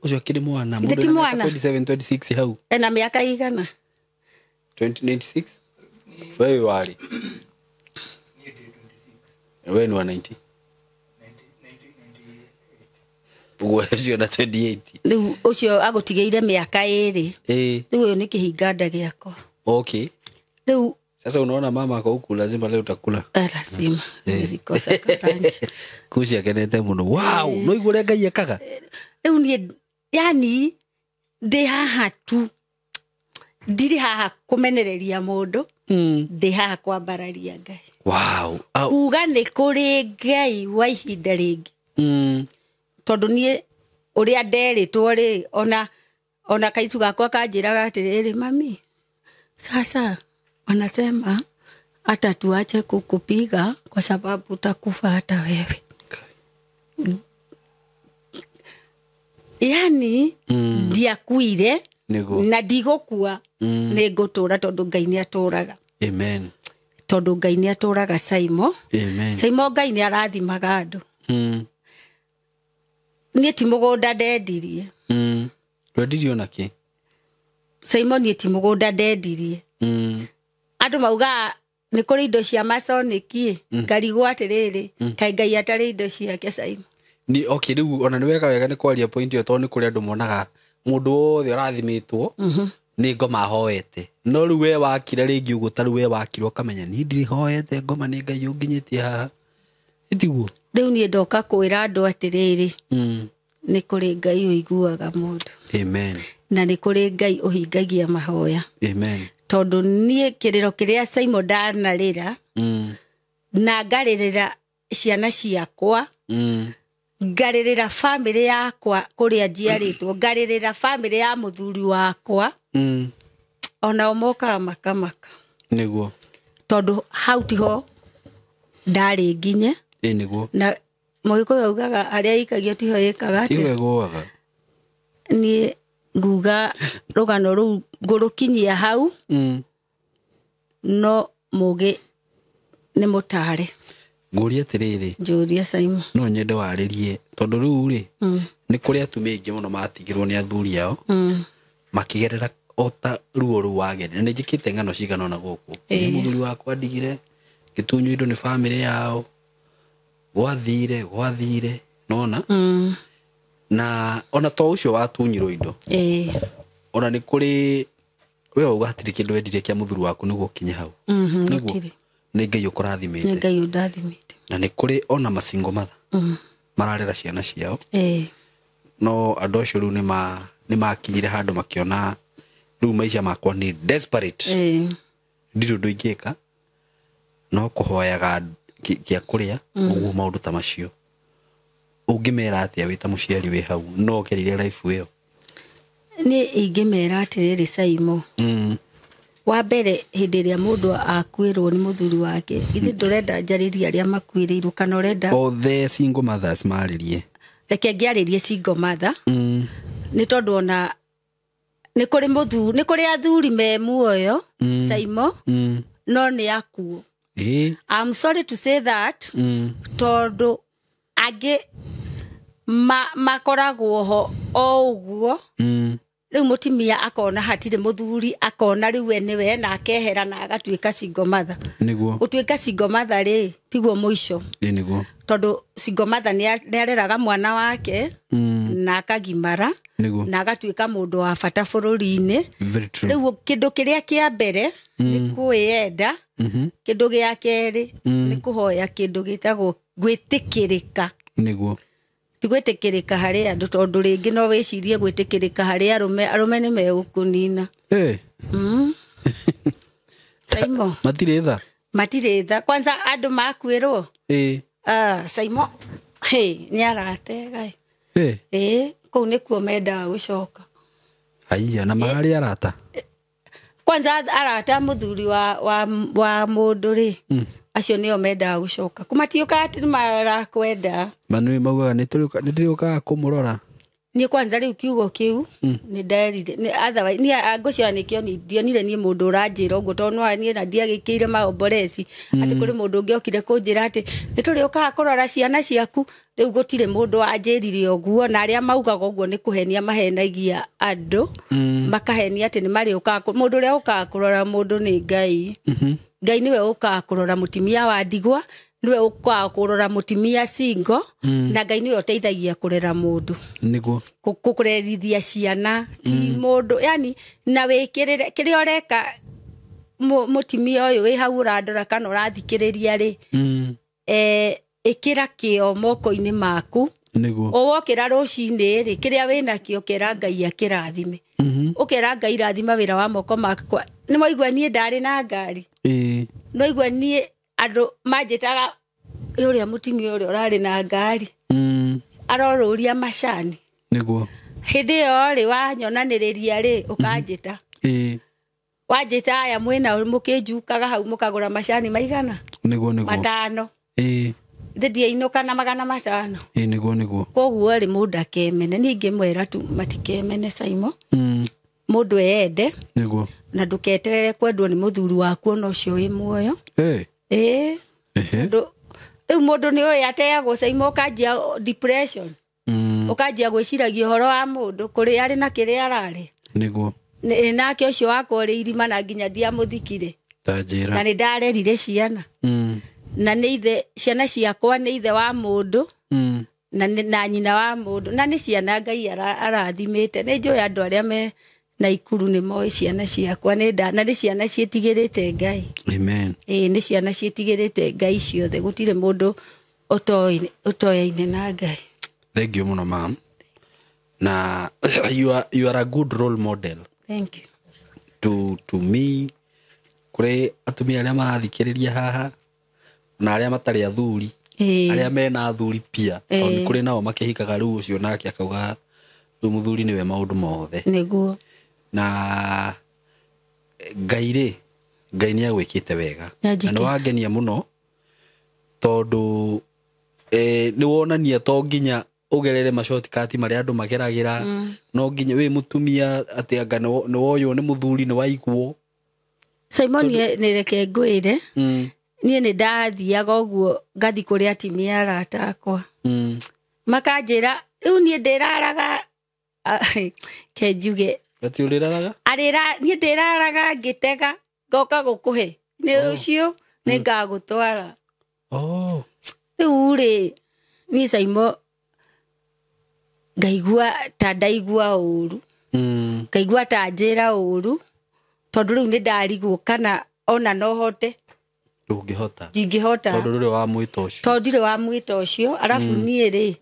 Ũcio akĩrĩ mwana, Ndĩ mũndũ ti ena mĩaka mwana. 27, 26 hau. Ena mĩaka igana? 2096? Wewe warĩ? Wewe ni wa 90? Ũguo ũcio na 28. Rĩu ũcio agũtigĩire mĩaka ĩrĩ. Rĩu ũyũ nĩ kĩhinga-nda gĩakwa. Okay. Rĩu sasa unaona mama ako huku, lazima leo utakula. Lazima. Nizikosa karanja. Kuci akenete mũno. Wow, no igũrũ ũrĩa Ngai ekaga. Rĩu niĩ, yani, ndĩ haha tu. Ndirĩ haha kũmenereria mũndũ. Ndĩ haha kwambararia Ngai. Wow. Au. Kuga nĩ kũrĩ Ngai wa ihinda rĩngĩ. Tondũ niĩ ũrĩa nderĩtwo rĩ, ona kaitu gakwa kanjĩraga atĩrĩrĩ, mami, sasa wanasema hata tuache kukupiga kwa sababu utakufa hata wewe. Yani, ndiakuire na ndigũkua, nĩngũtũra tondũ Ngai nĩatũraga. Amen. Tondũ Ngai nĩatũraga Saimo. Amen. Saimo Ngai nĩarathimaga andũ. Niĩ ti mũgũnda ndendirie. Wendirie ona kĩ? Saimo niĩ ti mũgũnda ndendirie. Andũ maugaga nĩ kũrĩ indo cia Masonic ĩ, ngarigwo atĩrĩrĩ, kaĩ Ngai atarĩ indo ciake Saimo. Ni, okay, rĩu ona nĩ wega wega nĩ kwaria point ĩyo tondũ nĩ kũrĩ andũ monaga mũndũ wothe ũrathimĩtwo nĩ ngoma ahoete. No rĩu we wakira rĩngĩ ũguo ta rĩu we wakira ũkamenya niĩ ndirĩ hoete ngoma nĩ Ngai ũnginyĩtie haha. Ĩtiguo? Rĩu niĩ ndoka kwĩra andũ atĩrĩrĩ, nĩ kũrĩ Ngai ũiguaga mũndũ. Amen. Na nĩ kũrĩ Ngai ũhingagia mahoya. Amen. Tondũ niĩ kĩrĩro kĩrĩa Saimo ndanarĩra, na ngarĩrĩra ciana ciakwa, ngarĩrĩra bamĩrĩ yakwa kũrĩa njiarĩtwo, ngarĩrĩra bamĩrĩ ya mũthuri wakwa, onao mokaga makamaka. Nĩguo. Tondũ hau tiho ndarĩ nginye. Nĩguo. Na Mũgĩkũyũ augaga arĩa aikagio tiho ĩkaga atĩa? Tiho ĩgũaga. Niĩ nguga rũgano rũu ngũrũkinyia hau, no mũgĩ nĩ mũtare. Ngũrie atĩrĩrĩ. Njũria Saimo. No nyende warĩrie tondũ rĩu rĩ, nĩ kũrĩ atumia aingĩ mũno matigirwo nĩ athuri ao, makĩgerera o ta ruo rũu wagerire. Na nĩ njĩkĩte ng'ano cigana ũna gũkũ. Nĩ mũthuri wakwa ndigire, ngĩtunywo indo nĩ bamĩrĩ yao, gwathire, gwathire, nona? Na ona to ũcio watunyirwo indo. Ona nĩ kũrĩ we wauga hatirĩ kĩndũ wendire kĩa mũthuri waku nĩguo ũkinye hau. Nĩguo. Gũtirĩ. Nĩ Ngai Nĩ ũkũrathimĩte. Ngai ũndathimĩte. Na nĩ kũrĩ ona masingle mother mararera ciana ciao. No andũ acio rĩu nĩ makinyire handũ makĩona rĩu maica makwa nĩ desperate. Ndirĩ ũndũ ingĩka no kũhoyaga gĩa kũrĩa ũguo maũndũ ta macio. Ũngĩmera atĩa wĩ ta mũciari wĩ hau no ũgerire life ĩyo? Niĩ ingĩmera atĩrĩrĩ Saimo. Wa mbere hĩndĩ ĩrĩa mũndũ akuĩrwo nĩ mũthuri wake, ithe ndũrenda njarĩrie arĩa makuĩrĩirwo kana ũrenda Othe single mothers marĩrie. Reke ngĩarĩrie single mother. Nĩ tondũ ona nĩ kũrĩ mũthuri, nĩ kũrĩ athuri me muoyo, Saimo, no nĩ akuũ. I'm sorry to say that, tondũ angĩ makoragwo ho o ũguo. Rĩu mũtumia akona hatirĩ mũthuri, akona rĩu we nĩwe na akehera na agatuĩka single mother. Nĩguo. Gũtuĩka single mother rĩ, tiguo mũico. Ĩ nĩguo. Tondũ single mother nĩ areraga mwana wake na akagimara Nĩguo. na agatuĩka mũndũ wa bata bũrũri-inĩ. Very true. Rĩu kĩndũ kĩrĩa kĩa mbere nĩ kwĩyenda. Kĩndũ gĩa kerĩ nĩ kũhoya kĩndũ gĩtagwo gwĩtĩkĩrĩka. Nĩguo. Ti gwĩtĩkĩrĩka harĩ andũ, tondũ rĩngĩ no wĩcirie gwĩtĩkĩrĩka harĩ arũme, arũme nĩ megũkũnina. Saimo. Matirĩ tha? Matirĩ tha. Kwanza andũ makuĩrwo. Saimo, hey, nĩ aratega. Kũu nĩkuo mendaga gũcoka. Haiya, na mararĩ arata? Kwanza arata mũthuri wa mũndũ rĩ, acio nĩo mendaga gũcoka. Kũmatiũkaga atĩ nĩmarakwenda. Manui maugaga nĩ ndĩrĩũkaga kũmũrora. Niĩ kwanza rĩu kiugo kĩu nĩ nderire, nĩ otherwise niĩ ngũciara nĩkĩo ndionire niĩ mũndũ ũranjĩra ũguo, tondũ no niĩ na ndiagĩkĩire maomboreci atĩ kũrĩ mũndũ ũngĩ okire kũnjĩra atĩ nĩ tũrĩũkaga kũrora ciana ciaku. Rĩu gũtirĩ mũndũ wanjĩrire ũguo, na arĩa maugaga ũguo nĩ kũhenia mahenagia andũ, makahenia atĩ nĩ marĩũkaga mũndũ ũrĩa ũkaga kũrora mũndũ nĩ Ngai. Ngai nĩwe ũkaga kũrora mũtumia wa ndigwa, nĩwe ũkaga kũrora mũtumia single, na Ngai nĩwe ũteithagia kũrera mũndũ. Nĩguo. Kũrerithia ciana ti mũndũ, yani na wĩkĩrĩre kĩrĩa ũreka mũtumia ũyũ wĩ hau ũrandora kana ũrathikĩrĩria rĩ, ĩkĩra kĩo moko-inĩ maku. Nĩguo. Wokĩra rũcinĩ rĩ, kĩrĩa wĩnakĩo kĩra Ngai akĩrathime. Ũkera Ngai rathima wĩra wa moko makwa. Nĩ mwaigua niĩ ndarĩ na ngari. Nĩwaigua niĩ andũ manjĩtaga ũrĩa mũtumia ũrĩa ũrarĩ na ngari. Arorũria macani. Nĩguo. Hĩndĩ ĩyo rĩ, wanyonanĩrĩria rĩ, ũkanjĩta. Wanjĩta aya mwĩna mũkĩnjukaga hau mũkagũra macani maigana? Nĩguo, nĩguo. 5. Thĩ ndiainũka na 500. Nĩguo, nĩguo. Koguo rĩ, mũndũ akemene. Niĩ ingĩmwĩra tu matikemene, Saimo. Mũndũ eyende. Nĩguo. Na ndũketerere kwendwo nĩ mũthuri waku ona ũcio wĩ muoyo. Rĩu mũndũ nĩ ũĩ ateagwo, Saimo, ũkanjia depression. Ũkanjia gwĩciragia ũhoro wa mũndũ kũrĩa arĩ na kĩrĩa ararĩ. Nĩguo. Nake ũcio wakwa ũrĩ irima na nginya ndiamũthikire. Ta njĩra. Na nĩ ndarerire ciana. Na nĩ ithe, ciana ciakwa nĩ ithe wa mũndũ. Na nyina wa mũndũ. Na nĩ ciana Ngai arathimĩte. Nĩ njũĩ andũ arĩa me Naikuru nĩ moĩ ciana ciakwa, na nĩ ciana ciĩtigĩrĩte Ngai. Amen. Nĩ ciana ciĩtigĩrĩte Ngai ciothe. Gũtirĩ mũndũ ũtoyaine na Ngai. Thank you mũno, ma'am. Na you are a good role model. Thank you. To me, kũrĩ atumia arĩa marathikĩrĩria haha na arĩa matarĩ athuri, arĩa mena athuri pia, tondũ nĩ kũrĩ nao makĩhikaga rĩu ũcio nake akauga rĩu mũthuri nĩwe maũndũ mothe. Nĩguo. Na Ngai rĩ, Ngai nĩ agwĩkĩte wega. Nĩ anjĩkĩte. Na nĩ wangenia mũno tondũ nĩ wonania to nginya ũgerere macotikati marĩa andũ mageragĩra, no nginya wĩ mũtumia atĩ anga nĩ woywo nĩ mũthuri, nĩ waiguo. Simon, nĩ reke ngwĩre, niĩ nĩ ndathiaga ũguo ngathi kũrĩ atumia arata akwa. Makanjĩra, rĩu niĩ ndĩraraga, ke njuge. Ati ũrĩraraga? Arĩra, niĩ ndĩraraga ngĩtega, ngoka gũkũhe. Nĩ rũciũ, nĩ ngagũtwara. Rĩu rĩ, niĩ Saimo, ngaigua ta ndaigua ũru. Ngaigua ta njĩra ũru tondũ rĩu nĩ ndarigwo kana ona no hote. Ndũngĩhota. Ndingĩhota. Tondũ ndũrĩ wa mwĩto ũcio. Tondũ ndirĩ wa mwĩto ũcio. Arabu niĩ rĩ,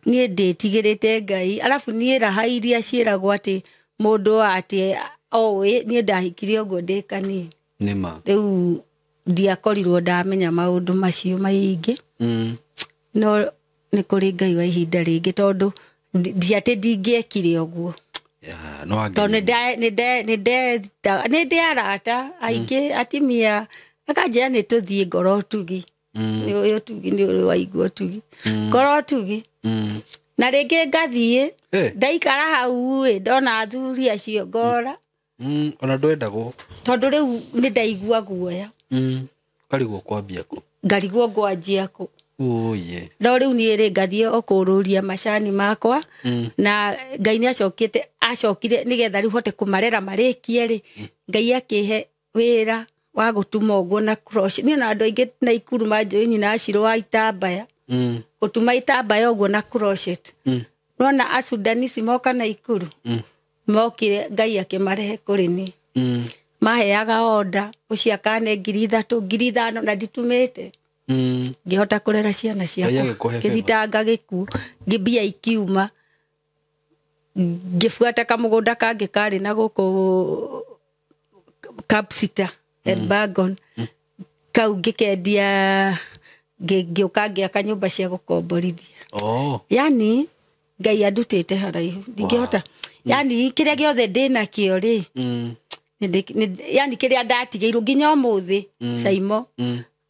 niĩ ndĩtigĩrĩte Ngai. Arabu niĩ raha iria ciĩragwo atĩ mũndũ atĩ oĩ, niĩ ndahikirie ũguo ndĩ kanini. Nĩma. Rĩu ndiakorirwo ndamenya maũndũ macio maingĩ. No nĩ kũrĩ Ngai wa ihinda rĩngĩ tondũ ndi atĩ ndingĩekire ũguo. Tondũ nĩ ndĩ arata aingĩ atimia akanjĩra nĩ tũthiĩ ngoro ũtugi. Nĩ ũyũ ũtugi, nĩ ũrĩ waigua ũtugi. Ngoro ũtugi. Na rĩngĩ ngathiĩ, ndaikara hau ĩ, ndona athuri acio ngora. Ona ndwendagwo. Tondũ rĩu nĩ ndaigua guoya. Ũkarigwo kwambia kũ? Ngarigwo ngwanjia kũ. Oye. No rĩu niĩ rĩ ngathiĩ o kũrũria macani makwa. Na Ngai nĩ acokete, acokire nĩgetha rĩu hote kũmarera marĩkie rĩ. Ngai akĩhe wĩra wa gũtuma ũguo na crochet. Niĩ na andũ aingĩ Naikuru manjũĩ nyina Acirũ wa itambaya. Gũtuma itambaya ũguo na crochet. Nona Asudanisi moka Naikuru. Mokire Ngai akĩmarehe kũrĩ niĩ. Maheaga order ũcio akane 3,000, 5,000 na nditumĩte. Ngĩhota kũrera ciana ciakwa. Ngĩthitanga gĩkuũ, ngĩmbia ikiuma. Ngĩbuata kamũgũnda kangĩ karĩ na gũkũ Kapsita, Elbagon. Kau ngĩkendia, ngĩũka ngĩaka nyũmba cia gũkomborithia. Yani Ngai andutĩte haraihu. Ndingĩhota. Yani kĩrĩa gĩothe ndĩnakĩo rĩ, yani kĩrĩa ndatigĩirwo nginya ũmũthĩ, Saimo,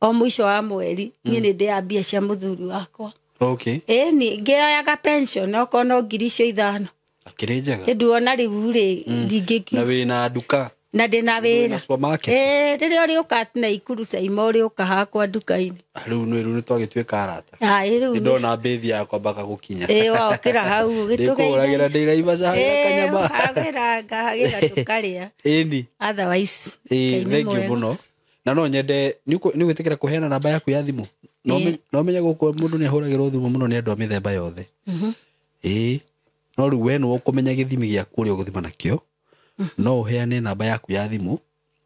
o mũico wa mweri, niĩ nĩ ndĩaga mbia cia mũthuri wakwa. Ĩni ngĩoyaga pension okorwo no 5,000. Akĩrĩ njega. Nĩnduona rĩu rĩ, ndingĩki. Na wĩna nduka. Na ndĩna wĩra. Supermarket. Rĩrĩa ũrĩũka Naikuru Saimo, ũrĩũka hakwa nduka-inĩ. Rĩu nĩ rĩu nĩtwagĩtuĩka arata. Rĩu nĩ- Nĩndona mbĩthi yakwa mpaka gũkinya. Waokĩra hau, Ndĩkũhũragĩra gĩtũgeithie. ndĩ Naivasha harĩa kanyama. Hagĩra, ngahagĩra tũkarĩa. Ĩni. Otherwise, Ngai nĩ Thank you mwega. mũno. Na no nyende, nĩ ũgwĩtĩkĩra kũheana namba yaku ya thimũ? No menye gũkũ mũndũ nĩ ahũragĩrwo thimũ mũno nĩ andũ a mĩthemba yothe. No rĩu we nĩwe ũkũmenya gĩthimi gĩaku ũrĩa ũgũthima nakĩo. No ũheane namba yaku ya thimũ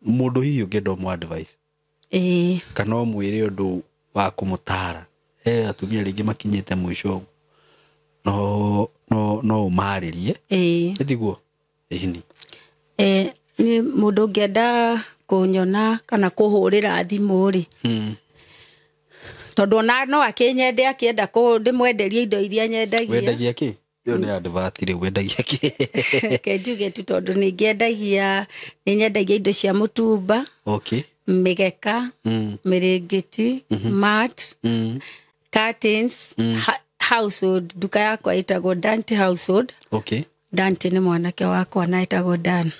mũndũ hihi ũngĩenda ũmũ advice. Kana ũmwĩre ũndũ wa kũmũtara. Atumia rĩngĩ makinyĩte mũico ũguo. No ũmarĩrie. Ĩtiguo? Ĩni. Nĩ mũndũ ũngĩenda kũnyona kana kũhũrĩra thimũ rĩ. Tondũ ona no akĩnyende akĩenda ndĩmwenderie indo iria nyendagia. Wendagia kĩ? Ĩyo nĩ advert rĩu, wendagia kĩ? Reke njuge tu tondũ nĩ ngĩendagia, nĩ nyendagia indo cia mũtumba. Mĩgeka, mĩrĩngĩti, mat, curtains, household. Nduka yakwa ĩtagwo Dante Household. Dante nĩ mwanake wakwa na ĩtagwo Dan.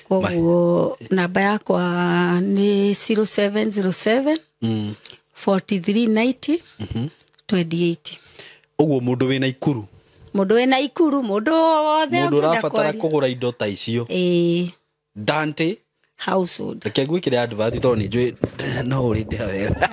Koguo namba yakwa nĩ 0707 4390 28. Ũguo mũndũ wĩna Ikuru. Mũndũ wĩna Ikuru, mũndũ wothe Mũndũ ũngĩenda ũrabatara kwaria. kũgũra indo ta icio. Dante Household. Reke ngwĩkĩre advert tondũ nĩ njũĩ no ũrĩndĩha wega.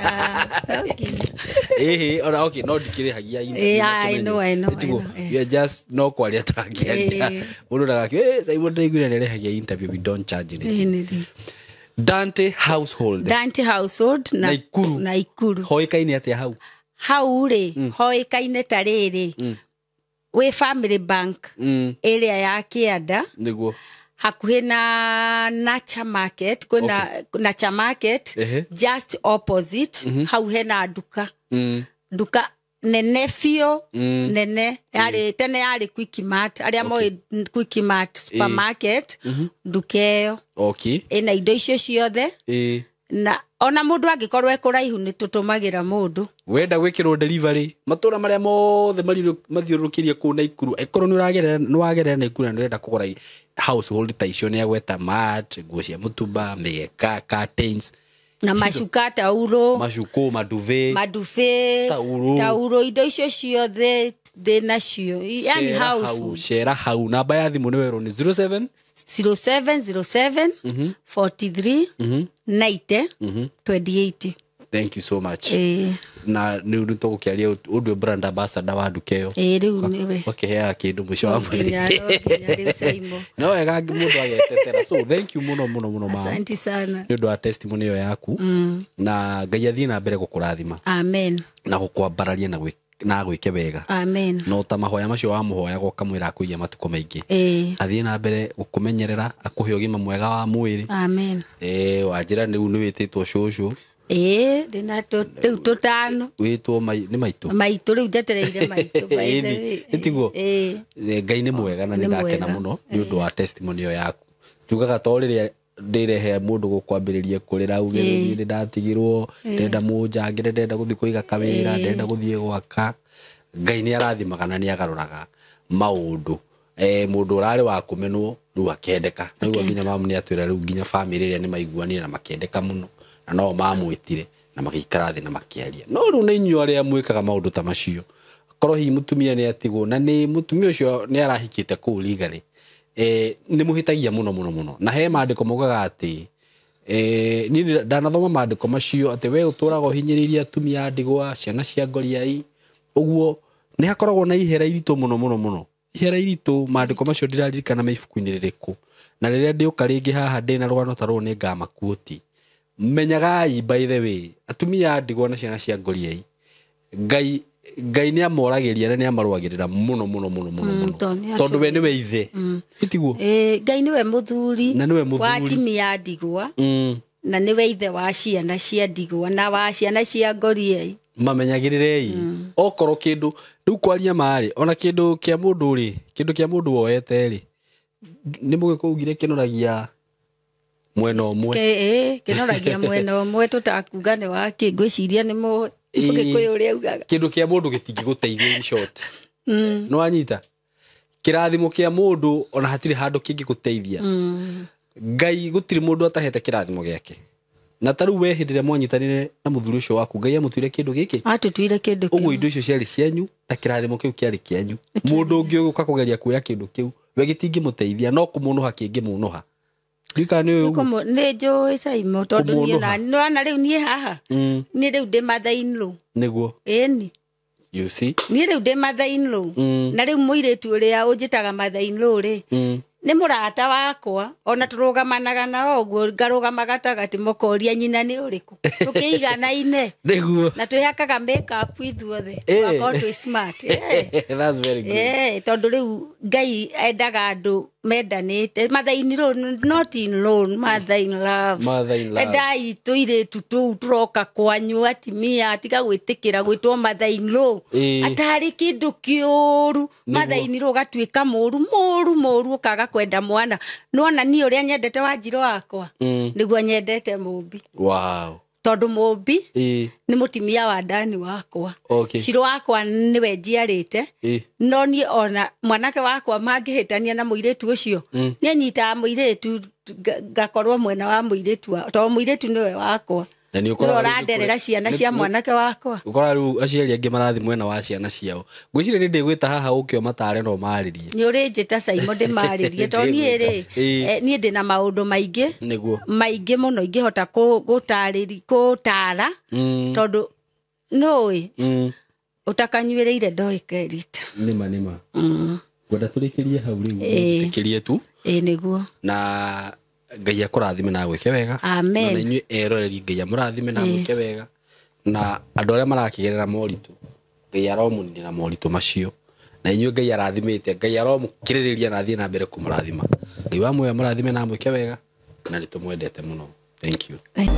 Ona okay, no ndikĩrĩhagia interview na I kĩmenyo. know, I know, I Ĩtiguo, know, yes. we are just no kwaria tũrakĩaria. Mũndũ ndagakiuge, Simon ndaiguire nĩarĩhagia interview, we don't charge anything. Nĩ thi. Dante Household. Dante Household na Naikuru. Naikuru. Hoĩkaine atĩa hau? Hau rĩ, hoĩkaine ta rĩrĩ. Wĩ Family Bank ĩrĩa ya Kĩanda. Nĩguo. Hakuhĩ na Nacha Market, kwĩna Nacha Market, just opposite, hau hena nduka. Nduka nene biũ, nene. Yarĩ, tene yarĩ Quickmart, arĩa moĩ Quickmart supermarket, nduka ĩyo. Ĩna indo icio ciothe. Na ona mũndũ angĩkorwo e kũraihu nĩ tũtũmagĩra mũndũ. Wenda gwĩkĩrwo delivery matũra marĩa mothe mathiũrũrũkĩirie kũu Naikuru, angĩkorwo nĩ wagerera Naikuru na nĩ ũrenda kũgũra household ta icio, nĩ agweta mat, nguo cia mũtumba, mĩgeka, curtains, na macuka, tauro, macuku, maduve, maduve, tauro, tauro, indo icio ciothe ndĩ nacio. Yani household. Cera hau. Namba ya thimũ nĩ werwo nĩ 07 0707 43 90 28. Thank you so much. Ĩĩ. Na rĩu nĩ tũgũkĩaria ũndũ brand ambassador wa nduka ĩyo. Ĩĩ, rĩu nĩwe. Ũkĩheaga kĩndũ mũico wa mweri. No nginya rĩu, Saimo. No wega mũndũ agetetera. So thank you mũno mũno mũno, mama. Asante sana. Nĩ ũndũ wa testimony ĩyo yaku, na Ngai athiĩ na mbere gũkũrathima Amen. na gũkwambararia na gwĩke wega. Amen. No ta mahoya macio wamũhoyaga ũkamwĩra akũiye matukũ maingĩ, athiĩ na mbere gũkũmenyerera, akũhe ũgima mwega wa mwĩrĩ. Amen. Wanjĩra rĩu nĩ wĩtĩtwo cũcũ. Ĩĩ, ndĩna rĩu tũtano. Wĩtwo nĩ maitũ. Maitũ, rĩu njetereire maitũ, by the way. Ĩni, tiguo? Ĩĩ. Ngai nĩ mwega na nĩ Nĩ ndakena mwega. mũno nĩ ũndũ wa testimony ĩyo yaku. Njugaga to rĩrĩa ndĩrehe mũndũ gũkwambĩrĩria kũrĩra uge niĩ nĩ ndatigirwo, ndenda mũnjangĩre, ndenda gũthiĩ kũiga kawĩra, ndenda gũthiĩ gwaka. Ngai nĩ arathimaga na nĩ agarũraga maũndũ. Mũndũ ũrarĩ wa kũmenwo rĩu akendeka. Rĩu nginya mamu nĩ atwĩra rĩu nginya bamĩrĩ ĩrĩa nĩ maiguanire na makendeka mũno, na no mamwĩtire na magĩikara thĩ na makĩaria. No rĩu nĩ inyuĩ arĩa mwĩkaga maũndũ ta macio, korwo hihi mũtumia nĩ atigwo na nĩ mũtumia ũcio nĩ arahikĩte kũu legally, nĩ mũhĩtagia mũno mũno mũno. Na he maandĩko maugaga atĩ, niĩ ndanathoma maandĩko macio atĩ we ũtũraga ũhinyĩrĩirie atumia a ndigwa, ciana cia ngoriai ũguo, nĩ hakoragwo na ihera iritũ mũno mũno mũno, ihera iritũ. Maandĩko macio ndĩraririkana me ibuku-inĩ rĩrĩkũ, na rĩrĩa ndĩũka rĩngĩ haha ndĩna rũgano ta rũrũ nĩ ngamakuoti. Menyagai, by the way, atumia a ndigwa na ciana cia ngoriai, Ngai nĩ amoragĩria na nĩ amarũagĩrĩra mũno mũno mũno mũno mũno, tondũ nĩ tondũ we nĩwe ithe, ĩtiguo? Ĩĩ, Ngai nĩwe mũthuri Na nĩwe wa mũthuri. atumia a ndigwa, na nĩwe ithe wa ciana cia ndigwa na wa ciana cia ngoriai. Mamenyagĩrĩrei. Okorwo kĩndũ rĩu kwaria marĩ ona kĩndũ kĩa mũndũ rĩ, kĩndũ kĩa mũndũ woete rĩ, nĩ mũgĩkũ ugire kĩnoragia mwena ũmwe. Ĩĩ, kĩnoragia mwena ũmwe, tũtakuga nĩ wakĩ, ngwĩciria nĩ mũgĩkũyũ ũrĩa ugaga. Kĩndũ kĩa mũndũ gĩtingĩgũteithia, in short. Nĩ wanyita? Kĩrathimo kĩa mũndũ ona hatirĩ handũ kĩngĩgũteithia. Ngai gũtirĩ mũndũ atahete kĩrathimo gĩake. Na ta rĩu we hĩndĩ ĩrĩa mwanyitanire na mũthuri ũcio waku, Ngai amũtuire kĩndũ gĩkĩ. Atũtuire kĩndũ Ũguo kĩmwe. indo icio ciarĩ cianyu na kĩrathimo kĩu kĩarĩ kĩanyu. Mũndũ ũngĩ ũgũka kũgeria kuoya kĩndũ kĩu, we gĩtingĩmũteithia, no kũmũnũha kĩngĩmũnũha. Ndikana nĩ ũĩ ũguo? Nĩ njũĩ, Saimo, tondũ niĩ Kũmũnũha. na nĩwona rĩu niĩ haha, niĩ rĩu ndĩ mother in law. Nĩguo. Ĩni. You see. Niĩ rĩu ndĩ mother in law, na rĩu mũirĩtu ũrĩa ũnjĩtaga mother in law rĩ, nĩ mũrata wakwa, ona tũrũgamanaga nao ũguo, ngarũgama gatagatĩ, mũkoria nyina nĩ ũrĩkũ, tũkĩiganaine. Na twĩhakaga makeup ithuothe, tũgakorwo twĩ smart. That's very good. Tondũ rĩu Ngai endaga andũ mendanĩte, mother in law, not in law, mother in love. Mother in love. Endai tũirĩtu tũu tũroka kwanyu, atimia, tiga gwĩtĩkĩra gwĩtwo mother in law atarĩ kĩndũ kĩũru. Mother in law ũgatuĩka mũru mũru mũru, ũkaga kwenda mwana. Nĩwona niĩ ũrĩa nyendete Wanjirũ wakwa, nĩguo nyendete Mũmbi, tondũ Mũmbi nĩ mũtimia wa ndani wakwa. Ciro wakwa nĩwe njiarĩte. No niĩ ona mwanake wakwa mangĩhĩtania na mũirĩtu ũcio, niĩ nyitaga mũirĩtu, ngakorwo mwena wa mũirĩtu tondũ mũirĩtu nĩwe wakwa. Na nĩ Nĩwe ũkoraga rĩu ũranderera ciana cia mwanake wakwa. Ũkoraga rĩu aciari angĩ marathiĩ mwena wa ciana ciao. Ngwĩciria nĩ ndĩgwĩta haha ũke ũmatare no marĩrie. Nĩ ũrĩnjĩta, Saimo, ndĩmarĩrie, tondũ niĩ rĩ, niĩ ndĩna maũndũ maingĩ, maingĩ mũno ingĩhota gũtara, tondũ nũĩ ũtakanyuĩrĩire ndoĩ kerita. Nĩma nĩma. Ngwenda tũrĩkĩrie hau rĩu. Tũrĩkĩrie tu. Ĩĩ, nĩguo. Na Ngai akũrathime na agwĩke wega. Amen. Na inyuĩ eroreri, Ngai amũrathime na agwĩke wega. Na andũ arĩa marakĩgerera moritũ, Ngai aromũninĩra moritũ macio. Na inyuĩ Ngai arathimĩte, Ngai aromũkirĩrĩria na athiĩ na mbere kũmũrathima. Ngai wa muoyo amũrathime na amwĩke wega, na nĩ tũmwendete mũno. Thank you. Thank